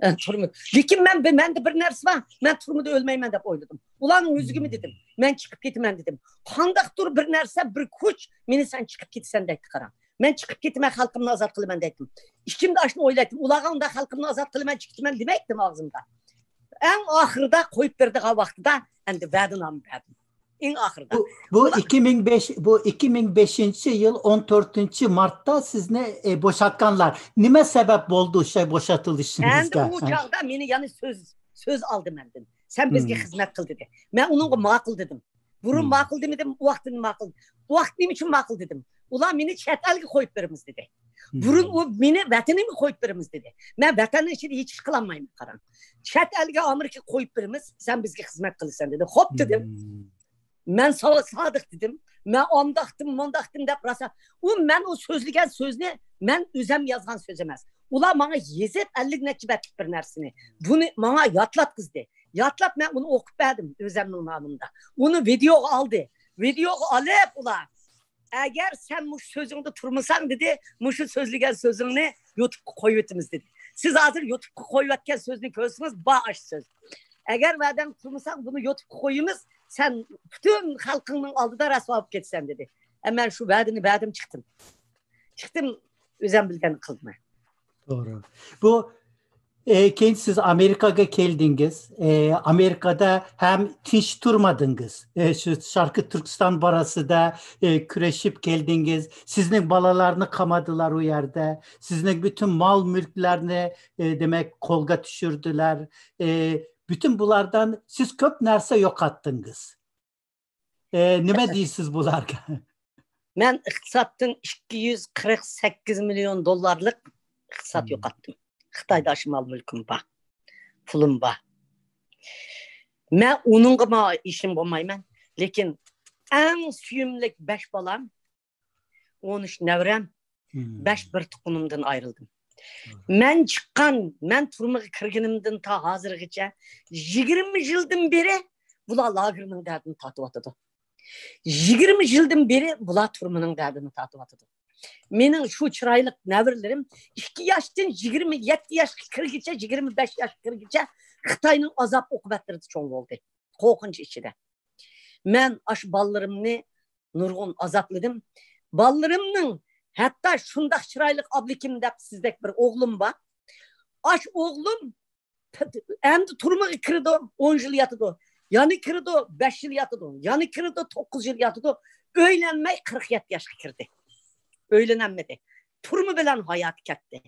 ئە، تۈرمە. لېكىن مەن، مەندە بىر نەرسە بار. مەن تۈرمىدە ئۆلمەيمەن دەپ ئويلىدىم. ئۇلارنىڭ ئۆزىگىمۇ دېدىم. مەن چىقىپ كېتىمەن دېدىم. قانداقتۇر بىر نەرسە، بىر كۈچ مېنى سەن چىقىپ كېتىسەن دەيتتى، قاراڭ. مەن چىقىپ كېتىمەن، خەلقىمنى ئازاد قىلىمەن دەيتتىم. ئىچىمدە ئاشۇنى ئويلايتتىم. ئۇلارغا ئۇنداق خەلقىمنى ئازاد قىلىمەن، چىقىپ كېتىمەن دېمەيتتىم ئاغزىمدا. ئەڭ ئاخىرىدا قويۇپ بېرىدىغان ۋاقتىدا ئەمدى ۋەدىنامە بەردىم. ئەڭ ئاخىرىدا. بۇ، بۇ ئىككى مىڭ بەش، بۇ ئىككى مىڭ بەشىنچى يىل ئون تۆتىنچى مارتتا سىزنى، ئە، بوشاتقانلار. نېمە سەۋەب بولدى شۇ بوشاتىلىشىڭىزغا؟ ئەمدى ئۇ چاغدا مېنى يەنە سۆز، سۆز ئالدى مەندىن. سەن بىزگە خىزمەت قىل دېدى. مەن ئۇنىڭغا ماقۇل دېدىم. بۇرۇن ماقۇل دېمىدىم، ئۇ ۋاقىتتا ماقۇل. ئۇ ۋاقىت نېمە ئۈچۈن ماقۇل دېدىم؟ ئۇلار مېنى چەت ئەلگە قويۇپ بېرىمىز دېدى. بۇرۇن ئۇ مېنى ۋەتىنىمگە قويۇپ بېرىمىز دېدى. مەن ۋەتەننىڭ ئىچىدە ھېچ ئىش قىلالمايمەن، قاراڭ. چەت ئەلگە، ئامېرىكىغا قويۇپ بېرىمىز، سەن بىزگە خىزمەت قىلىسەن دېدى. خوپ دېدىم. مەن سا-، سادىق دېدىم. مەن ئانداقتىم، مۇنداقتىم دەپ راسا. ئۇ مەن ئۇ سۆزلىگەن سۆزنى مەن ئۆزەم يازغان سۆز ئەمەس. ئۇلار ماڭا يېزىپ ئەللىك نەچچە بەتلىك بىر نەرسىنى. بۇنى ماڭا ياتلاتقۇزدى. ياتلاپ مەن ئۇنى ئوقۇپ بەردىم ئۆزەمنىڭ نامىمدا. ئۇنى ۋىدېئوغا ئالدى. ۋىدېئوغا ئالىپ ئۇلار، «ئەگەر سەن مۇشۇ سۆزۈڭدە تۇرمىساڭ» دېدى، «مۇشۇ سۆزلىگەن سۆزۈڭنى يۇتۇبقا قويۇۋېتىمىز» دېدى. سىز ھازىر يۇتۇبقا قويۇۋەتكەن سۆزنى كۆرسىڭىز، بار ئاشۇ سۆز. «ئەگەر ۋەدەڭدە تۇرمىساڭ، بۇنى يۇتۇبقا قويىمىز، سەن پۈتۈن خەلقىڭنىڭ ئالدىدا رەسۋا بولۇپ كېتىسەن» دېدى. ئە، مەن شۇ ۋەدىنى بەردىم، چىقتىم. چىقتىم، ئۆزەم بىلگەننى قىلدىم. توغرا. بۇ، ئە، كېيىن سىز ئامېرىكاغا كەلدىڭىز. ئە، ئامېرىكادا ھەم تىنچ تۇرمىدىڭىز. ئە، شۇ شەرقىي تۈركىستان بارىسىدا، ئە، كۈرەشىپ كەلدىڭىز. سىزنىڭ بالىلارنى قامىدىلار ئۇ يەردە. سىزنىڭ پۈتۈن مال-مۈلۈكلەرنى، ئە، دېمەك، قولغا چۈشۈردىلەر. ئە، Bütün bulardan siz köp narsa yo'qotdingiz. E, nima deysiz bularga? مەن ئىقتىسادتىن ئىككى يۈز قىرىق سەككىز مىليون دوللارلىق ئىقتىساد يوقاتتىم. خىتايدا ئاشۇ مال مۈلكۈم بار، پۇلۇم بار. مەن ئۇنىڭغىمۇ ئىشىم بولمايمەن، لېكىن ئەڭ سۆيۈملۈك بەش بالام، ئون ئۈچ نەۋرەم، بەش بىر تۇقۇمۇمدىن ئايرىلدىم. مەن چىققان، مەن تۈرمىگە كىرگىنىمدىن تا ھازىرغىچە يىگىرمە يىلدىن بېرى بۇلار لاگېرنىڭ دەردىنى تارتىۋاتىدۇ. يىگىرمە يىلدىن بېرى بۇلار تۈرمىنىڭ دەردىنى تارتىۋاتىدۇ. مېنىڭ شۇ چىرايلىق نەۋرىلىرىم ئىككى ياشتىن يىگىرمە يەتتە ياشقا كىرگىچە، يىگىرمە بەش ياشقا كىرگىچە خىتاينىڭ ئازاب ئوقۇبەتلىرىدە چوڭ بولدى. قورقۇنچ ئىچىدە. مەن ئاشۇ بالىلىرىمنى نۇرغۇن ئازابلىدىم. بالىلىرىمنىڭ ھەتتا شۇنداق چىرايلىق ئابلىكىم دەپ سىزدەك بىر ئوغلۇم بار. ئاشۇ ئوغلۇم ئەمدى تۈرمىگە كىرىدۇ، ئون يىل ياتىدۇ. يەنە كىرىدۇ، بەش يىل ياتىدۇ. يەنە كىرىدۇ، توققۇز يىل ياتىدۇ. ئۆيلەنمەي قىرىق يەتتە ياشقا كىردى. ئۆيلىنەلمىدى. تۈرمە بىلەن ھاياتى كەتتى.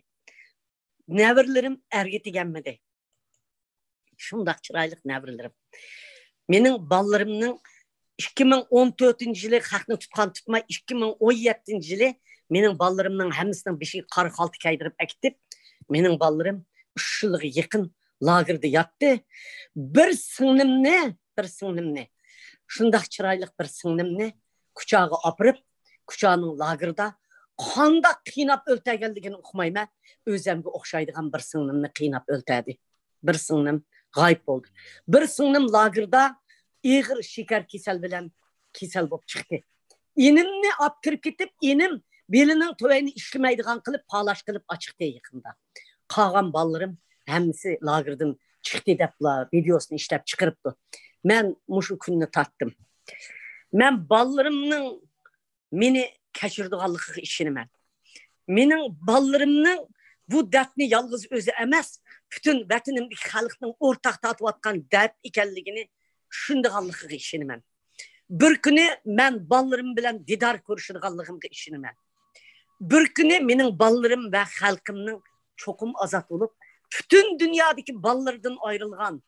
نەۋرىلىرىم ئەرگە تېگەلمىدى. شۇنداق چىرايلىق نەۋرىلىرىم. مېنىڭ بالىلىرىمنىڭ ئىككى مىڭ ئون تۆتىنچى يىلى خەقنى تۇتقان تۇتماي، ئىككى مىڭ ئون يەتتىنچى يىلى مېنىڭ بالىلىرىمنىڭ ھەممىسىنىڭ بېشىغا قارا خالتا كىيدۈرۈپ ئەكېتىپ، مېنىڭ بالىلىرىم ئۈچ يىلغا يېقىن لاگېردا ياتتى. بىر سىڭلىمنى، بىر سىڭلىمنى، شۇنداق چىرايلىق بىر سىڭلىمنى كۇچاغا ئاپىرىپ، كۇچانىڭ لاگېردا قانداق قىيناپ ئۆلتۈرگەنلىكىنى ئۇقمايمەن. ئۆزەمگە ئوخشايدىغان بىر سىڭلىمنى قىيناپ ئۆلتۈردى. بىر سىڭلىم غايىب بولدى. بىر سىڭلىم لاگېردا ئېغىر شېكەر كېسەل بىلەن كېسەل بولۇپ چىقتى. ئىنىمنى ئاپ كىرىپ كېتىپ، ئىنىم بېلىنىڭ تۆۋىنى ئىشلىمەيدىغان قىلىپ، پالاش قىلىپ ئاچىقتى يېقىندا. قالغان بالىلىرىم ھەممىسى لاگېردىن چىقتى دەپلا ۋىدېئوسىنى ئىشلەپ چىقىرىپتۇ. مەن مۇشۇ كۈننى تارتتىم. مەن بالىلىرىمنىڭ مېنى كەچۈرىدىغانلىقىغا ئىشىنىمەن. مېنىڭ بالىلىرىمنىڭ بۇ دەردنى يالغۇز ئۆزى ئەمەس، پۈتۈن ۋەتىنىمدىكى خەلقنىڭ ئورتاق تارتىۋاتقان دەرد ئىكەنلىكىنى چۈشىنىدىغانلىقىغا ئىشىنىمەن. بىر كۈنى مەن بالىلىرىم بىلەن دىدار كۆرۈشىدىغانلىقىمغا ئىشىنىمەن. بىر كۈنى مېنىڭ بالىلىرىم ۋە خەلقىمنىڭ چوقۇم ئازاد بولۇپ، پۈتۈن دۇنيادىكى بالىلىرىدىن ئايرىلغان،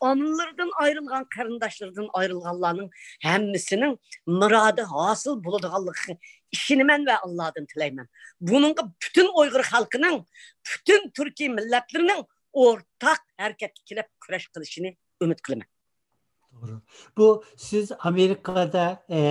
ئانىلىرىدىن ئايرىلغان، قېرىنداشلىرىدىن ئايرىلغانلارنىڭ ھەممىسىنىڭ مۇرادى ھاسىل بولىدىغانلىقىغا ئىشىنىمەن ۋە ئاللادىن تىلەيمەن. بۇنىڭغا پۈتۈن ئۇيغۇر خەلقىنىڭ، پۈتۈن تۈركىي مىللەتلىرىنىڭ ئورتاق ھەرىكەتكە كېلىپ كۈرەش قىلىشىنى ئۈمىد قىلىمەن. توغرا. بۇ سىز ئامېرىكادا، ئە،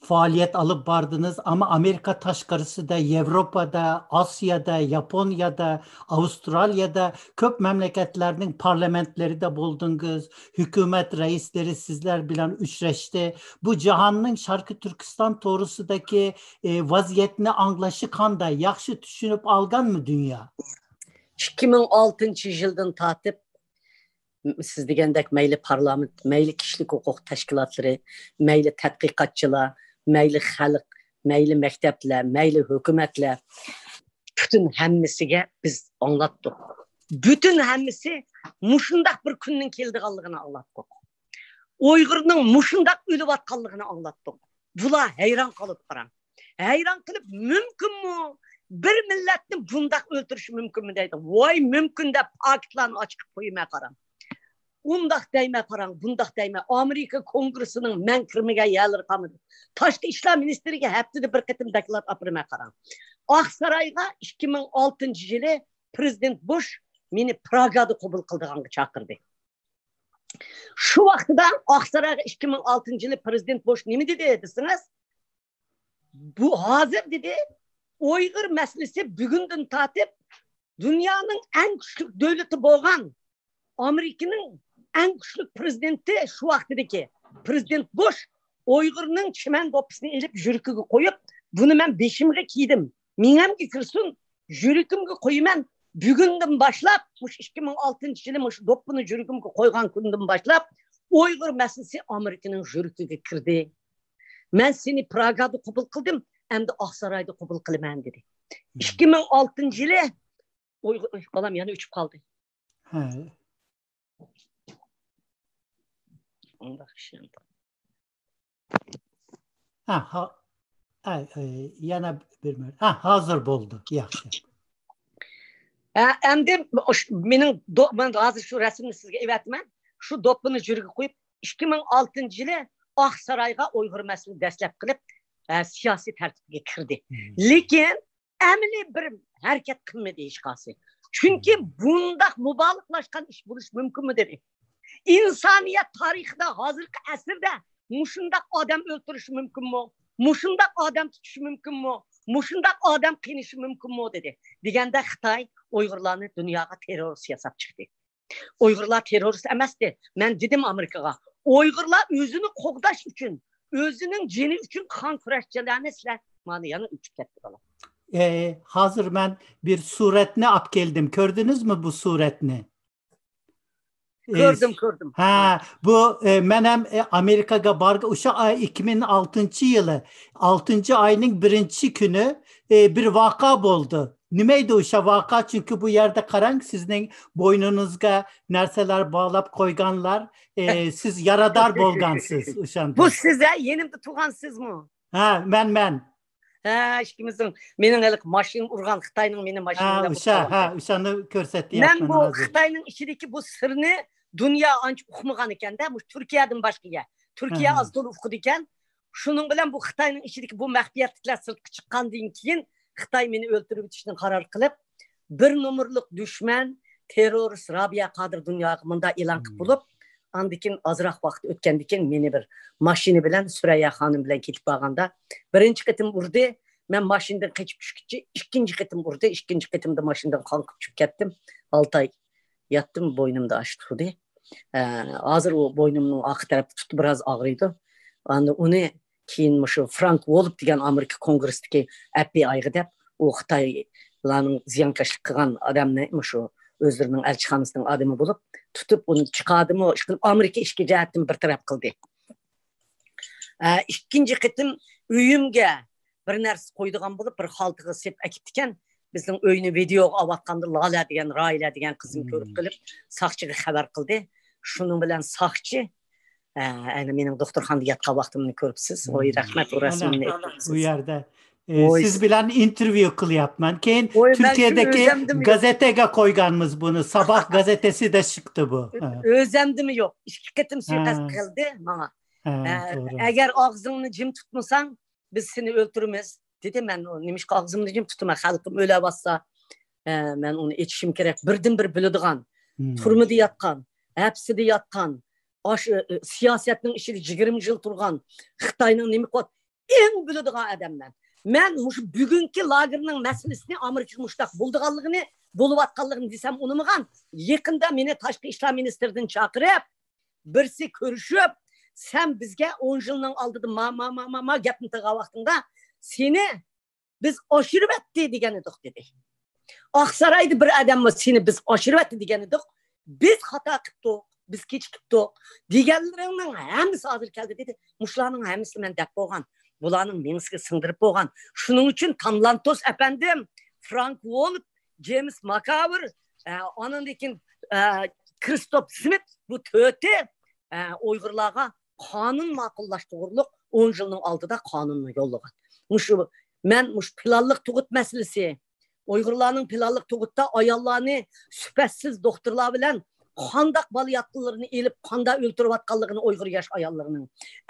پائالىيەت ئالىپ باردىڭىز، ئەمما ئامېرىكا تاشقىرىسىدا، ياۋروپادا، ئاسىيادا، ياپونىيادا، ئاۋسترالىيادا كۆپ مەملىكەتلەرنىڭ پارلامېنتلىرىدا بولدىڭىز، ھۆكۈمەت رەئىسلىرى سىزلەر بىلەن ئۇچراشتى. بۇ جاھاننىڭ شەرقىي تۈركىستان توغرىسىدىكى، ئە، ۋەزىيەتنى ئاڭلىشى قانداق؟ ياخشى چۈشىنىپ ئالغانمۇ دۇنيا؟ ئىككى مىڭ ئالتىنچى يىلدىن تارتىپ سىز دېگەندەك مەيلى پارلامېنت، مەيلى كىشىلىك ھوقۇق تەشكىلاتلىرى، مەيلى تەتقىقاتچىلار، مەيلى خەلق، مەيلى مەكتەپلەر، مەيلى ھۆكۈمەتلەر، پۈتۈن ھەممىسىگە بىز ئاڭلاتتۇق. پۈتۈن ھەممىسى مۇشۇنداق بىر كۈننىڭ كېلىدىغانلىقىنى ئاڭلاتتۇق. ئۇيغۇرنىڭ مۇشۇنداق ئۆلۈۋاتقانلىقىنى ئاڭلاتتۇق. بۇلار ھەيران قالىدۇ، قاراڭ. ھەيران قېلىپ، مۇمكىنمۇ؟ بىر مىللەتنى بۇنداق ئۆلتۈرۈش مۇمكىنمۇ دەيدۇ. ۋاي، مۇمكىن دەپ پاكىتلارنى ئاچىقىپ قويىمەن، قاراڭ. ئۇنداق دەيمەن، قاراڭ، بۇنداق دەيمەن. ئامېرىكا كونگرېسسىنىڭ مەن كىرمىگەن يەرلىرى قالمىدى. تاشقى ئىشلار مىنىستىرىگە ھەپتىدە بىر قېتىم دوكلات ئاپىرىمەن، قاراڭ. ئاقسارايغا ئىككى مىڭ ئالتىنچى يىلى پرېزىدېنت بۇش مېنى پراگادا قوبۇل قىلىدىغانغا چاقىردى. شۇ ۋاقتىدا ئاقسارايغا ئىككى مىڭ ئالتىنچى يىلى پرېزىدېنت بۇش نېمە دېدى دېسىڭىز، بۇ ھازىر دېدى، ئۇيغۇر مەسىلىسى بۈگۈندىن تارتىپ دۇنيانىڭ ئەڭ كۈچلۈك دۆلىتى بولغان ئامېرىكىنىڭ ئەڭ كۈچلۈك پرېزىدېنتى شۇ ۋاقتىدىكى پرېزىدېنت بۇش ئۇيغۇرنىڭ چىمەن دوپپىسىنى ئېلىپ يۈرىكىگە قويۇپ، بۇنى مەن بېشىمغا كىيدىم، مېڭەمگە كىرسۇن، يۈرىكىمگە قويىمەن. بۈگۈندىن باشلاپ، مۇشۇ ئىككى مىڭ ئالتىنچى يىلى مۇشۇ دوپپىنى يۈرىكىمگە قويغان كۈندىن باشلاپ، ئۇيغۇر مەسىلىسى ئامېرىكىنىڭ يۈرىكىگە كىردى. مەن سېنى پراگادا قوبۇل قىلدىم، ئەمدى ئاقسارايدا قوبۇل قىلىمەن، دېدى. ئىككى مىڭ ئالتىنچى يىلى ئۇيغۇر، ئۇي، بالام يەنە ئۆچۈپ قالدى. ھە. ئۇنداق ئىش ئەمدى. ھە، ھا-، ئەي، ئەي، يەنە بىر مىنۇت. ھە، ھازىر بولدى. ياخشى. ھە، ئەمدى ئوش-، مېنىڭ دو-، مەن ھازىر شۇ رەسىمنى سىزگە ئېۋەتىمەن. شۇ دوپپىنى جۈرىگە قويۇپ، ئىككى مىڭ ئالتىنچى يىلى ئاقسارايغا ئۇيغۇر مەسىلىسى دەسلەپ قىلىپ، ئە، سىياسىي تەرتىپكە كىردى. لېكىن ئەمەلىي بىر ھەرىكەت قىلمىدى ھېچقايسى. چۈنكى بۇنداق مۇبالىغىلەشكەن ئىش بولۇش مۇمكىنمۇ دېدى. ئىنسانىيەت تارىخىدا ھازىرقى ئەسىردە مۇشۇنداق ئادەم ئۆلتۈرۈش مۇمكىنمۇ؟ مۇشۇنداق ئادەم تۇتۇش مۇمكىنمۇ؟ مۇشۇنداق ئادەم قىينىشى مۇمكىنمۇ؟ دېدى. دېگەندە خىتاي ئۇيغۇرلارنى دۇنياغا تېررورىست ياساپ چىقتى. ئۇيغۇرلار تېررورىست ئەمەستى. مەن دېدىم ئامېرىكىغا، ئۇيغۇرلار ئۆزىنى قوغداش ئۈچۈن، ئۆزىنىڭ جېنى ئۈچۈن قان كۈرەشچىلەرنى سىلەر مانا يەنە ئۆچۈپ كەتتى بالا. ئە، ھازىر مەن بىر سۈرەتنى ئاپ كەلدىم. كۆردىڭىزمۇ بۇ سۈرەتنى؟ ئە، كۆردۈم، كۆردۈم. ھە، بۇ، ئە، مەن ھەم، ئە، ئامېرىكاغا بارغان ئوشۇ ئاي، ئىككى مىڭ ئالتىنچى يىلى، ئالتىنچى ئاينىڭ بىرىنچى كۈنى، ئە، بىر ۋەقە بولدى. نېمە ئىدى ئوشۇ ۋەقە؟ چۈنكى بۇ يەردە قاراڭ، سىزنىڭ بوينىڭىزغا نەرسىلەر باغلاپ قويغانلار، ئە، سىز يارىدار بولغانسىز ئوشاندا. بۇ سىز، ھە، يېنىمدا تۇرغان سىزمۇ؟ ھە، مەن، مەن. ھە، ئىككىمىزنىڭ، مېنىڭ ھېلىقى ماشىنا ئۇرغان خىتاينىڭ مېنى ماشىنا بىلەن ئۇرۇپ قالغان. ھە، ئۇشانى كۆرسەتتى. مەن بۇ خىتاينىڭ ئىچىدىكى بۇ سىرنى دۇنيا ئانچە ئۇقمىغان ئېكەندە، مۇشۇ تۈركىيەدىن باشقىگە. تۈركىيە ئاز تولا ئۇقىدىكەن. شۇنىڭ بىلەن بۇ خىتاينىڭ ئىچىدىكى بۇ مەخپىيەتلىكلەر سىرتقا چىققاندىن كېيىن، خىتاي مېنى ئۆلتۈرۈۋېتىشنى قارار قىلىپ، بىر نومۇرلۇق دۈشمەن، تېررورىست رابىيە قادىر دۇنياغا مۇنداق ئېلان قىلىپ بولۇپ، ئاندىن كېيىن ئازراق ۋاقىت ئۆتكەندىن كېيىن مېنى بىر ماشىنا بىلەن سۈرەييا خانىم بىلەن كېتىپ بارغاندا، بىرىنچى قېتىم ئۇردى، مەن ماشىنىدىن قېچىپ چۈشكۈچە ئىككىنچى قېتىم ئۇردى، ئىككىنچى قېتىمدا ماشىنىدىن قاڭقىپ چۈشۈپ كەتتىم. ئالتە ئاي ياتتىم، بوينۇمدا ئاشۇ تۇردى. ئە، ھازىر ئۇ بوينۇمنىڭ ئارقا تەرىپى تۇتۇپ بىراز ئاغرىيدۇ. ئاندىن ئۇنى كېيىن مۇشۇ فرانك ۋولپ دېگەن ئامېرىكا كونگرېسسىدىكى ئەپ بى ئايغا دەپ، ئۇ خىتايلارنىڭ زىيانكەشلىك قىلغان ئادەمنى مۇشۇ ئۆزلىرىنىڭ ئەلچىخانىسىنىڭ ئادىمى بولۇپ تۇتۇپ، ئۇنى چىقاردىمۇ، ئىشقىلىپ ئامېرىكا ئىچكى جەھەتتىن بىر تەرەپ قىلدى. ئە، ئىككىنچى قېتىم ئۆيۈمگە بىر نەرسە قويىدىغان بولۇپ، بىر خالتىغا سېلىپ ئەكىپتىكەن. بىزنىڭ ئۆينى ۋىدېئوغا ئاۋاتقاندا لالە دېگەن، راھىلە دېگەن قىزنى كۆرۈپ قېلىپ، ساقچىغا خەۋەر قىلدى. شۇنىڭ بىلەن ساقچى، ئە، ئەنە مېنىڭ دوختۇرخانىدا ياتقان ۋاقتىمنى كۆرۈپسىز. ۋاي، رەھمەت، ئۇ رەسىمنى ئېلىپسىز. ئۇ يەردە، ئە، سىز بىلەن ئىنتېرۋيۇ قىلىۋاتىمەن. كېيىن تۈركىيەدىكى گازېتەگە قويغانمىز بۇنى. ساباھ گازېتىسىدە چىقتى بۇ. ئۆزەمدىمۇ يوق. ئىككى قېتىم سۇيىقەست قىلدى ماڭا. ئە، ئەگەر ئاغزىڭنى جىم تۇتمىساڭ، بىز سېنى ئۆلتۈرىمىز، دېدى. مەن نېمىشقا ئاغزىمنى جىم تۇتىمەن، خەلقىم ئۆلۈۋاتسا، ئە، مەن ئۇنى ئېيتىشىم كېرەك. بىردىنبىر بىلىدىغان، تۈرمىدە ياتقان، ھەپسىدە ياتقان، ئاش-، ئە، سىياسەتنىڭ ئىچىدە يىگىرمە يىل تۇرغان، خىتاينىڭ نېمە قىلىۋات-، ئەڭ بىلىدىغان ئادەم مەن. مەن مۇشۇ بۈگۈنكى لاگېرنىڭ مەسىلىسىنى ئامېرىكىغا مۇشۇنداق بولىدىغانلىقىنى، بولۇۋاتقانلىقىنى دېسەم ئۇنىمىغان. يېقىندا مېنى تاشقى ئىشلار مىنىستىرىدىن چاقىرىپ، بىرسى كۆرۈشۈپ، سەن بىزگە ئون يىلنىڭ ئالدىدا ما، ما، ما، ما، ما گەپنى قىلغان ۋاقتىڭدا سېنى بىز ئاشۇرۇۋەتتى دېگەن ئىدۇق، دېدى. ئاقسارايدا بىر ئادەم بار، سېنى بىز ئاشۇرۇۋەتتى دېگەن ئىدۇق. بىز خاتا قىپتۇق، بىز كېچىكىپتۇق دېگەنلىرىڭنىڭ ھەممىسى ھازىر كەلدى، دېدى. مۇشۇلارنىڭ ھەممىسىنى مەن دەپ بولغان. بۇلارنىڭ مېڭىسىگە سىڭدۈرۈپ بولغان. شۇنىڭ ئۈچۈن تام لانتوس ئەپەندىم، فرانك ۋولپ، جېيمس ماكاۋېر، ئە، ئانىڭدىن كېيىن، ئە، كرىستوپ سمىت، بۇ تۆتى، ئە، ئۇيغۇرلارغا قانۇن ماقۇللاش توغرۇلۇق ئون يىلنىڭ ئالدىدا قانۇننى يوللىغان. مۇشۇ، مەن مۇشۇ پىلانلىق تۇغۇت مەسىلىسى، ئۇيغۇرلارنىڭ پىلانلىق تۇغۇتتا ئاياللارنى سۈپەتسىز دوختۇرلار بىلەن قانداق بالىياتقۇلىرىنى ئېلىپ، قانداق ئۆلتۈرۈۋاتقانلىقىنى، ئۇيغۇر ياش ئاياللىرىنىڭ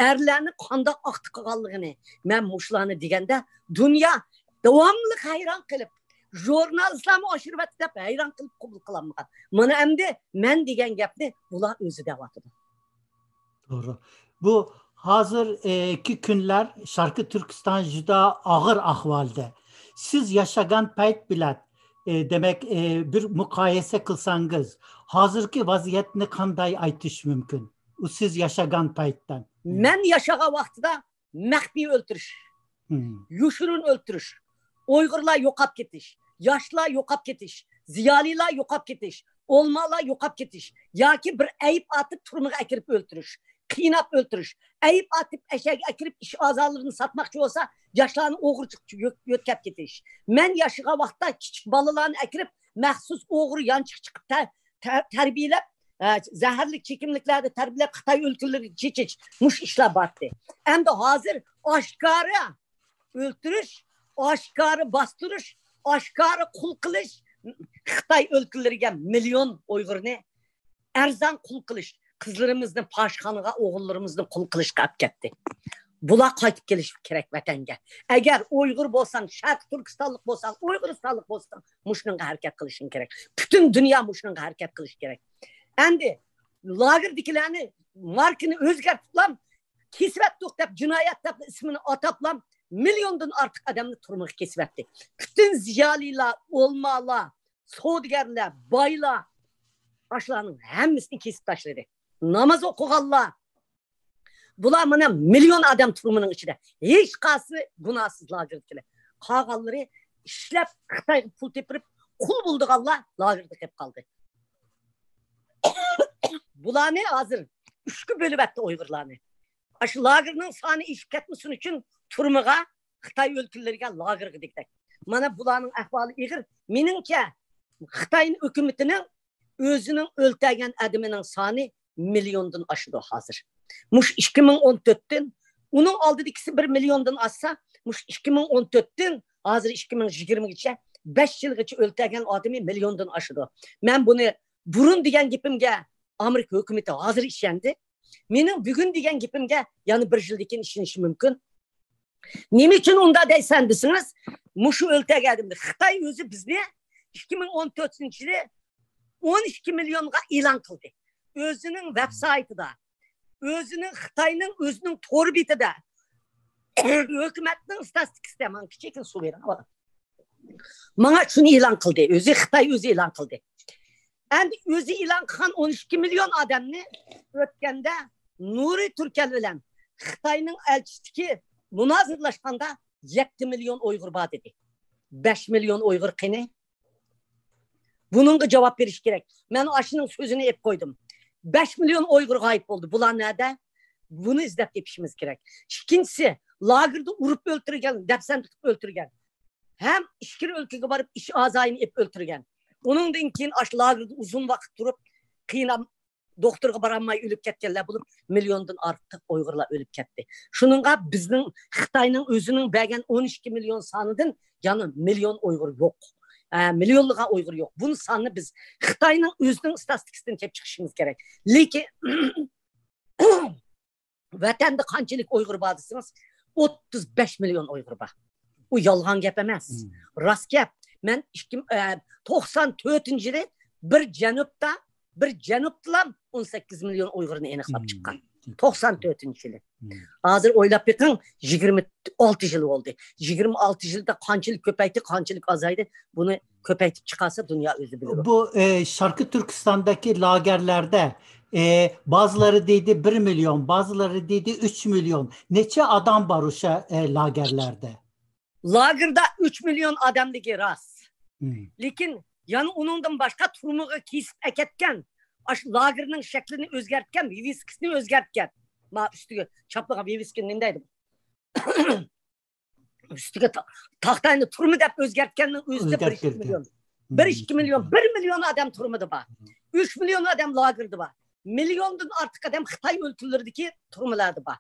ئەرلەرنى قانداق ئاختا قىلغانلىقىنى، مەن مۇشۇلارنى دېگەندە، دۇنيا داۋاملىق ھەيران قېلىپ، ژۇرنالىستلارمۇ ئاشۇرۇۋەتتى دەپ ھەيران قېلىپ قوبۇل قىلالمىغان. مانا ئەمدى مەن دېگەن گەپنى بۇلار ئۆزى دەۋاتىدۇ. توغرا. بۇ ھازىركى كۈنلەر شەرقىي تۈركىستان جۇدا ئاغىر ئەھۋالدا. سىز ياشىغان پەيت بىلەن، ئە، دېمەك، ئە، بىر مۇقايىسە قىلساڭىز، ھازىرقى ۋەزىيەتنى قانداق ئېيتىش مۇمكىن؟ ئۇ سىز ياشىغان پەيتتىن. مەن ياشىغان ۋاقتىدا مەخپىي ئۆلتۈرۈش، يوشۇرۇن ئۆلتۈرۈش، ئۇيغۇرلار يوقاپ كېتىش، ياشلار يوقاپ كېتىش، زىيالىيلار يوقاپ كېتىش، ئۆلىمالار يوقاپ كېتىش ياكى بىر ئەيىب ئارتىپ تۈرمىگە ئەكىرىپ ئۆلتۈرۈش، قىيناپ ئۆلتۈرۈش، ئەيىب ئارتىپ ئەشەگە ئەكىرىپ ئىش ئازالىرىنى ساتماقچى بولسا، ياشلارنى ئوغرىچە يۆ-، يۆتكەپ كېتىش. مەن ياشىغان ۋاقىتتا كىچىك بالىلارنى ئەكىرىپ مەخسۇس ئوغرى يانچۇق چىقىپ تە-، تە-، تەربىيەلەپ، ئە، زەھەرلىك چېكىملىكلەردە تەربىيەلەپ خىتاي ئۆلكىلىرىگە چېچىش، مۇشۇ ئىشلار بارتى. ئەمدى ھازىر ئاشكارا ئۆلتۈرۈش، ئاشكارا باستۇرۇش، ئاشكارا قۇل قىلىش، خىتاي ئۆلكىلىرىگە مىليون ئۇيغۇرنى ئەرزان قۇل قىلىش. قىزلىرىمىزنى پاھىشخانىغا، ئوغۇللىرىمىزنى قۇل قىلىشقا ئەپ كەتتى. بۇلار قايتىپ كېلىشى كېرەك ۋەتەنگە. ئەگەر ئۇيغۇر بولساڭ، شەرقىي تۈركىستانلىق بولساڭ، ئۇيغۇرىستانلىق بولساڭ، مۇشۇنىڭغا ھەرىكەت قىلىشىڭ كېرەك. پۈتۈن دۇنيا مۇشۇنىڭغا ھەرىكەت قىلىشى كېرەك. ئەمدى لاگېردىكىلەرنى ماركىنى ئۆزگەرتىپلا، كېسىۋەتتۇق دەپ، جىنايەت دەپ ئىسمىنى ئاتاپلا، مىليوندىن ئارتۇق ئادەمنى تۈرمىگە كېسىۋەتتى. پۈتۈن زىيالىيلار، ئولمالار، سودىگەرلەر، بايلار، ئاشۇلارنىڭ ھەممىسىنى كېسىپ تاشلىدى. ناماز ئوقۇغانلار، بۇلار مانا مىليون ئادەم تۈرمىنىڭ ئىچىدە. ھېچقايسى گۇناھسىز لاگېردىكىلەر. قالغانلىرى ئىشلەپ، خىتايغا پۇل تېپىرىپ، قۇل بولىدىغانلار لاگېردا قېلىپ قالدى. بۇلارنى ھازىر ئۈچكە بۆلۈۋەتتى ئۇيغۇرلارنى. ئاشۇ لاگېرنىڭ سانى ئېشىپ كەتمىسۇن ئۈچۈن تۈرمىگە، خىتاي ئۆلكىلىرىگە، لاگېرغا دېگۈدەك. مانا بۇلارنىڭ ئەھۋالى ئېغىر. مېنىڭچە، خىتاي ھۆكۈمىتىنىڭ ئۆزىنىڭ ئۆلتۈرگەن ئادىمىنىڭ سانى مىليوندىن ئاشىدۇ ھازىر. مۇشۇ ئىككى مىڭ ئون تۆتتىن، ئۇنىڭ ئالدىدىكىسى بىر مىليوندىن ئاشسا، مۇشۇ ئىككى مىڭ ئون تۆتتىن ھازىر ئىككى مىڭ يىگىرمىگىچە بەش يىلغىچە ئۆلتۈرگەن ئادىمى مىليوندىن ئاشىدۇ. مەن بۇنى بۇرۇن دېگەن گېپىمگە ئامېرىكا ھۆكۈمىتى ھازىر ئىشەندى. مېنىڭ بۈگۈن دېگەن گېپىمگە يەنە بىر يىلدىن كېيىن ئىشىنىشى مۇمكىن. نېمە ئۈچۈن ئۇنداق دەيسەن دېسىڭىز، مۇشۇ ئۆلتۈرگەن ئادەمنى خىتاي ئۆزى بىزنى ئىككى مىڭ ئون تۆتىنچى يىلى ئون ئىككى مىليونغا ئېلان قىلدى. ئۆزىنىڭ ۋېب سايتىدا، ئۆزىنىڭ، خىتاينىڭ ئۆزىنىڭ تور بېتىدە، ھۆكۈمەتنىڭ ستاتىستىكىسىدا، ماڭا كىچىككىنە سۇ بېرىڭ. ماڭا شۇنى ئېلان قىلدى. ئۆزى خىتاي ئۆزى ئېلان قىلدى. ئەمدى ئۆزى ئېلان قىلغان ئون ئىككى مىليون ئادەمنى ئۆتكەندە نۇرى تۈركەل بىلەن خىتاينىڭ ئەلچىسىدىكى مۇنازىرىلەشكەندە يەتتە مىليون ئۇيغۇر بار دېدى. بەش مىليون ئۇيغۇر قېنى؟ بۇنىڭغا جاۋاب بېرىش كېرەك. مەن ئاشۇنىڭ سۆزىنى ئېلىپ قويدۇم. بەش مىليون ئۇيغۇر غايىب بولدى. بۇلار نەدە؟ بۇنى ئىزدەپ تېپىشىمىز كېرەك. ئىككىنچىسى، لاگېردا ئۇرۇپ ئۆلتۈرگەن، دەپسەندە قىلىپ ئۆلتۈرگەن. ھەم ئىچكىرى ئۆلكىگە بارىپ ئىش ئازايىنى ئېلىپ ئۆلتۈرگەن. ئۇنىڭدىن كېيىن ئاشۇ لاگېردا ئۇزۇن ۋاقىت تۇرۇپ، قىيناپ، دوختۇرغا بارالماي ئۆلۈپ كەتكەنلەر بولۇپ، مىليوندىن ئارتۇق ئۇيغۇرلار ئۆلۈپ كەتتى. شۇنىڭغا بىزنىڭ خىتاينىڭ ئۆزىنىڭ بەرگەن ئون ئىككى مىليون سانىدىن يەنە مىليون ئۇيغۇر يوق. ئە، مىليونلىغان ئۇيغۇر يوق. بۇنى ساننى بىز خىتاينىڭ ئۆزىنىڭ ئىستاتىستىكىسىدىن تېپىپ چىقىشىمىز كېرەك. لېكىن ۋەتەندە قانچىلىك ئۇيغۇر بار دېسىڭىز، ئوتتۇز بەش مىليون ئۇيغۇر بار. ئۇ يالغان گەپ ئەمەس. مم. راست گەپ. مەن ئىككى، ئە، توقسان تۆتىنچى يىلى بىر جەنۇبتا، بىر جەنۇبتىلا ئون سەككىز مىليون ئۇيغۇرنى ئېنىقلاپ مم. چىققان. توقسان تۆتىنچى يىلى. مم. ھازىر ئويلاپ بېقىڭ، يىگىرمە ئالتە يىل بولدى. يىگىرمە ئالتە يىلدا قانچىلىك كۆپەيدى، قانچىلىك ئازايدى، بۇنى كۆپەيتىپ چىقارسا دۇنيا ئۆزى بىلىدۇ. بۇ، ئە، شەرقىي تۈركىستاندىكى لاگېرلەردە، ئە، بازىلىرى دېدى بىر مىليون، بازىلىرى دېدى ئۈچ مىليون. نەچچە ئادەم بار ئوشا، ئە، لاگېرلەردە؟ لاگېردا ئۈچ مىليون ئادەملىكى راست. مم. لېكىن يەنە ئۇنىڭدىن باشقا تۈرمىگە كېسىپ ئەكەتكەن، ئاشۇ لاگېرنىڭ شەكلىنى ئۆزگەرتكەن، ۋىۋىسكىسىنى ئۆزگەرتكەن. ما ئۈستىگە چاپلىغان ۋىۋىسكىنى نېمە دەيدۇ؟ ئۈستىگە تا-، تاختاينى تۈرمە دەپ ئۆزگەرتكەننىڭ ئۆزىدە بىر ئىككى مىليون. بىر ئىككى مىليون، بىر مىليون ئادەم تۈرمىدە بار. ئۈچ مىليون ئادەم لاگېردا بار. مىليوندىن ئارتۇق ئادەم خىتاي ئۆلكىلىرىدىكى تۈرمىلەردە بار.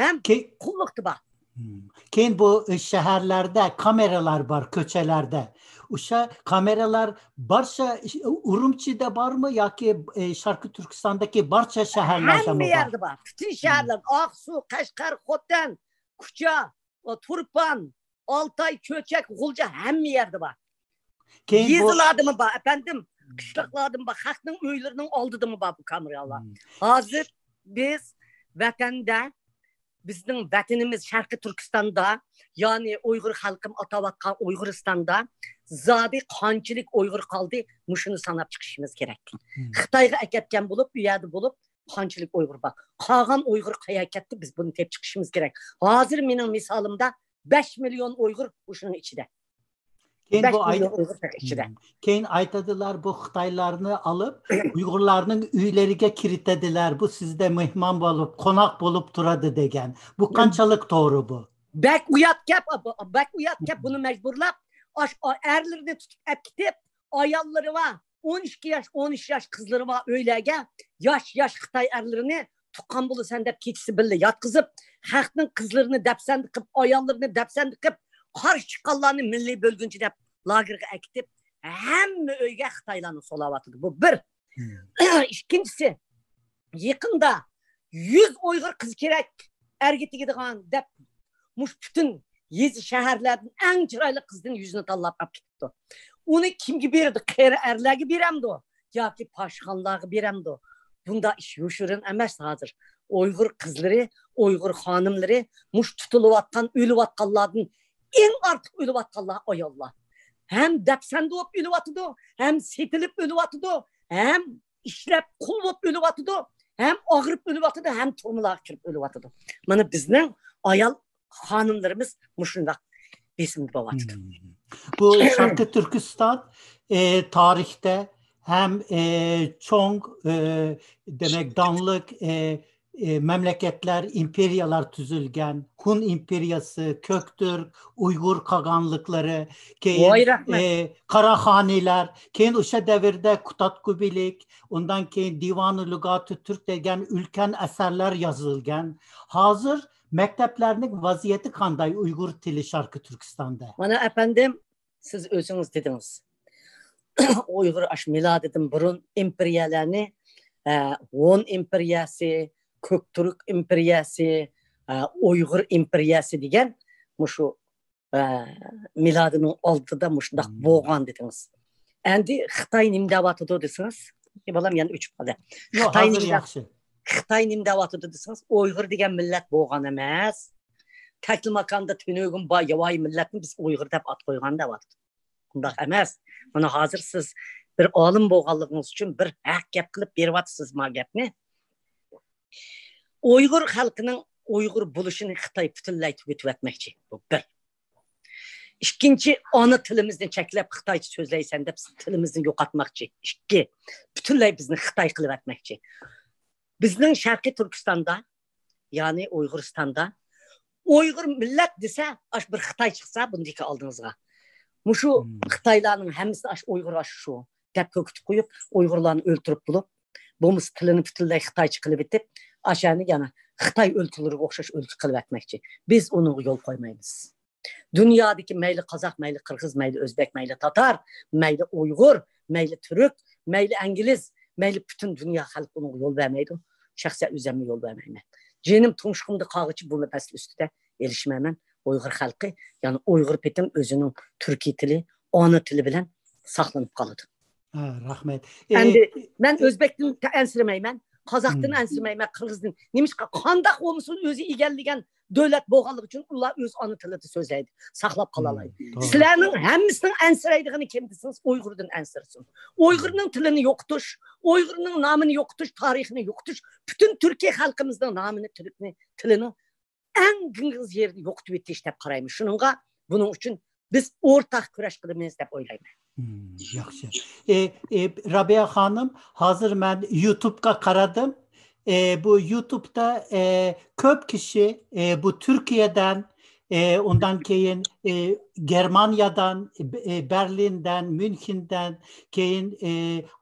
ھەم كى-، قۇللۇقتا بار. مم. كېيىن بۇ، ئە، شەھەرلەردە كامېرالار بار، كوچىلاردا. ئوشا كامېرالار بارچە، ئە، ئۈرۈمچىدە بارمۇ ياكى، ئە، شەرقىي تۈركىستاندىكى بارچە شەھەرلەردىمۇ بار؟ ھەممە يەردە بار. پۈتۈن شەھەرلەر، ئاقسۇ، قەشقەر، خوتەن، كۇچا، ئو، تۇرپان، ئالتاي، چۆچەك، غۇلجا ھەممە يەردە بار. كېيىن بۇ يېزىلاردىمۇ بار، ئەپەندىم، قىشلاقلاردىمۇ بار، خەقنىڭ ئۆيلىرىنىڭ ئالدىدىمۇ بار بۇ كامېرالار. مم. ھازىر بىز ۋەتەندە، بىزنىڭ ۋەتىنىمىز شەرقىي تۈركىستاندا، يەنى ئۇيغۇر خەلقىم ئاتاۋاتقان ئۇيغۇرىستاندا زادى قانچىلىك ئۇيغۇر قالدى، مۇشۇنى ساناپ چىقىشىمىز كېرەك. مم. خىتايغا ئەكەتكەن بولۇپ، ئۇ يەردە بولۇپ، قانچىلىك ئۇيغۇر بار؟ قالغان ئۇيغۇر قەيەرگە كەتتى؟ بىز بۇنى تېپىپ چىقىشىمىز كېرەك. ھازىر مېنىڭ مىسالىمدا بەش مىليون ئۇيغۇر مۇشۇنىڭ ئىچىدە. كېيىن بەش بۇ ئاي-، مىليون ئۇيغۇر تېخى ئىچىدە. مم. كېيىن ئايتىدىلار، بۇ خىتايلارنى ئالىپ، ئۇيغۇرلارنىڭ ئۆيلىرىگە كىرىتەدىلەر، بۇ سىزدە مېھمان بولۇپ، قوناق بولۇپ تۇرىدۇ دېگەن. بۇ قانچىلىك توغرا بۇ؟ بەك ئۇيات گەپ، بەك ئۇيات گەپ. بۇنى مەجبۇرلاپ، ئاش-، ئا-، ئەرلىرىنى تۇتۇپ ئەپ كېتىپ، ئاياللىرى بار، ئون ئىككى ياش، ئون ئۈچ ياش قىزلىرى بار ئۆيلەرگە ياش، ياش خىتاي ئەرلىرىنى تۇغقان بولىسەن دەپ كېچىسى بىللە ياتقۇزۇپ، خەقنىڭ قىزلىرىنى دەپسەندە قىلىپ، ئاياللىرىنى دەپسەندە قىلىپ، قارشى چىققانلارنى مىللىي بۆلگۈنچى دەپ لاگېرغا ئەكېتىپ، ھەممە ئۆيگە خىتايلارنى سولاۋاتىدۇ. بۇ بىر. مم. ئىككىنچىسى، يېقىندا يۈز ئۇيغۇر قىزى كېرەك ئەرگە تېگىدىغان دەپ، مۇشۇ پۈتۈن يېزا شەھەرلەردىن ئەڭ چىرايلىق قىزدىن يۈزنى تاللاپ ئاپ كېتىپتۇ. ئۇنى كىمگە بېرىدۇ؟ قېرى ئەرلەرگە بېرەمدۇ ياكى پاشىخانلارغا بېرەمدۇ؟ بۇنداق ئىش يوشۇرۇن ئەمەس ھازىر. ئۇيغۇر قىزلىرى، ئۇيغۇر خانىملىرى، مۇشۇ تۇتۇلۇۋاتقان، ئۆلۈۋاتقانلاردىن ئەڭ ئارتۇق ئۆلۈۋاتقانلار ئاياللار. ھەم دەپسەندە بولۇپ ئۆلۈۋاتىدۇ، ھەم سېتىلىپ ئۆلۈۋاتىدۇ، ھەم ئىشلەپ قۇل بولۇپ ئۆلۈۋاتىدۇ، ھەم ئاغرىپ ئۆلۈۋاتىدۇ، ھەم تۈرمىلەرگە كىرىپ ئۆلۈۋاتىدۇ. مانا بىزنىڭ ئايال خانىملىرىمىز مۇشۇنداق بېسىمدا بولۇۋاتىدۇ. بۇ شەرقىي تۈركىستان ئى، تارىختا ھەم ئى، چوڭ ئى، دېمەك داڭلىق ئى، ئى، مەملىكەتلەر، ئىمپېرىيەلەر تۈزۈلگەن. ھون ئىمپېرىيەسى، كۆكتۈرك، ئۇيغۇر قاغانلىقلىرى، كېيىن ۋاي، رەھمەت. ئى، قاراخانىيلار، كېيىن ئوشۇ دەۋردە كۇتادگۇبىلىك، ئۇندان كېيىن دىۋانۇ لۇغاتۇ تۈرك دېگەن ئۈلكەن ئەسەرلەر يازىلغان. ھازىر مەكتەپلەرنىڭ ۋەزىيىتى قانداي ئۇيغۇر تىلى شەرقىي تۈركىستاندا؟ مانا ئەپەندىم، سىز ئۆزىڭىز دېدىڭىز. ئۇيغۇر ئاش مىلادىدىن بۇرۇن ئىمپېرىيەلەرنى، ئە، ھون ئىمپېرىيەسى، كۆكتۈرك ئىمپېرىيەسى، ئە، ئۇيغۇر ئىمپېرىيەسى دېگەن مۇشۇ، ئە، مىلادىنىڭ ئالدىدا مۇشۇنداق مم. بولغان دېدىڭىز. ئەمدى خىتاي نېمە دەۋاتىدۇ دېسىڭىز، ئى، بالام يەنە ئۆچۈپ قالدى. ياق، خىتاي ھازىر نېمە دەپ ياخشى. خىتاي نېمە دەۋاتىدۇ دېسىڭىز، ئۇيغۇر دېگەن مىللەت بولغان ئەمەس. تەكلىماكاندا تۈنۈگۈن بار ياۋايى مىللەتنى بىز ئۇيغۇر دەپ ئات قويغان دەۋاتىدۇ. ئۇنداق ئەمەس. مانا ھازىر سىز بىر ئالىم بولغانلىقىڭىز ئۈچۈن بىر ھەق گەپ قىلىپ بېرىۋاتىسىز ما گەپنى. ئۇيغۇر خەلقىنىڭ ئۇيغۇر بولۇشىنى خىتاي پۈتۈنلەي تۈگىتىۋەتمەكچى. بۇ بىر. ئىككىنچى، ئانا تىلىمىزنى چەكلەپ، خىتايچە سۆزلەيسەن دەپ تىلىمىزنى يوقاتماقچى. ئىككى، پۈتۈنلەي بىزنى خىتاي قىلىۋەتمەكچى. بىزنىڭ شەرقىي تۈركىستاندا، يەنى ئۇيغۇرىستاندا ئۇيغۇر مىللەت دېسە، ئاش بىر خىتاي چىقسا بۇندىكى ئالدىڭىزغا، مۇشۇ مم. خىتايلارنىڭ ھەممىسىنى ئاش ئۇيغۇر ئاش شۇ دەپ كۆكۈتۈپ قويۇپ، ئۇيغۇرلارنى ئۆلتۈرۈپ بولۇپ، بولمىسا تىلىنى پۈتۈنلەي خىتايچە قىلىۋېتىپ، ئاشۇنى يەنە خىتاي ئۆلكىلىرىگە ئوخشاش ئۆلكە قىلىۋەتمەكچى. بىز ئۇنىڭغا يول قويمايمىز. دۇنيادىكى مەيلى قازاق، مەيلى قىرغىز، مەيلى ئۆزبەك، مەيلى تاتار، مەيلى ئۇيغۇر، مەيلى تۈرك، مەيلى ئىنگلىز، مەيلى پۈتۈن دۇنيا خەلقى ئۇنىڭغا يول بەرمەيدۇ. شەخسەن ئۆزۈممۇ يول بەرمەيمەن. جېنىم تۇمشۇقۇمدا قالغۇچە بۇ مەسىلە ئۈستىدە ئېلىشمايمەن. ئۇيغۇر خەلقى، يەنى ئۇيغۇر پېتىم ئۆزىنىڭ تۈركىي تىلى، ئانا تىلى بىلەن ساقلىنىپ قالىدۇ. ھە، رەھمەت. ئەمدى ئى، مەن ئۆزبەكتىن ئەنسىرىمەيمەن، قازاقتىن مم. ئەنسىرىمەيمەن، قىرغىزدىن. نېمىشقا؟ قانداق بولمىسۇن، ئۆزى ئىگىلىگەن دۆلەت بولغانلىقى ئۈچۈن ئۇلار ئۆز ئانا تىلىدا سۆزلەيدۇ، ساقلاپ قالالايدۇ. توغرا. سىلەرنىڭ ھەممىسىنىڭ ئەنسىرەيدىغىنى كىم دېسىڭىز، ئۇيغۇردىن ئەنسىرىسۇن. ئۇيغۇرنىڭ تىلىنى يوقىتىش، ئۇيغۇرنىڭ نامىنى يوقىتىش، تارىخىنى يوقىتىش، پۈتۈن تۈركىي خەلقىمىزنىڭ نامىنى، تىلىنى، تىلىنىڭ ئەڭ گىڭگىز يېرىنى يوقىتىۋېتىش دەپ قارايمەن. شۇنىڭغا، بۇنىڭ ئۈچۈن بىز ئورتاق كۈرەش قىلىمىز دەپ ئويلايمەن. مم، ياخشى. ئى، ئى، رابىيە خانىم، ھازىر مەن يۇتۇبقا قارىدىم. ئى، بۇ يۇتۇبتا، ئى، كۆپ كىشى، ئى، بۇ تۈركىيەدىن، ئى، ئۇندان كېيىن، ئى، گېرمانىيەدىن، ئى، بېرلىندىن، ميۇنخېندىن، كېيىن، ئى،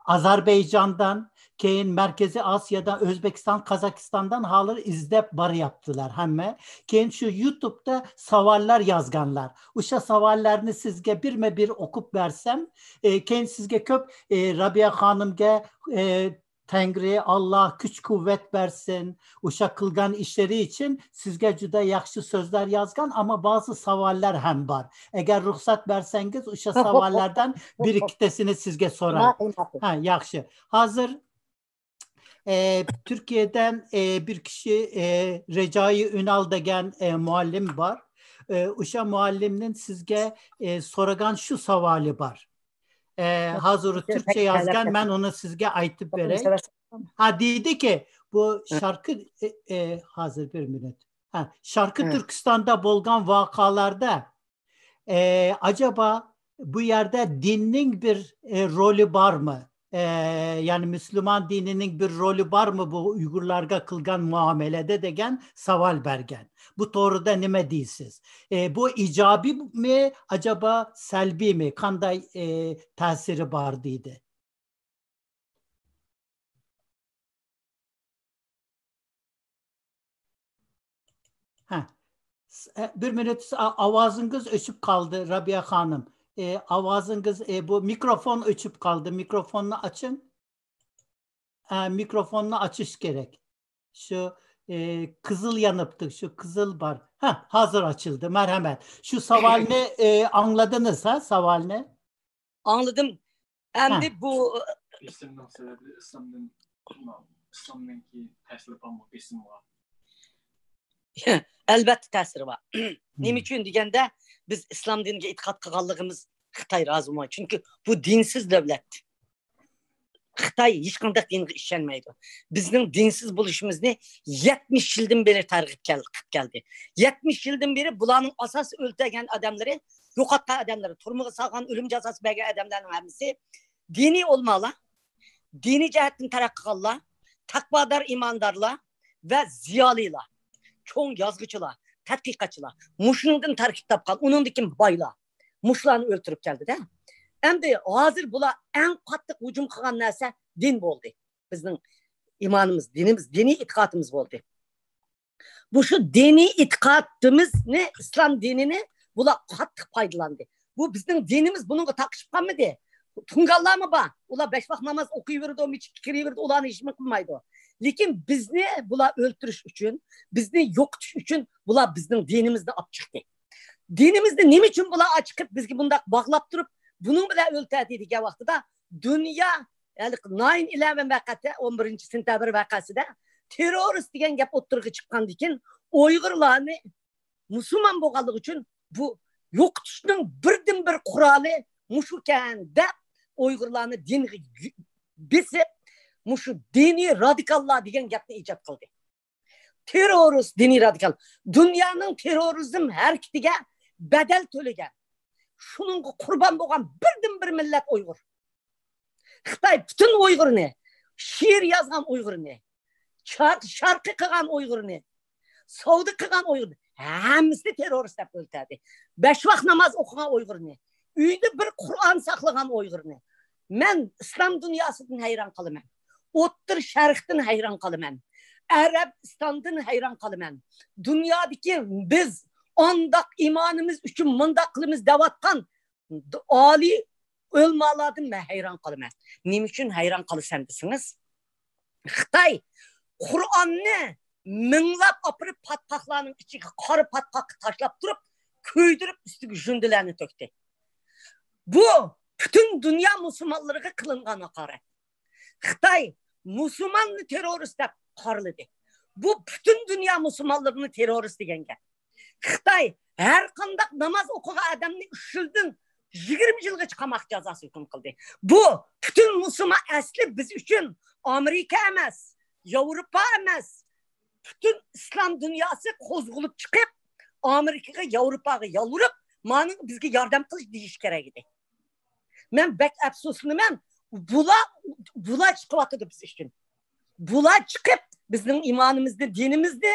ئازەربەيجاندىن، كېيىن مەركىزىي ئاسىيادىن، ئۆزبېكىستان، قازاقىستاندىن ھازىر ئىزدەپ بارىياپتىلار ھەممە. كېيىن شۇ يۇتۇبتا ساۋاللار يازغانلار. ئوشۇ ساۋاللارنى سىزگە بىرمۇ بىر ئوقۇپ بەرسەم، ئى، كېيىن سىزگە كۆپ، ئى، رابىيە خانىمغا، ئى، تەڭرى، ئاللا كۈچ قۇۋۋەت بەرسۇن. ئوشۇ قىلغان ئىشلىرى ئۈچۈن سىزگە جۈدە ياخشى سۆزلەر يازغان، ئەمما بەزى ساۋاللار ھەم بار. ئەگەر رۇخسەت بەرسەڭىز، ئوشۇ ساۋاللاردىن بىر ئىككىتىسىنى سىزگە سوراي. ماقۇل، ماقۇل. ھە، ياخشى. ھازىر، ئى، تۈركىيەدىن، ئى، بىر كىشى، ئى، رەجائىي ئۈنال دېگەن، ئى، مۇئەللىم بار. ئى، ئوشۇ مۇئەللىمنىڭ سىزگە، ئى، سورىغان شۇ ساۋالى بار. ئى، ھازىر تۈركچە يازغان، مەن ئۇنى سىزگە ئېيتىپ بېرەي. ھە، دېدىكى، بۇ شەرقىي، ئى، ئى، ھازىر بىر مىنۇت. ھە، شەرقىي تۈركىستاندا بولغان ۋەقەلەردە، ئى، ئاجابا بۇ يەردە دىننىڭ بىر، ئى، رولى بارمۇ؟ ئى، يەنى مۇسۇلمان دىنىنىڭ بىر رولى بارمۇ بۇ ئۇيغۇرلارغا قىلغان مۇئامىلىدە دېگەن ساۋال بەرگەن. بۇ توغرىدا نېمە دەيسىز؟ ئى، بۇ ئىجابىيمۇ، ئاجابا سەلبىيمۇ؟ قانداق، ئى، تەسىرى بار دېدى. ھە. س-، ئە، بىر مىنۇت، ئا-، ئاۋازىڭىز ئۆچۈپ قالدى، رابىيە خانىم. ئى، ئاۋازىڭىز، ئى، بۇ مىكروفون ئۆچۈپ قالدى. مىكروفوننى ئاچىڭ. ئە، مىكروفوننى ئاچىش كېرەك. شۇ، ئە، قىزىل يانىپتۇ، شۇ قىزىل بار. ھە، ھازىر ئاچىلدى. مەرھەمەت. شۇ ساۋالنى، ئە، ئاڭلىدىڭىز، ھە، ساۋالنى؟ ئاڭلىدىم. ئەمدى بۇ بېسىمنىڭ سەۋەبى ئىسلامدىن، ئىسلامنىڭكى تەسىرى بارمۇ بېسىمغا؟ ئەلۋەتتە تەسىرى بار. نېمە ئۈچۈن دېگەندە، بىز ئىسلام دىنىگە ئېتىقاد قىلغانلىقىمىز خىتاي رازى بولمايدۇ. چۈنكى بۇ دىنسىز دۆلەت. خىتاي ھېچقانداق دىنغا ئىشەنمەيدۇ. بىزنىڭ دىنسىز بولۇشىمىزنى يەتمىش يىلدىن بېرى تەرغىب كەل-، قىلىپ كەلدى. يەتمىش يىلدىن بېرى بۇلارنىڭ ئاساسىي ئۆلتۈرگەن ئادەملىرى، يوقاتقان ئادەملىرى، تۈرمىگە سالغان، ئۆلۈم جازاسى بەرگەن ئادەملەرنىڭ ھەممىسى دىنىي ئۆلىمالار، دىنىي جەھەتتىن تەرەققىي قىلغانلار، تەقۋادار ئىماندارلار ۋە زىيالىيلار، چوڭ يازغۇچىلار، تەتقىقاتچىلار، مۇشۇنىڭدىن تەركىب تاپقان، ئۇنىڭدىن كېيىن بايلار، مۇشۇلارنى ئۆلتۈرۈپ كەلدىدە. ئەمدى ھازىر بۇلار ئەڭ قاتتىق ھۇجۇم قىلغان نەرسە دىن بولدى. بىزنىڭ ئىمانىمىز، دىنىمىز، دىنىي ئېتىقادىمىز بولدى. بۇ شۇ دىنىي ئېتىقادىمىزنى، ئىسلام دىنىنى بۇلار قاتتىق پايدىلاندى. بۇ بىزنىڭ دىنىمىز بۇنىڭغا تاقىشىپ قالمىدى. تۇڭگانلارمۇ بار. ئۇلار بەش ۋاق ناماز ئوقۇيۋېرىدۇ، مىچىتكە كىرىۋېرىدۇ، ئۇلارنى ھېچنېمە قىلمايدۇ. لېكىن بىزنى بۇلار ئۆلتۈرۈش ئۈچۈن، بىزنى يوقىتىش ئۈچۈن بۇلار بىزنىڭ دىنىمىزنى ئاپ چىقتى. دىنىمىزنى نېمە ئۈچۈن بۇلار ئاچىقىپ، بىزگە بۇنداق باغلاپ تۇرۇپ، بۇنىڭ بىلەن ئۆلتۈردى دېگەن ۋاقتىدا دۇنيا، ھېلىقى ناين ئىلەۋەن ۋەقەسى، ئون بىرىنچى سېنتەبىر ۋەقەسىدە تېررورىست دېگەن گەپ ئوتتۇرىغا چىققاندىن كېيىن، ئۇيغۇرلارنى مۇسۇلمان بولغانلىقى ئۈچۈن بۇ يوقىتىشنىڭ بىردىنبىر قورالى مۇشۇكەن دەپ، ئۇيغۇرلارنى دىنغا بېسىپ، مۇشۇ دىنىي رادىكاللار دېگەن گەپنى ئىجاد قىلدى. تېررورىست، دىنىي رادىكال. دۇنيانىڭ تېررورىزم ھەرىكىتىگە بەدەل تۆلىگەن، شۇنىڭغا قۇربان بولغان بىردىنبىر مىللەت ئۇيغۇر. خىتاي پۈتۈن ئۇيغۇرنى، شېئىر يازغان ئۇيغۇرنى، شار-، شارقى قىلغان ئۇيغۇرنى، سودا قىلغان ئۇيغۇرنى، ھەممىسىنى تېررورىست دەپ ئۆلتۈردى. بەش ۋاق ناماز ئوقۇغان ئۇيغۇرنى، ئۆيدە بىر قۇرئان ساقلىغان ئۇيغۇرنى. مەن ئىسلام دۇنياسىدىن ھەيران قالىمەن. ئوتتۇرا شەرقتىن ھەيران قالىمەن. ئەرەبىستاندىن ھەيران قالىمەن. دۇنيادىكى بىز ئانداق ئىمانىمىز ئۈچۈن مۇنداق قىلىمىز دەۋاتقان ئالىي ئۆلىمالاردىن مەن ھەيران قالىمەن. نېمە ئۈچۈن ھەيران قالىسەن دېسىڭىز، خىتاي قۇرئاننى مىڭلاپ ئاپىرىپ پاتقاقلارنىڭ ئىچىگە، قارا پاتقاققا تاشلاپ تۇرۇپ، كۆيدۈرۈپ ئۈستىگە ژۇندىلارنى تۆكتى. بۇ پۈتۈن دۇنيا مۇسۇلمانلىرىغا قىلىنغان ھاقارەت. خىتاي مۇسۇلماننى تېررورىست دەپ قارىلىدى. بۇ پۈتۈن دۇنيا مۇسۇلمانلىرىنى تېررورىست دېگەن گەپ. خىتاي ھەر قانداق ناماز ئوقۇغان ئادەمنى ئۈچ يىلدىن يىگىرمە يىلغىچە قاماق جازاسى ھۆكۈم قىلدى. بۇ پۈتۈن مۇسۇلمان ئەسلى بىز ئۈچۈن ئامېرىكا ئەمەس، ياۋروپا ئەمەس، پۈتۈن ئىسلام دۇنياسى قوزغىلىپ چىقىپ، ئامېرىكىغا، ياۋروپاغا يالۋۇرۇپ، مانا بىزگە ياردەم قىلىش دېيىش كېرەك ئىدى. مەن بەك ئەپسۇسلىنىمەن. بۇلار، بۇلار چىقىۋاتىدۇ بىز ئۈچۈن. بۇلار چىقىپ، بىزنىڭ ئىمانىمىزنى، دىنىمىزنى،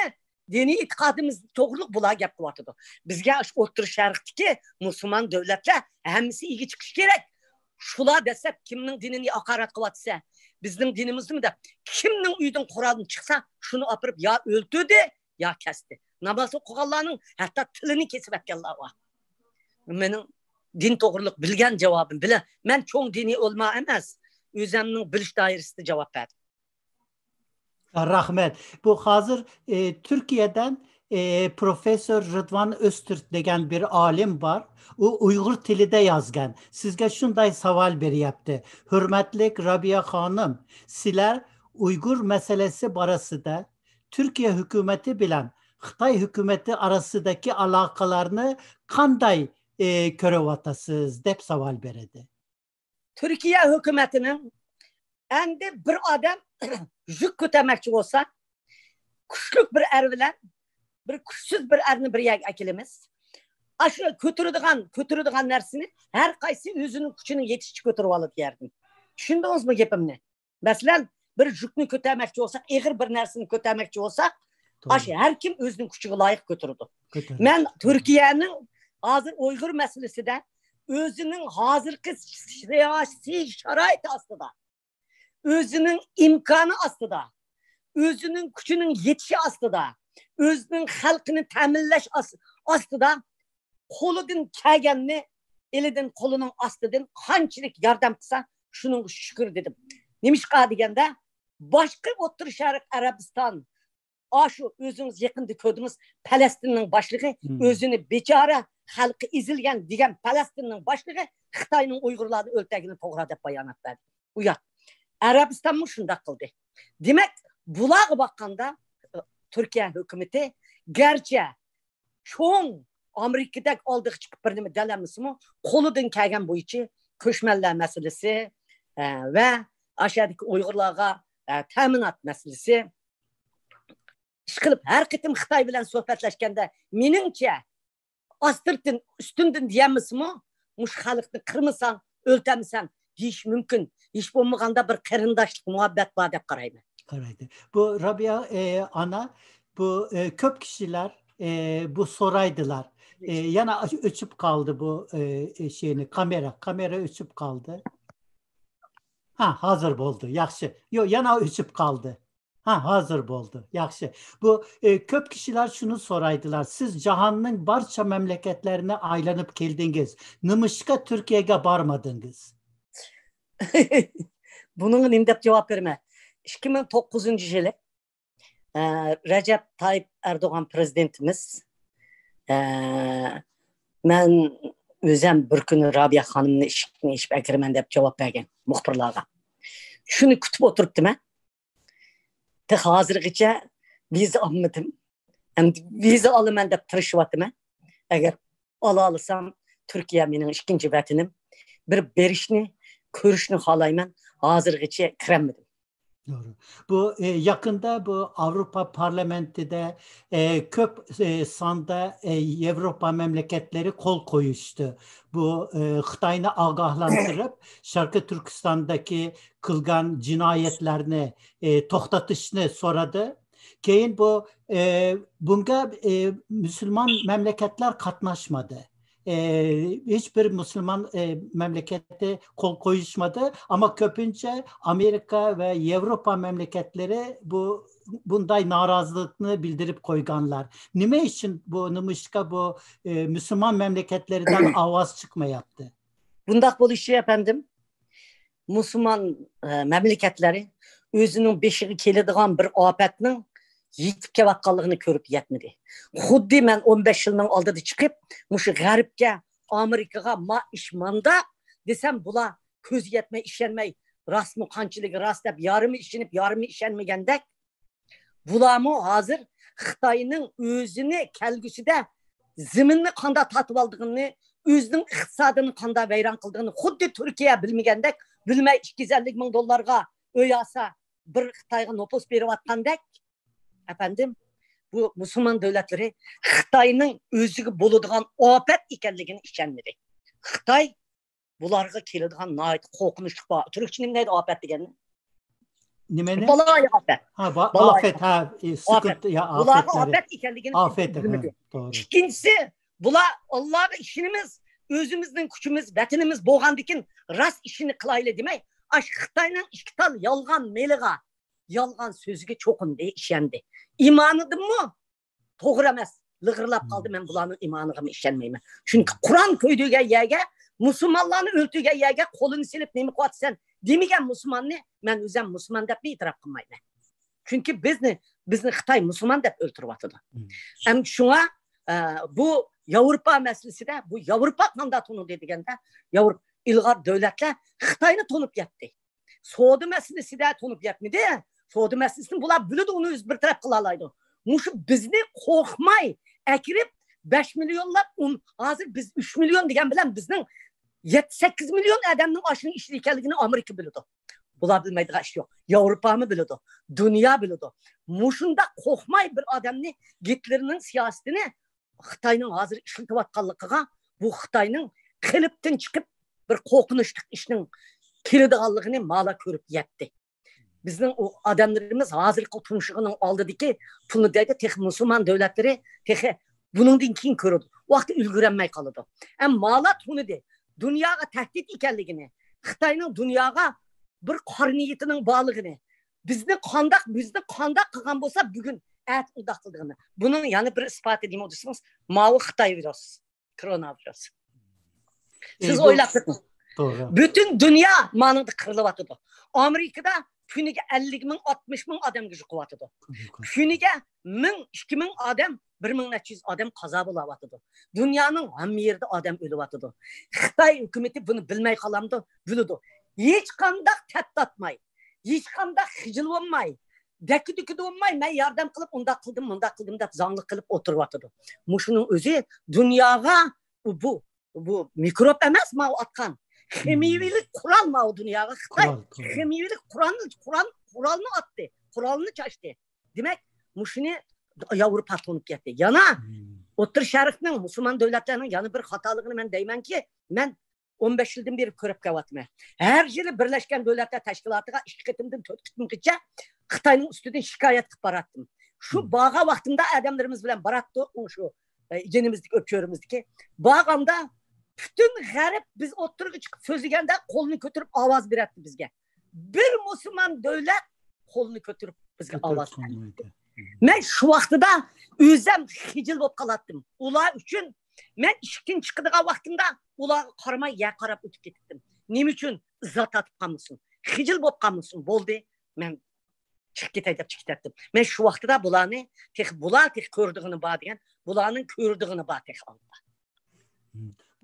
دىنىي ئېتىقادىمىز توغرۇلۇق بۇلار گەپ قىلىۋاتىدۇ. بىزگە شۇ ئوتتۇرا شەرقتىكى مۇسۇلمان دۆلەتلەر ھەممىسى ئىگە چىقىشى كېرەك. شۇلار دەسلەپ كىمنىڭ دىنىنى ھاقارەت قىلىۋاتىسە، بىزنىڭ دىنىمىزنىمۇ دەپ، كىمنىڭ ئۆيىدىن قورالى چىقسا، شۇنى ئاپىرىپ يا ئۆلتۈردى، يا كەستى. ناماز ئوقۇغانلارنىڭ ھەتتا تىلىنى كېسىۋەتكەنلەر بار. مېنىڭ دىن توغرۇلۇق بىلگەن جاۋابىم بىلەن، مەن چوڭ دىنىي ئۆلىما ئەمەس، ئۆزۈمنىڭ بىلىش دائىرىسىدە جاۋاب بەردىم. رەھمەت. بۇ ھازىر، ئە، تۈركىيەدىن، ئە، پروفېسسور رىدۋان ئۆزتۈرك دېگەن بىر ئالىم بار. ئۇ ئۇيغۇر تىلىدا يازغان. سىزگە شۇنداي ساۋال بېرىيەپتى. ھۆرمەتلىك رابىيە خانىم، سىلەر ئۇيغۇر مەسىلىسى بارىسىدە تۈركىيە ھۆكۈمىتى بىلەن خىتاي ھۆكۈمىتى ئارىسىدىكى ئالاقىلارنى قانداي، ئە، كۆرۈۋاتىسىز؟ دەپ ساۋال بېرىدۇ. تۈركىيە ھۆكۈمىتىنىڭ ئەمدى بىر ئادەم يۈك كۆتەرمەكچى بولسا، كۈچلۈك بىر ئەر بىلەن بىر كۈچسىز بىر ئەرنى بىر يەرگە ئەكېلىمىز. ئاشۇ كۆتۈرىدىغان، كۆتۈرىدىغان نەرسىنى ھەر قايسى ئۆزىنىڭ كۈچىنىڭ يېتىشىچە كۆتۈرۈۋالىدۇ يەردىن. چۈشەندىڭىزمۇ گېپىمنى؟ مەسىلەن، بىر يۈكنى كۆتەرمەكچى بولساق، ئېغىر بىر نەرسىنى كۆتەرمەكچى بولساق، توغرا. ئاشۇ ھەر كىم ئۆزىنىڭ كۈچىگە لايىق كۆتۈرىدۇ. كۆتۈرىدۇ. مەن تۈركىيەنىڭ ھازىر ئۇيغۇر مەسىلىسىدە ئۆزىنىڭ ھازىرقى سىياسىي شارائىتى ئاستىدا، ئۆزىنىڭ ئىمكانى ئاستىدا، ئۆزىنىڭ كۈچىنىڭ يېتىشى ئاستىدا، ئۆزىنىڭ خەلقىنى تەمىنلەش ئاس-، ئاستىدا قولىدىن كەلگەننى، ئېلىدىن، قولىنىڭ ئاستىدىن قانچىلىك ياردەم قىلسا، شۇنىڭغا شۈكۈر دېدىم. نېمىشقا دېگەندە، باشقا ئوتتۇرا شەرق، ئەرەبىستان، ئاشۇ ئۆزىڭىز يېقىندا كۆردىڭىز، پەلەستىننىڭ باشلىقى، مم، ئۆزىنى بىچارە، خەلقى ئېزىلگەن دېگەن پەلەستىننىڭ باشلىقى خىتاينىڭ ئۇيغۇرلارنى ئۆلتۈرگىنى توغرا دەپ بايانات بەردى. ئۇيات. ئەرەبىستانمۇ شۇنداق قىلدى. دېمەك، بۇلارغا باققاندا، تۈركىيە ھۆكۈمىتى گەرچە چوڭ ئامېرىكىدەك ئالدىغا چىقىپ بىر نېمە دېيەلمىسىمۇ، قولىدىن كەلگەن بويىچە كۆچمەنلەر مەسىلىسى، ئە، ۋە ئاشۇ يەردىكى ئۇيغۇرلارغا، ئە، تەمىنات مەسىلىسى، ئىشقىلىپ، ھەر قېتىم خىتاي بىلەن سۆھبەتلەشكەندە، مېنىڭچە، ئاستىرتىن، ئۈستۈندىن دېيەلمىسىمۇ، مۇشۇ خەلقنى قىرمىساڭ، ئۆلتۈرمىسەڭ دېيىش مۇمكىن. ھېچ بولمىغاندا بىر قېرىنداشلىق مۇھەببەت بار دەپ قارايمەن. قارايدۇ. بۇ رابىيە، ئە، ئانا، بۇ، ئە، كۆپ كىشىلەر، ئە، بۇ سورايدىلار. ئە، يەنە ئۆچۈپ قالدى بۇ، ئە، ئە، شېنى، كامېرا، كامېرا ئۆچۈپ قالدى. ھا، ھازىر بولدى. ياخشى. يوق، يەنە ئۆچۈپ قالدى. ھا، ھازىر بولدى. ياخشى. بۇ، ئە، كۆپ كىشىلەر شۇنى سورايدىلار. سىز جاھاننىڭ بارچە مەملىكەتلىرىنى ئايلىنىپ كەلدىڭىز. نېمىشقا تۈركىيەگە بارمىدىڭىز؟ بۇنىڭغا نېمە دەپ جاۋاب بېرىمەن؟ ئىككى مىڭ توققۇزىنچى يىلى، ئە، رەجەپ تايىپ ئەردوغان پىرېزىدېنتىمىز، ئە، مەن ئۆزەم بىر كۈنى رابىيە خانىمنى ئىشىكنى ئېچىپ ئەكىرىمەن دەپ جاۋاب بەرگەن مۇخبىرلارغا. شۇنى كۈتۈپ ئولتۇرۇپتىمەن. تېخى ھازىرغىچە ۋىزا ئالمىدىم. ئەمدى ۋىزا ئالىمەن دەپ تىرىشىۋاتىمەن. ئەگەر ئالالىسام، تۈركىيە مېنىڭ ئىككىنچى ۋەتىنىم. بىر بېرىشنى، كۆرۈشنى خالايمەن. ھازىرغىچە كىرەلمىدىم. توغرا. بۇ، ئە، يېقىندا بۇ ئاۋروپا پارلامېنتىدا، ئە، كۆپ، ئە، ساندا، ئە، ياۋروپا مەملىكەتلىرى قول قويۇشتى. بۇ، ئە، خىتاينى ئاگاھلاندۇرۇپ، شەرقىي تۈركىستاندىكى قىلغان جىنايەتلەرنى، ئە، توختىتىشنى سورىدى. كېيىن بۇ، ئە، بۇنىڭغا، ئە، مۇسۇلمان مەملىكەتلەر قاتناشمىدى. ئە، ھېچ بىر مۇسۇلمان، ئە، مەملىكەتى قول قويۇشمىدى. ئەمما كۆپىنچە ئامېرىكا ۋە ياۋروپا مەملىكەتلىرى بۇ، بۇنداي نارازىلىقنى بىلدۈرۈپ قويغانلار. نېمە ئۈچۈن بۇ، نېمىشقا بۇ، ئە، مۇسۇلمان مەملىكەتلىرىدىن ئاۋاز چىقماياپتۇ؟ بۇنداق بولۇشى، ئەپەندىم، مۇسۇلمان، ئە، مەملىكەتلىرى ئۆزىنىڭ بېشىغا كېلىدىغان بىر ئاپەتنىڭ يېتىپ كېلىۋاتقانلىقىنى كۆرۈپ يەتمىدى. خۇددى مەن ئون بەش يىلنىڭ ئالدىدا چىقىپ، مۇشۇ غەربكە، ئامېرىكىغا ما ئىش ماندا دېسەم، بۇلار كۆزى يەتمەي، ئىشەنمەي، راستمۇ قانچىلىكى راست دەپ، يارىمى ئىشىنىپ، يارىمى ئىشەنمىگەندەك، بۇلارمۇ ھازىر خىتاينىڭ ئۆزىنى كەلگۈسىدە زېمىننى قانداق تارتىۋالىدىغىنىنى، ئۆزىنىڭ ئىقتىسادىنى قانداق ۋەيران قىلىدىغىنىنى خۇددى تۈركىيە بىلمىگەندەك، بىلمەي ئىككى يۈز ئەللىك مىڭ دوللارغا ئۆي ئالسا، بىر خىتايغا نوپۇس بېرىۋاتقاندەك، ئەپەندىم، بۇ مۇسۇلمان دۆلەتلىرى خىتاينىڭ ئۆزىگە بولىدىغان ئاپەت ئىكەنلىكىنى ئىشەنمىدى. خىتاي بۇلارغا كېلىدىغان ناھايىتى قورقۇنچلۇق بار. تۈركچە نېمە دەيدۇ ئاپەت دېگەننى؟ نېمىنى؟ بالايىئاپەت. ھا، با-، بالايىئاپەت. ئاپەت، ھا، ئى، سۈكۈت، ئاپەت. يا، بۇلارغا ئاپەتلەر. ئاپەت ئىكەنلىكىنى ئاپەت، ھا، بىلمىدى. توغرا. ئىككىنچىسى، بۇلار ئاللاغا ئىشىنىمىز، ئۆزىمىزنىڭ كۈچىمىز، ۋەتىنىمىز بولغاندىكىن راست ئىشنى قىلايلى دېمەي، ئاشۇ خىتاينىڭ ئىككى تال يالغان مېلىغا، يالغان سۆزىگە چوقۇندى، ئىشەندى. ئىمانىدىنمۇ توغرا ئەمەس. لىغىرلاپ قالدى، مەن بۇلارنىڭ ئىمانىغىمۇ ئىشەنمەيمەن. چۈنكى قۇرئان كۆيدۈرگەن يەرگە، مۇسۇلمانلارنى ئۆلتۈرگەن يەرگە قولىنى سېلىپ نېمە قىلىۋاتىسەن دېمىگەن مۇسۇلماننى مەن ئۆزۈم مۇسۇلمان دەپمۇ ئېتىراپ قىلمايمەن. چۈنكى بىزنى، بىزنى خىتاي مۇسۇلمان دەپ ئۆلتۈرۈۋاتىدۇ. مم. ھەم شۇڭا، ئە، بۇ ياۋروپا مەسىلىسىدە، بۇ ياۋروپا قانداق تونۇدى دېگەندە، ياۋروپا ئىلغار دۆلەتلەر خىتاينى تونۇپ يەتتى. سودا مەسىلىسىدە تونۇپ يەتمىدى. سودا مەسىلىسىنى بۇلار بىلىدۇ، ئۇنى ئۆزى بىر تەرەپ قىلالايدۇ. مۇشۇ بىزنى قورقماي ئەكىرىپ، بەش مىليونلاپ ئۇن-، ھازىر بىز ئۈچ مىليون دېگەن بىلەن بىزنىڭ يەتتە، سەككىز مىليون ئادەمنىڭ ئاشۇنىڭ ئىچىدە ئىكەنلىكىنى ئامېرىكا بىلىدۇ. بۇلار بىلمەيدىغان ئىش يوق. ياۋروپامۇ بىلىدۇ، دۇنيا بىلىدۇ. مۇشۇنداق قورقماي بىر ئادەمنى، گىتلېرنىڭ سىياسىتىنى خىتاينىڭ ھازىر ئىشلىتىۋاتقانلىقىغا، بۇ خىتاينىڭ قېلىپتىن چىقىپ بىر قورقۇنچلۇق ئىشنىڭ كېلىدىغانلىقىنى مالا كۆرۈپ يەتتى. بىزنىڭ ئۇ ئادەملىرىمىز ھازىرقى تۇمشۇقىنىڭ ئالدىدىكى پۇلنى دەيدۇ، تېخى مۇسۇلمان دۆلەتلىرى تېخى بۇنىڭدىن كېيىن كۆرىدۇ. ۋاقتى ئۈلگۈرەلمەي قالىدۇ. ئەمما مالا تونۇدى. دۇنياغا تەھدىت ئىكەنلىكىنى، خىتاينىڭ دۇنياغا بىر قارا نىيىتىنىڭ بارلىقىنى، بىزنى قانداق، بىزنى قانداق قىلغان بولسا، بۈگۈن ئەتە ئۇنداق قىلىدىغىنى. بۇنىڭ يەنە بىر ئىسپاتى نېمە دېسىڭىز، ماۋۇ خىتاي ۋىرۇس، كورونا ۋىرۇس. سىز ئويلاپ بېقىڭ. توغرا. پۈتۈن دۇنيا مانىڭدا قىرىلىۋاتىدۇ. ئامېرىكىدا كۈنىگە ئەللىك مىڭ، ئاتمىش مىڭ ئادەمگە يۇقۇۋاتىدۇ. كۈنىگە مىڭ، ئىككى مىڭ ئادەم، بىر مىڭ نەچچە يۈز ئادەم قازا بولاۋاتىدۇ. دۇنيانىڭ ھەممە يېرىدە ئادەم ئۆلۈۋاتىدۇ. خىتاي ھۆكۈمىتى بۇنى بىلمەي قالامدۇ؟ بىلىدۇ. ھېچقانداق تەپ تارتماي، ھېچقانداق خىجىل بولماي، دەككە-دۈككە بولماي، مەن ياردەم قىلىپ، ئۇنداق قىلدىم، مۇنداق قىلدىم دەپ زاڭلىق قىلىپ ئولتۇرۇۋاتىدۇ. مۇشۇنىڭ ئۆزى دۇنياغا بۇ، بۇ مىكروب ئەمەس ماۋۇ ئاتقان. خىمىيىۋىلىك قورال ماۋۇ دۇنياغا خىتاي. خىمىيىۋىلىك قورالنى، قورال، قورالنى ئاتتى، قورالنى چاچتى. دېمەك، مۇشۇنى ياۋروپا تونۇپ كەتتى. يەنە ئوتتۇرا شەرقنىڭ، مۇسۇلمان دۆلەتلەرنىڭ يەنە بىر خاتالىقىنى مەن دەيمەنكى، مەن ئون بەش يىلدىن بېرى كۆرۈپ كېلىۋاتىمەن. ھەر يىلى بىرلەشكەن دۆلەتلەر تەشكىلاتىغا ئىككى قېتىمدىن تۆت قېتىمغىچە خىتاينىڭ ئۈستىدىن شىكايەت قىلىپ باراتتىم. شۇ بارغان ۋاقتىمدا ئادەملىرىمىز بىلەن باراتتۇق، ئۇ شۇ، ئە، يېنىمىزدىكى، ئۆپچۆرىمىزدىكى. بارغاندا پۈتۈن غەرب بىز ئوتتۇرىغا چىقىپ سۆزلىگەندە قولىنى كۆتۈرۈپ ئاۋاز بېرەتتى بىزگە. بىر مۇسۇلمان دۆلەت قولىنى كۆتۈرۈپ بىزگە ئاۋاز بەرمىدى. مەن شۇ ۋاقتىدا ئۆزۈم خىجىل بولۇپ قالاتتىم. ئۇلار ئۈچۈن مەن ئىشىكتىن چىقىدىغان ۋاقتىمدا ئۇلارغا قارىماي يەر قاراپ ئۆتۈپ كېتەتتىم. نېمە ئۈچۈن؟ ئىزا تارتىپ قالمىسۇن، خىجىل بولۇپ قالمىسۇن، بولدى، مەن چىقىپ كېتەي دەپ چىقىپ كېتەتتىم. مەن شۇ ۋاقتىدا بۇلارنى تېخى، بۇلار تېخى كۆرىدىغىنى بار دېگەن، بۇلارنىڭ كۆرىدىغىنى بار تېخى ئالدىدا.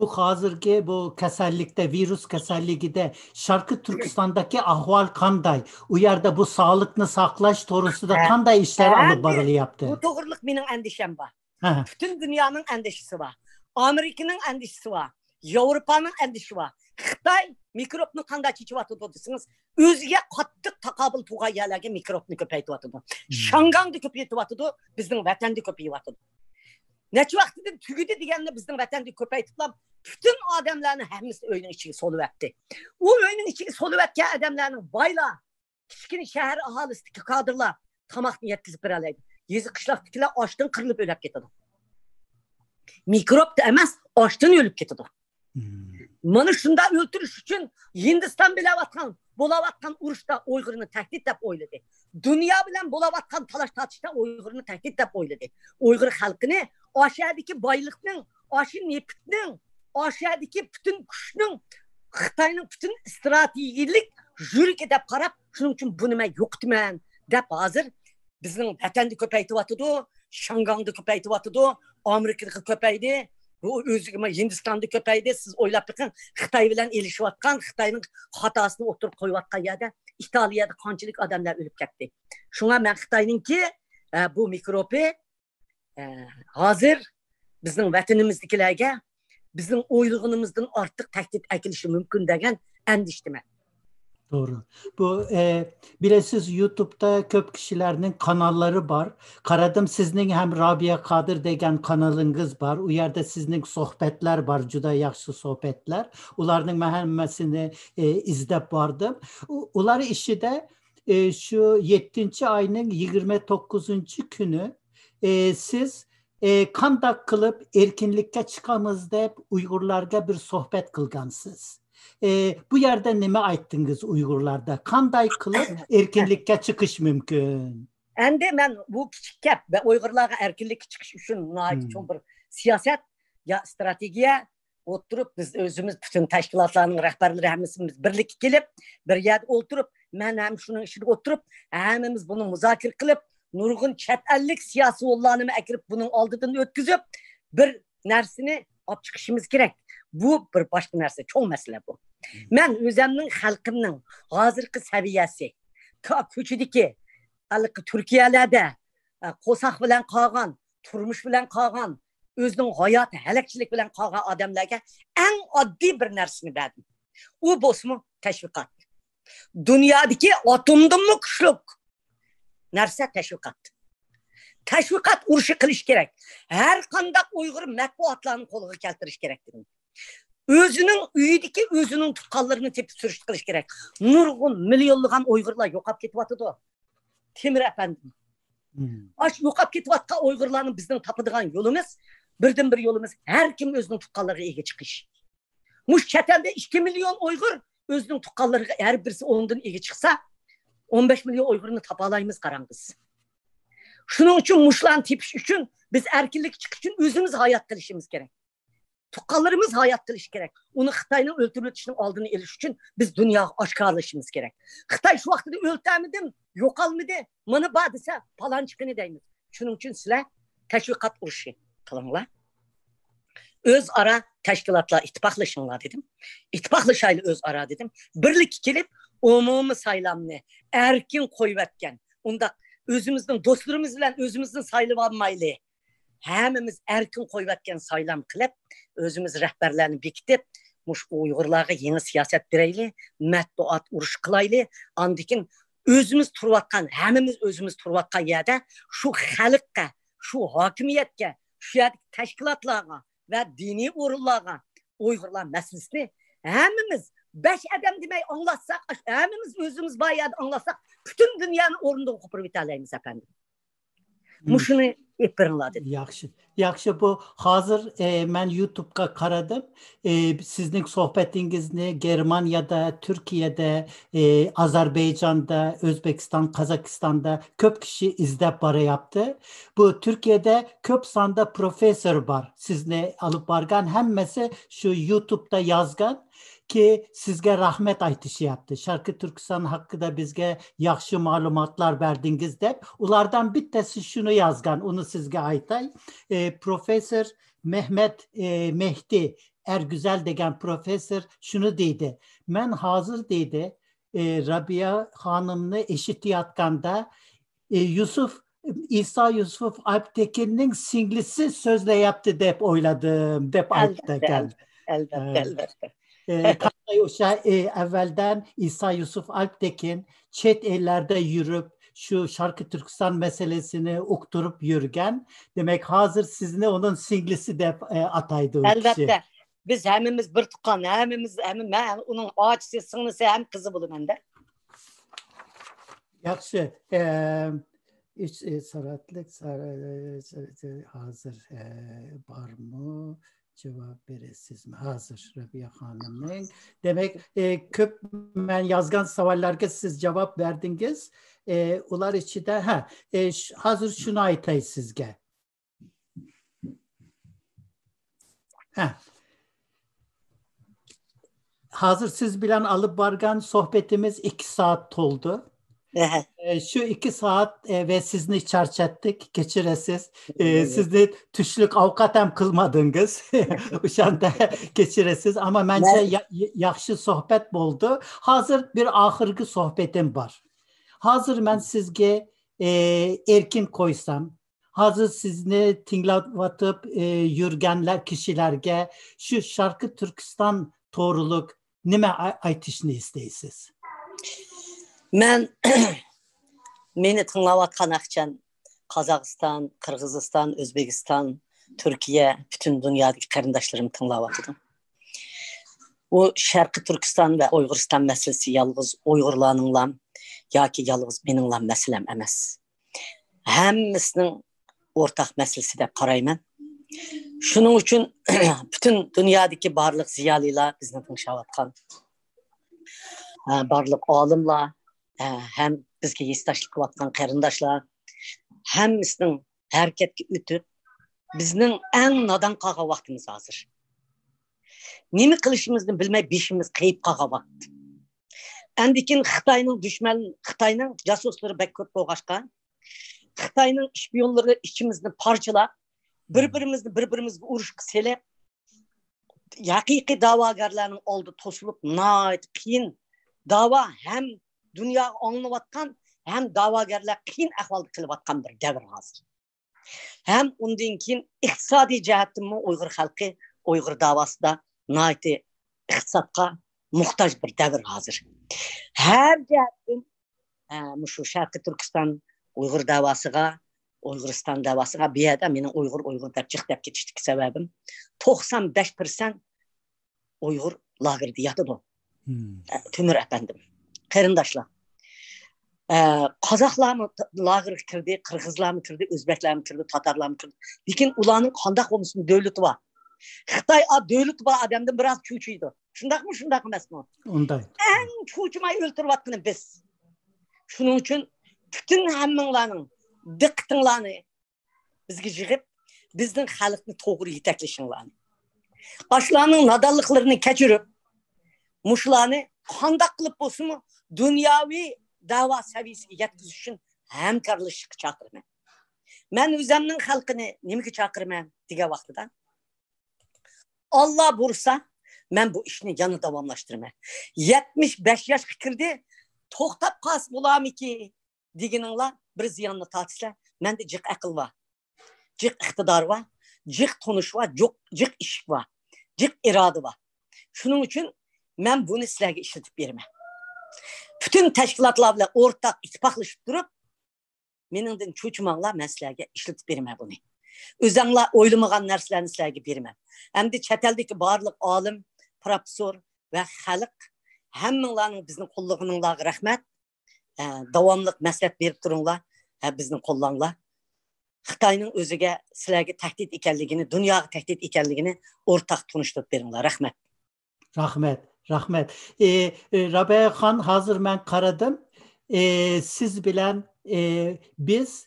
بۇ ھازىرقى بۇ كېسەللىكتە، ۋىرۇس كېسەللىكىدە شەرقىي تۈركىستاندىكى ئەھۋال قانداي؟ ئۇ يەردە بۇ ساغلىقنى ساقلاش توغرىسىدا قانداق ئىشلار ئالىپ بېرىلىۋاتىدۇ؟ بۇ توغرىلىق مېنىڭ ئەندىشەم بار. پۈتۈن دۇنيانىڭ ئەندىشىسى بار. ئامېرىكىنىڭ ئەندىشىسى بار. ياۋروپانىڭ ئەندىشىسى بار. خىتاي مىكروبنى قانداق چېچىۋاتىدۇ دېسىڭىز، ئۆزىگە قاتتىق تاقابىل تۇرغان يەرلەرگە مىكروبنى كۆپەيتىۋاتىدۇ. شياڭگاڭدا كۆپەيتىۋاتىدۇ، بىزنىڭ ۋەتەندە كۆپىيىۋاتىدۇ. نەچچە ۋاقتىدىن تۈگىدى دېگەننى بىزنىڭ ۋەتەندە كۆپەيتىپلا، پۈتۈن ئادەملەرنى ھەممىسىنى ئۆينىڭ ئىچىگە سولىۋەتتى. ئۇ ئۆينىڭ ئىچىگە سولىۋەتكەن ئادەملەرنىڭ بايلار، كىچىككىنە شەھەر ئاھالىسىدىكى كادىرلار تاماقنى يەتكۈزۈپ بېرەلەيدۇ. يېزا قىشلاقتىكىلەر ئاچتىن قىرىلىپ ئۆلۈپ كېتىدۇ. مىكروبتا ئەمەس، ئاچتىن ئۆلۈپ كېتىدۇ. مانا شۇنداق ئۆلتۈرۈش ئۈچۈن ھىندىستان بىلەن بولاۋاتقان ئۇرۇشتا ئۇيغۇرنى تەھدىت دەپ ئويلىدى. دۇنيا بىلەن بولاۋاتقان تالاش تارتىشتا ئۇيغۇرنى تەھدىت دەپ ئويلىدى. ئۇيغۇر خەلقىنى ئاشۇ يەردىكى بايلىقنىڭ، ئاشۇ نېفىتنىڭ، ئاشۇ يەردىكى پۈتۈن كۈچنىڭ، خىتاينىڭ پۈتۈن ئىستراتېگىيىلىك يۈرىكى دەپ قاراپ، شۇنىڭ ئۈچۈن بۇنى مەن يوقىتىمەن دەپ ھازىر بىزنىڭ ۋەتەندە كۆپەيتىۋاتىدۇ، شياڭگاڭدا كۆپەيتىۋاتىدۇ، ئامېرىكىدا كۆپەيدى، بۇ ئۆزى ھىندىستاندا كۆپەيدى. سىز ئويلاپ بېقىڭ، خىتاي بىلەن ئېلىشىۋاتقان، خىتاينىڭ خاتاسىنى ئوتتۇرىغا قويۇۋاتقان يەردە ئىتالىيەدە قانچىلىك ئادەملەر ئۆلۈپ كەتتى. شۇڭا مەن خىتاينىڭكى، ئە، بۇ مىكروبى، ئە، ھازىر بىزنىڭ ۋەتىنىمىزدىكىلەرگە بىزنىڭ ئويلىغىنىمىزدىن ئارتۇق تەھدىت ئەكېلىشى مۇمكىن دېگەن ئەندىشىدىمەن. توغرا. بۇ، ئە، بىلەسىز، يۇتۇبتا كۆپ كىشىلەرنىڭ قاناللىرى بار. قارىدىم، سىزنىڭ ھەم رابىيە قادىر دېگەن قانىلىڭىز بار. ئۇ يەردە سىزنىڭ سۆھبەتلەر بار، جۇدا ياخشى سۆھبەتلەر. ئۇلارنىڭ مەن ھەممىسىنى، ئە، ئىزدەپ باردىم. ئۇ-، ئۇلار ئىچىدە، ئە، شۇ يەتتىنچى ئاينىڭ يىگىرمە توققۇزىنچى كۈنى، ئە، سىز، ئە، قانداق قىلىپ ئەركىنلىككە چىقىمىز دەپ ئۇيغۇرلارغا بىر سۆھبەت قىلغانسىز. ئە، بۇ يەردە نېمە ئېيتتىڭىز ئۇيغۇرلاردا؟ قانداق قىلىپ ئەركىنلىككە چىقىش مۇمكىن؟ ئەمدى مەن بۇ كىچىك گەپ، ئۇيغۇرلارغا ئەركىنلىككە چىقىش ئۈچۈن ناھايىتى چوڭ بىر سىياسەت يا ئىستراتېگىيە ئولتۇرۇپ، بىز ئۆزىمىز پۈتۈن تەشكىلاتلارنىڭ رەھبەرلىرى ھەممىمىز بىرلىككە كېلىپ، بىر يەردە ئولتۇرۇپ، مەن ھەم شۇنىڭ ئىچىدە ئولتۇرۇپ، ھەممىمىز بۇنى مۇزاكىرە قىلىپ، نۇرغۇن چەت ئەللىك سىياسىيونلارنىمۇ ئەكىرىپ، بۇنىڭ ئالدىدىن ئۆتكۈزۈپ، بىر نەرسىنى ئاپ چىقىشىمىز كېرەك. بۇ بىر باشقا نەرسە، چوڭ مەسىلە بۇ. مەن ئۆزەمنىڭ خەلقىمنىڭ ھازىرقى سەۋىيەسى، كا-، كوچىدىكى، ھېلىقى تۈركىيەلەردە، ئە، قورساق بىلەن قالغان، تۇرمۇش بىلەن قالغان، ئۆزىنىڭ ھاياتى ھەلەكچىلىك بىلەن قالغان ئادەملەرگە ئەڭ ئاددىي بىر نەرسىنى بەردىم. ئۇ بولسىمۇ تەشۋىقات. دۇنيادىكى ئاتومدىنمۇ كۈچلۈك نەرسە تەشۋىقات. تەشۋىقات ئۇرۇشى قىلىش كېرەك. ھەر قانداق ئۇيغۇر مەتبۇئاتلارنى قولغا كەلتۈرۈش كېرەك دېدىم. ئۆزىنىڭ ئۆيىدىكى ئۆزىنىڭ تۇغقانلىرىنى تېپىپ سۈرۈشتە قىلىش كېرەك. نۇرغۇن مىليونلىغان ئۇيغۇرلار يوقاپ كېتىۋاتىدۇ. تېمىر ئەپەندىم. ئاشۇ يوقاپ كېتىۋاتقان ئۇيغۇرلارنى بىزنىڭ تاپىدىغان يولىمىز، بىردىنبىر يولىمىز، ھەر كىم ئۆزىنىڭ تۇغقانلىرىغا ئىگە چىقىش. مۇشۇ چەت ئەلدە ئىككى مىليون ئۇيغۇر ئۆزىنىڭ تۇغقانلىرىغا ھەر بىرسى ئوندىن ئىگە چىقسا، ئون بەش مىليون ئۇيغۇرنى تاپالايمىز، قاراڭ بىز. شۇنىڭ ئۈچۈن مۇشۇلارنى تېپىش ئۈچۈن بىز ئەركىنلىككە چىقىش ئۈچۈن ئۆزىمىز ھايات قېلىشىمىز كېرەك. تۇغقانلىرىمىز ھايات قېلىشى كېرەك. ئۇنى خىتاينىڭ ئۆلتۈرۈۋېتىشىنىڭ ئالدىنى ئېلىش ئۈچۈن بىز دۇنياغا ئاشكارىلىشىمىز كېرەك. خىتاي شۇ ۋاقتىدا ئۆلتۈرمىدىم، يوقالمىدى، مانا بار دېسە، پالانچىقىنى دەيمىز. شۇنىڭ ئۈچۈن سىلەر تەشۋىقات ئۇرۇشى قىلىڭلار. ئۆزئارا تەشكىلاتلار ئىتتىپاقلىشىڭلار دېدىم. ئىتتىپاقلىشايلى ئۆزئارا دېدىم. بىرلىككە كېلىپ، ئومۇمىي سايلامنى ئەركىن قويۇۋەتكەن، ئۇنداق ئۆزىمىزنىڭ دوستلىرىمىز بىلەن ئۆزىمىزنى سايلىۋالمايلى. ھەممىمىز ئەركىن قويۇۋەتكەن سايلام قىلىپ، ئۆزىمىز رەھبەرلەرنى بېكىتىپ، مۇشۇ ئۇيغۇرلارغا يېڭى سىياسەت بېرەيلى، مەتبۇئات ئۇرۇشى قىلايلى. ئاندىن كېيىن ئۆزىمىز تۇرۇۋاتقان، ھەممىمىز ئۆزىمىز تۇرۇۋاتقان يەردە شۇ خەلققە، شۇ ھاكىمىيەتكە، شۇ يەردىكى تەشكىلاتلارغا ۋە دىنىي ئورۇنلارغا ئۇيغۇرلار مەسىلىسىنى ھەممىمىز بەش ئادەم دېمەي ئاڭلاتساق، ئاشۇ ھەممىمىز ئۆزىمىز بار يەردە ئاڭلاتساق، پۈتۈن دۇنيانى ئورنىدىن قوپۇرۇۋېتەلەيمىز، ئەپەندىم. مۇشۇنى ئېلىپ بېرىڭلار دېدى. ياخشى. ياخشى، بۇ ھازىر، ئە، مەن يۇتۇبقا قارىدىم. ئە، سىزنىڭ سۆھبىتىڭىزنى گېرمانىيەدە، تۈركىيەدە، ئە، ئازەربەيجاندا، ئۆزبېكىستان، قازاقىستاندا كۆپ كىشى ئىزدەپ باراياپتۇ. بۇ تۈركىيەدە كۆپ ساندا پروفېسسور بار. سىزنى ئالىپ بارغان ھەممىسى شۇ يۇتۇبتا يازغان. كى سىزگە رەھمەت ئېيتىشىياپتۇ. شەرقىي تۈركىستان ھەققىدە بىزگە ياخشى مەلۇماتلار بەردىڭىز دەپ. ئۇلاردىن بىتتەسى شۇنى يازغان، ئۇنى سىزگە ئېيتاي. ئى، پروفېسسور مەھمەت، ئى، مېھدى ئەرگۈزەل دېگەن پروفېسسور شۇنى دېدى. مەن ھازىر دېدى، ئى، رابىيە خانىمنى ئېشىتىۋاتقاندا، ئى، يۈسۈپ ئىسا يۈسۈپ ئالپتېكىننىڭ سىڭلىسى سۆزلەيەپتۇ دەپ ئويلىدىم، دەپ ئېيتتى ئەلۋەتتە، ئەكەن. ئەلۋەتتە، ئەلۋەتتە، ئەلۋەتتە. ئى، قانداق ئوشا، ئى، ئەۋۋەلدىن ئىسا يۈسۈپ ئالپتېكىن چەت ئەللەردە يۈرۈپ، شۇ شەرقىي تۈركىستان مەسىلىسىنى ئۇقتۇرۇپ يۈرگەن. دېمەك، ھازىر سىزنى ئۇنىڭ سىڭلىسى دەپ، ئى، ئاتايدۇ ئۇ كىشى. ئەلۋەتتە. بىز ھەممىمىز بىر تۇغقان، ھەممىمىز، ھەممە، مەن ئۇنىڭ ئاچىسى، سىڭلىسى ھەم قىزى بولىمەن-دە. ياخشى. ئى، ئۈچ، ئى، سائەتلىك سا-، ھازىر، ئى، بارمۇ؟ جاۋاب بېرىسىزمۇ؟ ھازىر رابىيە خانىمنىڭ. دېمەك، ئى، كۆپ مەن يازغان سوئاللارغا سىز جاۋاب بەردىڭىز. ئى، ئۇلار ئىچىدە، ھە، ئى، ش-، ھازىر شۇنى ئېيتاي سىزگە. ھە. ھازىر سىز بىلەن ئالىپ بارغان سۆھبىتىمىز ئىككى سائەت تولدى. ئەھە. ئە، شۇ ئىككى سائەت، ئە، ۋە سىزنى چارچاتتۇق، كەچۈرەسىز. ئە، ياق، ياق. سىزنى چۈشلۈك ئوۋقات ھەم قىلمىدۇق. ئوشاندا كەچۈرەسىز. ئەمما مەنچە مەن يا-، يا-، ياخشى سۆھبەت بولدى. ھازىر بىر ئاخىرقى سۆھبىتىم بار. ھازىر مەن سىزگە، ئە، ئەركىن قويسام، ھازىر سىزنى تىڭلاۋاتىپ، ئى، يۈرگەنلەر كىشىلەرگە شۇ شەرقىي تۈركىستان توغرۇلۇق نېمە ئا-، ئېيتىشنى ئىستەيسىز؟ مەن مېنى تىڭلاۋاتقان ئەخچەن قازاقىستان، قىرغىزىستان، ئۆزبېكىستان، تۈركىيە، پۈتۈن دۇنيادىكى قېرىنداشلىرىم تىڭلاۋاتىدۇ. بۇ شەرقىي تۈركىستان ۋە ئۇيغۇرىستان مەسىلىسى يالغۇز ئۇيغۇرلارنىڭلا ياكى يالغۇز مېنىڭلا مەسىلەم ئەمەس. ھەممىسىنىڭ ئورتاق مەسىلىسى دەپ قارايمەن. شۇنىڭ ئۈچۈن پۈتۈن دۇنيادىكى بارلىق زىيالىيلار، بىزنى تىڭشاۋاتقان، ئە، بارلىق ئالىملار، ئە، ھەم بىزگە ھېسداشلىق قىلىۋاتقان قېرىنداشلار، ھەممىسىنىڭ ھەرىكەتكە ئۆتۈپ، بىزنىڭ ئەڭ نادان قالغان ۋاقتىمىز ھازىر. نېمە قىلىشىمىزنى بىلمەي بېشىمىز قېيىپ قالغان ۋاقىت. ئاندىن كېيىن خىتاينىڭ دۈشمەن، خىتاينىڭ جاسۇسلىرى بەك كۆپ بولغاچقا، خىتاينىڭ شپىيونلىرى ئىچىمىزنى پارچىلاپ، بىر-بىرىمىزنى بىر-بىرىمىزگە ئۇرۇشقا سېلىپ، ھەقىقىي دەۋاگەرلەرنىڭ ئالدىدا توسۇلۇپ، ناھايىتى قىيىن دەۋا ھەم دۇنياغا ئاڭلىنىۋاتقان، ھەم دەۋاگەرلەر قىيىن ئەھۋالدا قېلىۋاتقان بىر دەۋر ھازىر. ھەم ئۇندىن كېيىن ئىقتىسادىي جەھەتتىنمۇ ئۇيغۇر خەلقى ئۇيغۇر دەۋاسىدا ناھايىتى ئىقتىسادقا موھتاج بىر دەۋر ھازىر. ھەر جەھەتتىن، ئە، مۇشۇ شەرقىي تۈركىستان ئۇيغۇر دەۋاسىغا، ئۇيغۇرىستان دەۋاسىغا، بۇ يەردە مېنىڭ ئۇيغۇر، ئۇيغۇر دەپ جىق دەپ كېتىشتىكى سەۋەبىم، توقسان بەش پىرسەنت ئۇيغۇر لاگېردا ياتىدۇ. مم. ئە، تۆمۈر ئەپەندىم. قېرىنداشلار. ئە، قازاقلارمۇ لاگېرغا كىردى، قىرغىزلارمۇ كىردى، ئۆزبەكلەرمۇ كىردى، تاتارلارمۇ كىردى. لېكىن ئۇلارنىڭ قانداق بولمىسۇن دۆلىتى بار. خىتاي ئا، دۆلىتى بار ئادەمدىن بىراز چۆچۈيدۇ. شۇنداقمۇ، شۇنداق ئەمەسمۇ؟ ئۇنداق. ئەڭ چۆچۈمەي ئۆلتۈرۈۋاتقىنى بىز. شۇنىڭ ئۈچۈن پۈتۈن ھەممىڭلارنىڭ دىققىتىڭلارنى بىزگە يىغىپ، بىزنىڭ خەلقنى توغرا يېتەكلىشىڭلارنى. ئاشۇلارنىڭ نادانلىقلىرىنى كەچۈرۈپ، مۇشۇلارنى قانداق قىلىپ بولسىمۇ دۇنياۋى دەۋا سەۋىيەسىگە يەتكۈزۈش ئۈچۈن ھەمكارلىشىشقا چاقىرىمەن. مەن ئۆزۈمنىڭ خەلقىنى نېمىگە چاقىرىمەن دېگەن ۋاقتىدا، ئاللا بۇيرۇسا، مەن بۇ ئىشنى يەنە داۋاملاشتۇرىمەن. يەتمىش بەش ياشقا كىردى، توختاپ قالسا بولارمىكى دېگىنىڭلار بىر زىياننى تارتىسىلەر. مەندە جىق ئەقىل بار، جىق ئىقتىدار بار، جىق تونۇش بار، جىق، جىق ئىشىك بار، جىق ئىرادە بار. شۇنىڭ ئۈچۈن مەن بۇنى سىلەرگە ئىشلىتىپ بېرىمەن. پۈتۈن تەشكىلاتلار بىلەن ئورتاق ئىتتىپاقلىشىپ تۇرۇپ، مېنىڭدىن چوچۇماڭلار، مەن سىلەرگە ئىشلىتىپ بېرىمەن بۇنى. ئۆزەڭلار ئويلىمىغان نەرسىلەرنى سىلەرگە بېرىمەن. ئەمدى چەت ئەلدىكى بارلىق ئالىم، پروفېسسور ۋە خەلق، ھەممىڭلارنىڭ بىزنى قوللىغىنىڭلارغا رەھمەت. ئە، داۋاملىق مەسلىھەت بېرىپ تۇرۇڭلار. ئە، بىزنى قوللاڭلار. خىتاينىڭ ئۆزىگە، سىلەرگە تەھدىت ئىكەنلىكىنى، دۇنياغا تەھدىت ئىكەنلىكىنى ئورتاق تونۇشتۇرۇپ بېرىڭلار. رەھمەت. رەھمەت، رەھمەت. ئى، ئى، رابىيە خان، ھازىر مەن قارىدىم. ئى، سىز بىلەن، ئى، بىز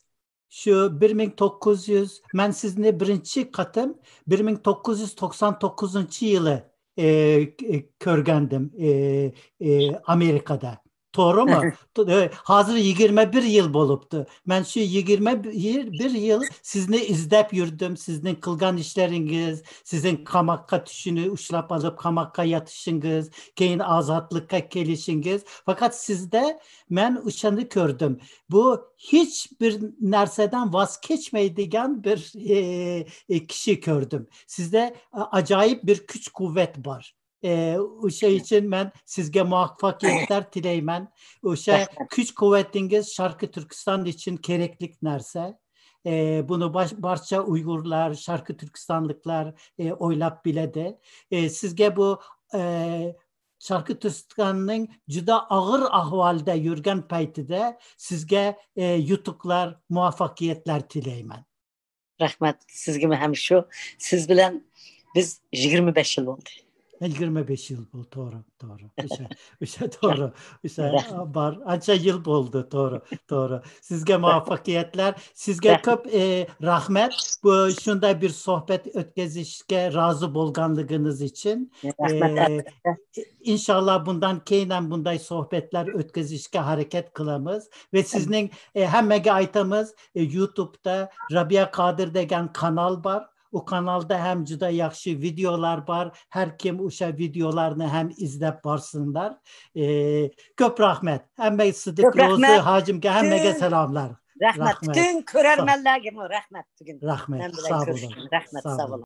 شۇ بىر مىڭ توققۇز يۈز، مەن سىزنى بىرىنچى قېتىم بىر مىڭ توققۇز يۈز توقسان توققۇزىنچى يىلى، ئى، كۆرگەندىم، ئى، ئى، ئامېرىكادا. توغرىمۇ؟ تو-، ئى، ھازىر يىگىرمە بىر يىل بولۇپتۇ. مەن شۇ يىگىرمە بىر يىل سىزنى ئىزدەپ يۈردۈم. سىزنىڭ قىلغان ئىشلىرىڭىز، سىزنىڭ قاماققا چۈشۈشنى ئۇچراپ ئالىپ، قاماققا يېتىشىڭىز، كېيىن ئازادلىققا كېلىشىڭىز. پەقەت سىزدە مەن ئۇشۇنى كۆردۈم. بۇ ھېچ بىر نەرسىدىن ۋاز كەچمەيدىغان بىر، ئى، ئى، كىشى كۆردۈم. سىزدە، ئە، ئاجايىپ بىر كۈچ-قۇۋۋەت بار. ئى، ئۇشۇ ئۈچۈن مەن سىزگە مۇۋەپپەقىيەتلەر تىلەيمەن. ئۇشۇ كۈچ-قۇۋۋىتىڭىز شەرقىي تۈركىستان ئۈچۈن كېرەكلىك نەرسە. ئى، بۇنى باش-، بارچە ئۇيغۇرلار، شەرقىي تۈركىستانلىقلار، ئى، ئويلاپ بىلىدۇ. ئى، سىزگە بۇ، ئى، شەرقىي تۈركىستاننىڭ جۇدا ئاغىر ئەھۋالدا يۈرگەن پەيتىدە سىزگە، ئى، يۇتۇقلار، مۇۋەپپەقىيەتلەر تىلەيمەن. رەھمەت. سىزگىمۇ ھەم شۇ. سىز بىلەن بىز يىگىرمە بەش يىل بولدى. يىگىرمە بەش يىل بولدى، توغرا، توغرا. ئوشا، ئوشا، توغرا. ئوشا، بار. ئانچە يىل بولدى، توغرا، توغرا. سىزگە مۇۋەپپەقىيەتلەر. سىزگە كۆپ، ئى، رەھمەت. بۇ شۇنداق بىر سۆھبەت ئۆتكۈزۈشكە رازى بولغانلىقىڭىز ئۈچۈن. ئى، ئىنشاللا بۇندىن كېيىن ھەم بۇنداق سۆھبەتلەر ئۆتكۈزۈشكە ھەرىكەت قىلىمىز. ۋە سىزنىڭ، ئى، ھەممىگە ئېيتىمىز، ئى، يۇتۇبتا رابىيە قادىر دېگەن قانال بار. ئۇ قانالدا ھەم جۇدا ياخشى ۋىدېئولار بار. ھەر كىم ئوشا ۋىدېئولارنى ھەم ئىزدەپ بارسۇنلار. ئى، كۆپ رەھمەت. ھەممە سىدىق روزى ھاجىمگە، ھەممىگە سالاملار. رەھمەت. پۈتۈن كۆرەرمەنلەرگىمۇ رەھمەت بۈگۈن. رەھمەت. ساغ بولۇڭ. رەھمەت. ساغ بولۇڭ.